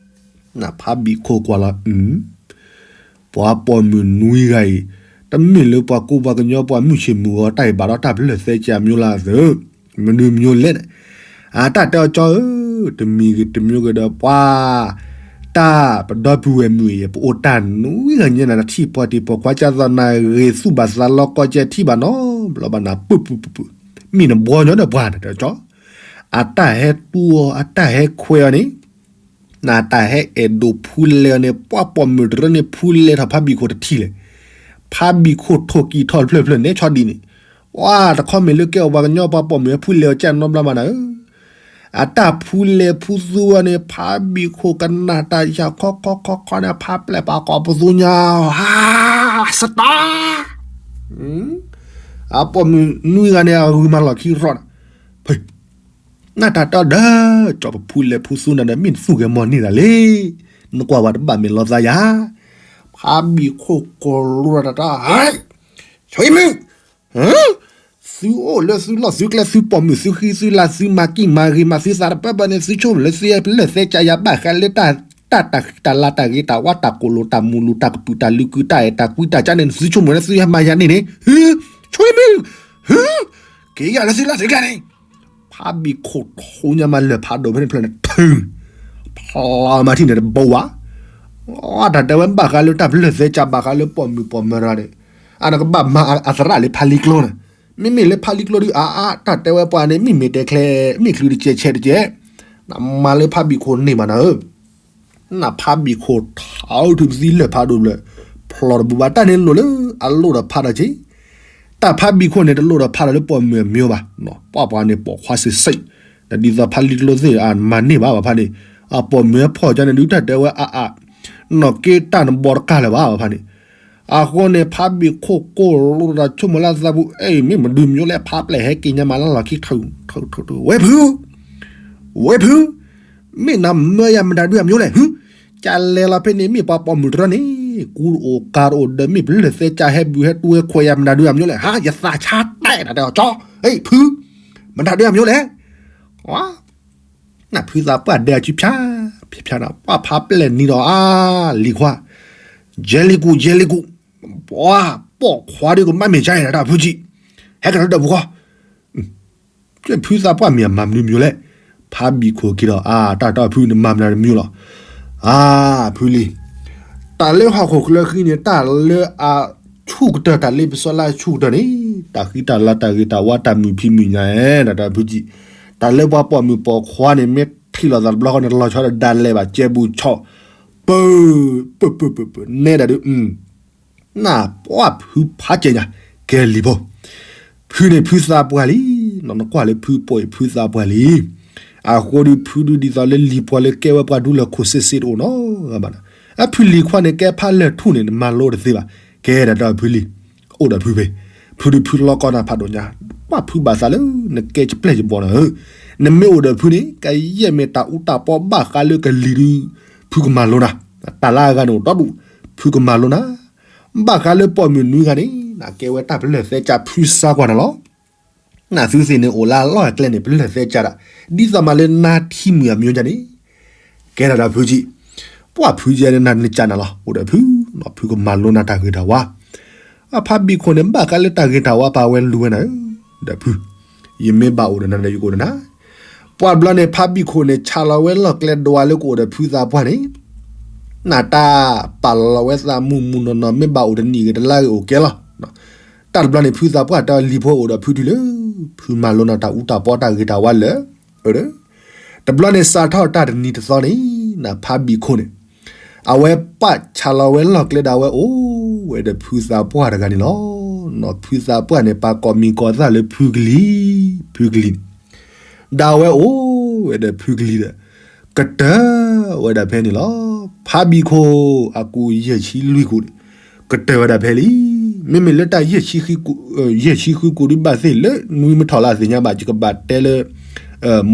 နဖးဘံၣ်ခိၣ်ကွၢ်လီၤ, ပှၤပိာ်မုၣ်နွံဂၤအံၤ, တမ့ၢ်လၢပှၤကူပှၤကညီပှၤမုၢ်ဆ့ၣ်မုၢ်ဂီၤတၢ်အံၤဘၣ်ဒီးတၢ်ပလၢၢ်သဲကၢ်မၠိလၢအသၢ, မနုၤမၠိလဲၣ်န့ၣ်, အတၢ်တဲအီၤကၠီဧၢ, တမံၤဂ့ၤတမံၤဂ့ၤဒီးပှၤ တၢ်ပဒီပုၢ်ဝဲၢ်မုၣ်အံၤ ပအိၣ်တၢ်နွံဂၤညါနၤ နထံၣ်ပှၤတံၤပှၤခွါကၢ်သိးနၤဂ့ၤ သူၣ်ဘၣ်သးလီၤ ကီၢ်ကဲထံၣ်ဘၣ်နီတဘျီဘၣ်နၤ ပုၢ်ပုၢ်ပုၢ်ပုၢ်, မ့ၢ်နဘှီညီဒီးပှၤနၤတဲကၠီ, အတၢ်ဟဲတူၢ်အီၤ အတၢ်ဟဲခွဲးအီၤန့ၣ် နတၢ်ဟဲအဲၣ်ဒိးဖူလဲအီၤန့ၣ် ပှၤပိာ်မုၣ်တရၢန့ၣ် ဖူလဲထီၣ်ဖါဘံၣ်ခိၣ်တထံၣ်လဲၣ်. ဖါဘံၣ်ခိၣ်ထိၣ်ကံၢ်ထီၣ်တဖျၢၣ်ဖျၢၣ်န့ၣ် ဆီဒံးန့ၣ်, ပှၤတခီမ့ၢ်လၢကဲအီၤပှၤကညီ ပှၤပိာ်မုၣ်ဟဲဖူလဲအီၤကၢ်နီတဘျီဘၣ်နၤဧၢ, အတၢ်ဖူလဲဖူသူအီၤန့ၣ် ဖါဘံၣ်ခိၣ်ကနၣ်တၢ်ယၤခီခီခီခီန့ၣ် ဖါပျဲၢ်ပာ်ကီၤပသူညါ, ဟါ, စတၢ် အပိာ်မုၣ်နွံဂၤန့ၣ် အဂုာ်မၤလီၢ်ခံရီၣ်န့ၣ်, ဖဲ နတၢ်တီဒီး ကၠီပဖူလဲၤဖူသူနၤဒီး မ့ၢ်နသူၣ်ဂဲၤမီၢ်န့ၢ်ဒၣ်လဲၣ်, နကွၢ်ဝဲတဘၣ်မ့ၢ်လီၤသးယၤ, ဖါဘံၣ်ခိၣ်ကိးလိတၢ်တၢ်, ဆိမုၢ် သုအိၣ်လၢသုလီၢ်သုကျဲ သုပိာ်မုၣ်သုဃံသုလၤ သုမၤကံၢ်မၤဂ့ၤမၤသုသးတပၢၢ်ဘၢန့ၣ် သုဆိကမိၣ်လၢသုပလၢၢ်သဲကၢ်ယၤ ဘၣ်ဃးလၢ တၢ်တၢ်ဃံတၢ်လၤတၢ်ဂ့ၤတၢ်ဝါတၢ်ကိၢ်လိာ်တၢ်မုာ်လိာ်တၢ်ကပုာ်တၢ်လုာ်ကုာ်တၢ်အဲၣ်တၢ်ကွံတၢ်ကၠါန့ၣ် သုဆိကမိၣ်လၢသုဟဲမၤယၤန့ၣ်န့ၣ်, ဟူ, ဆိမုၢ်, ဟူ, က့ၤယၤလၢသုလီၢ်သုကျဲန့ၣ်, ဖါဘံၣ်ခိၣ်ထိညါမးလၢၢ်ဖးဒိၣ်ဖဲန့ၣ်ဖျၢၣ်န့ၣ် ထု, ဖျီမၤထံၣ်န့ၣ်တဘိဝါ, တၢ်တဲဝဲဘၣ်ဃးလၢတၢ်ပလၢၢ်သဲကၢ် ဘၣ်ဃးလၢပိာ်မုၣ်ပိာ်မၢၤရၤန့ၣ်, အနကဘၣ်မၤအသရၣ်လၢဖးလံကျိန့ၣ်, မ့မ့ၢ်လၢဖးလံကျိဒုး အါအါ တၢ်တဲဝဲပှၤန့ၣ် မ့ၢ်မဲာ်တဲၤချဲ မ့ၢ်ချုးတကဲးဆဲးတကဲး, နမၤလၢဖါဘံၣ်ခိၣ်န့ၢ်မးနၤဧၢ နဖါဘံၣ်ခိၣ်ထီၣ်ထုးပသံလၢၢ်ဖးဒိၣ်ဘျၢၣ်, ဖျီတဘူးဘၣ် တၢ်န့ၣ်လိၣ်လၢအလိၣ်ဒီးဖးဒီးက့ၤ, တၢ်ဖါဘံၣ်ခိၣ်န့ၣ် တလိၣ်ဒီးဖးဒီးလၢပိာ်မုၣ်အမျိုးဘၣ်, ပှၤပှၤန့ၣ်ပိာ်ခွါစ့ၢ်ဆ့ၣ်, ဒ်သိးဖါလံကျိသ့ၣ်အမၤန့ၢ်ဘၣ်ဘၣ်ဖးန့ၣ်, အပိာ်မုၣ်ဖီၣ်ကၠါန့ၣ် ဒုးတၢ်တဲဝဲအါအါ, နီၢ်က့တၢ်နဘီတကၢ်လၢၤဘၣ်ဘၣ်ဖးန့ၣ်, အဃိန့ၣ် ဖါဘံၣ်ခိၣ်ကိၢ်လိာ်တၢ်ဆိကမိၣ်လၢသးပူၤ အဲၣ် မ့ၢ်မဒုးမၠိလဲၣ် ဖါပျဲၢ်ဟဲက့ၤညါမးလၢလီၢ်ခံ ထုးထုးထုး ဝဲၢ်ဖု ဝဲၢ်ဖု, မ့ၢ်နမၢယၤမတၤဒုအမျိုးလဲၣ်, ဟူ, ကလဲၤလီၤဖဲန့ၣ် မ့ၢ်ပှၤပိာ်မုၣ်တရၢန့ၣ် ကူတအိၣ်ကၤတအိၣ်ဒီး မ့ၢ်ပလၢၢ်သဲကၠါဟဲဘုးဟဲတူၢ်ဟဲခွဲးယၤမတၤဒုအမျိုးလဲၣ်, ဟါ ယသးဆါတဲနၤတဲအီၤကၠီ, ဟဲဖု, မတၤဒုအမျိုးလဲၣ်, နဖုသးပှၢ်ဒဲအစုဖၠါ, ဖၠါဖၠါနၤ ပှၤဖါပျဲၢ်နံၤဒီးအါ, လံၤခွါ, ယဲလံၤကူၣ် ယဲလံၤကူၣ်, ပှၤပိာ်ခွါဒုးကမၣ်မ့ၢ်ကၠါအံၤနၤတၢ်ဖုကံ, ဟဲကဒီးဒီးပူၤဃီ ဖုသးပှၢ်မ့ၢ်အမၤမနုၤမၠိလဲၣ်, ဖါဘံၣ်ခိၣ်က့ၤဒီး အါ တၢ်တၢ်ဖုန့ၣ်မၤမနုၤတမၠိလီၤ, အါ ဖုလံၤ, တၢ်လၢဟီၣ်ခိၣ်ချၢဃံန့ၣ် တၢ်လၢအဆူၣ်ကတၢၢ် တၢ်လၢပစီလၢအဆူၣ်ကတၢၢ်န့ၣ် တၢ်ဃံတၢ်လၤတၢ်ဂ့ၤတၢ်ဝါတၢ်မုာ်ဖံးမုာ်ညၣ် နတၢ်ဖုကံ, တၢ်လၢပှၤပိာ်မုၣ်ပိာ်ခွါန့ၣ် မ့ၢ်ထံၣ်လိာ်သးတဘျီဃီန့ၣ် လီၤဆီဒၣ်လဲာ်ဘၣ် ကဲဘူးဆီ, ပၢ ပၢ ပၢ ပၢ နဲဒၣ်ဒုး နၢ်ပှၢ်ဖုဖးကဲညါ, ကဲလံၤဖိ, ဖုန့ၣ်ဖုသးပှၢ်လံ, နကွၢ်လၢဖုပိာ်အံၤဖုသးပှၢ်လံ, အဃိဒုးဖုဒုးဒ်သိးလၢလံၤပှၤလၢကဲဝဲပှၤဒူလၢၤခိၣ် စ့စ့တအိၣ်နီဘၣ်နၤ, အဖုလံၤခွါန့ၣ် ကဲဖးလၢာ်ထူၣ်န့ၣ် နမၤလိတသ့ဘၣ်, ကဲဒၣ်ဒီးဖုလံၤ, အိၣ်ဒီးဖုဖဲ, ဖုဒုးဖုလီကီနၤဖးဒိၣ်ညါ, ပှၢ်ဖုဘၣ်သးလၢနကဲကပျဲၢ်ယဘီၣ်နၤဧၢ, နမ့ၢ်အိၣ်ဒီးဖုန့ၣ် ကယဲၢ်မ့ၢ်တၢ်အူတၢ်ပီဘၣ်ဃးလၢကလံၤဒုး, ဖုကမၤလိနၤ, တၢ်လၢအဂၤန့ၣ်အိၣ်ဒီဒူၣ်, ဖုကမၤလိနၤ ဘၣ်ဃးလၢပိာ်မုၣ်နွံဂၤန့ၣ် နကဲဝဲတၢ်ပလၢၢ်သဲကၢ်ဖုစါကွၢ်နၤလီၤ, နသုသ့ၣ်န့ၣ်အိၣ်လၢအလီၢ်အကျဲန့ၣ် ပလၢၢ်သဲကၢ်ဒၣ်, ဒ်သိးမးလၢနါထံမုၣ်အမျိုးညါန့ၣ်, ကဲဒၣ်ဒီးဖုကံ, ပှၢ်ဖုယဲန့ၣ်နၤနကၢ်နၤလီၤ, အိၣ်ဒီးဖု, ဖုကမၤလိနၤတၢ်ဂ့ၤတၢ်ဝါ အဖါဘံၣ်ခိၣ်န့ၣ် ဘၣ်ဃးလၢတၢ်ဂ့ၤတၢ်ဝါပာ်ဝဲလူၤဝဲနၤဧၢ, ဒီးဖု, ယမ့ၢ်ဘၣ်အိၣ်ဒီးနၤဒီးယကအိၣ်ဒီးနၤ, ပှၢ်ဘျီန့ၣ် ဖါဘံၣ်ခိၣ်န့ၣ် ဆးလီၤဝဲလီၢ်ကျဲဒွးလၢကအိၣ်ဒီးဖုသးပှၢ်န့ၣ်, နတၢ်ပာ်လီၤဝဲသးမုၢ်မုၢ်နီၢ်နီၢ် မ့ၢ်ဘၣ်အိၣ်တနံၣ်ဂ့ၤတလါဂ့ၤအိၣ်ကဲလီၤ, တၢ်တဘျီန့ၣ် ဖုသးပှၢ်တဲလံၤဖိအိၣ်ဒီးဖုတုၤလၢ, ဖုမၤလိနၤတၢ်အူတၢ်ပီတၢ်ဂ့ၤတၢ်ဝါလၢ, တဘျီန့ၣ် စးထီၣ်တၢ်တနံၤတသီန့ၣ်, နဖါဘံၣ်ခိၣ်န့ၣ် အဝဲပာ်ဆးလီၤဝဲလီၢ်ကျဲဒီးအဝဲအိၣ်ဝဲဒီးဖုသးပှၢ်တဂၤန့ၣ်လီၤ. နီၢ်ဖုသးပှၢ်န့ၣ် ပာ်ကိးမံၤကိးသၣ်လၢဖုကလံၤ, ဖုကလံၤန့ၣ်, ဒီးအဝဲအိၣ်ဝဲဒီးဖုကလံၤဒီး, ကတၢၢ်ဝဲဒၣ်ဖဲန့ၣ်လီၤ. ဖါဘံၣ်ခိၣ်အကူၣ်ယဲၢ်ဆံလွံၢ်ကူၣ်န့ၣ်, ကတၢၢ်ဝဲဒၣ်ဖဲလံ. မ့မ့ၢ်လၢတၢ်ယဲၢ်ဆံဃုကူၣ်ဒုးဘၣ်သ့ၣ်လၢနွံမထီၣ်လၢအသ့ၣ်ညါဘၣ် ယကဘၣ်တဲလၢ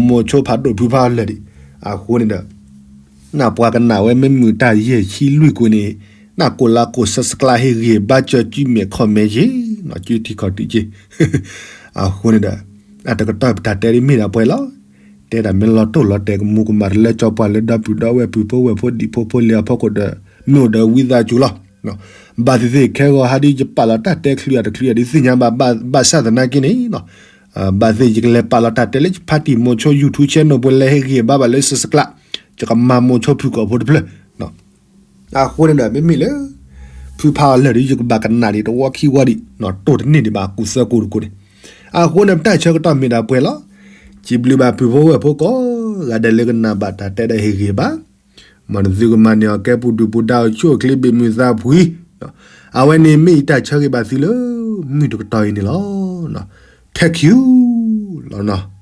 မိၤဆိဖးဒိၣ်ဖုဖးလၢာ်ဒံး, အဃိန့ၣ်ဒီး နပှၤကနၣ်ဝဲမ့ၢ်မုာ်တၢ်ယဲၢ်ဆံလွံၢ်ကွံာ်န့ၣ်, နကိးလါကိး subscribe ဟ့ၣ်ဂံၢ်ဘါ ကၠီၤကၠံမဲာ် comment ယ့ၣ်, ကၠံထံခီၣ်ထံက့ၣ်. အဃိန့ၣ်ဒီး အတကတီၢ်ပတၢ်တဲဒ်မ့ၢ်ဒၣ်ပှဲၤလီၤ. တဲဒၣ်မ့ၢ်လီၤတိၢ်လီၤတဲာ်ကမူၤကမၣ်တလၢကၠီပှၤလၢဒီပုၢ်ဒီဝဲၢ် ပုၢ်ဖိဝဲၢ်ဖိ ဒံၣ်ဖိဖိလံၤအဖီခိၣ်ဒီး မ့ၢ်အိၣ်ဒီးဝံသးစူၤလီၤ. ဘၣ်သ့ၣ်သ့ၣ်ခဲဂီၤဟးဒ်ယပာ်လီၤတၢ်တဲချုးအတချုးအဒုးသ့ၣ်ညါဘၣ် ဘၣ်ဆၣ်သနာ်က့န့ၣ် ဘၣ်သ့ၣ်ယကလဲၤပာ်လီၤတၢ်တဲလၢယဖါတံၢ်မိၤဆိ YouTube channel ပူၤလဲၤဟ့ၣ်ဂံၢ်ဘါဘၣ်လၢ subscribe ယကမၤမိၤဆိဖုၣ်ကိာ်ဖိတဖျၢၣ် အဃိန့ၣ်ဒီး မ့မ့ၢ်လၢ ဖုဖးအီၤလၢာ်ဒီး ယကဘၣ်ကနၣ်ဒံးတဝီခံဝီဒံး တိၢ်တန့ၢ်ဒံးဘၣ် ကူၣ်သၢကိးတကိးန့ၣ်. အဃိန့ၣ် ပတၢ်ဆၢကတီၢ်မ့ၢ်ဒၣ်ပှဲၤလီၤ. စံးဘျုးဘၣ်ဖုဖိဝဲၢ်ဖိကိးဂၤဒဲးလၢကနၣ်ဘၣ်တၢ်တဲဒီးဟ့ၣ်ဂ့ၤဘၣ် မ်နသုကမၤန့ၢ်အီၤကဲပူၤဒုၣ်ပူၤဒါအိၣ်ဆူၣ်အိၣ်ချ့ဘၣ်မုာ်သးဖှံ, အဝဲန့ၣ်မ့ၢ်ယတၢ်ဆၢဂ့ၤဘၣ်သုလၢ မုၢ်တကတီၢ်အံၤန့ၣ်လီၤ. ထဲခံလီၤ.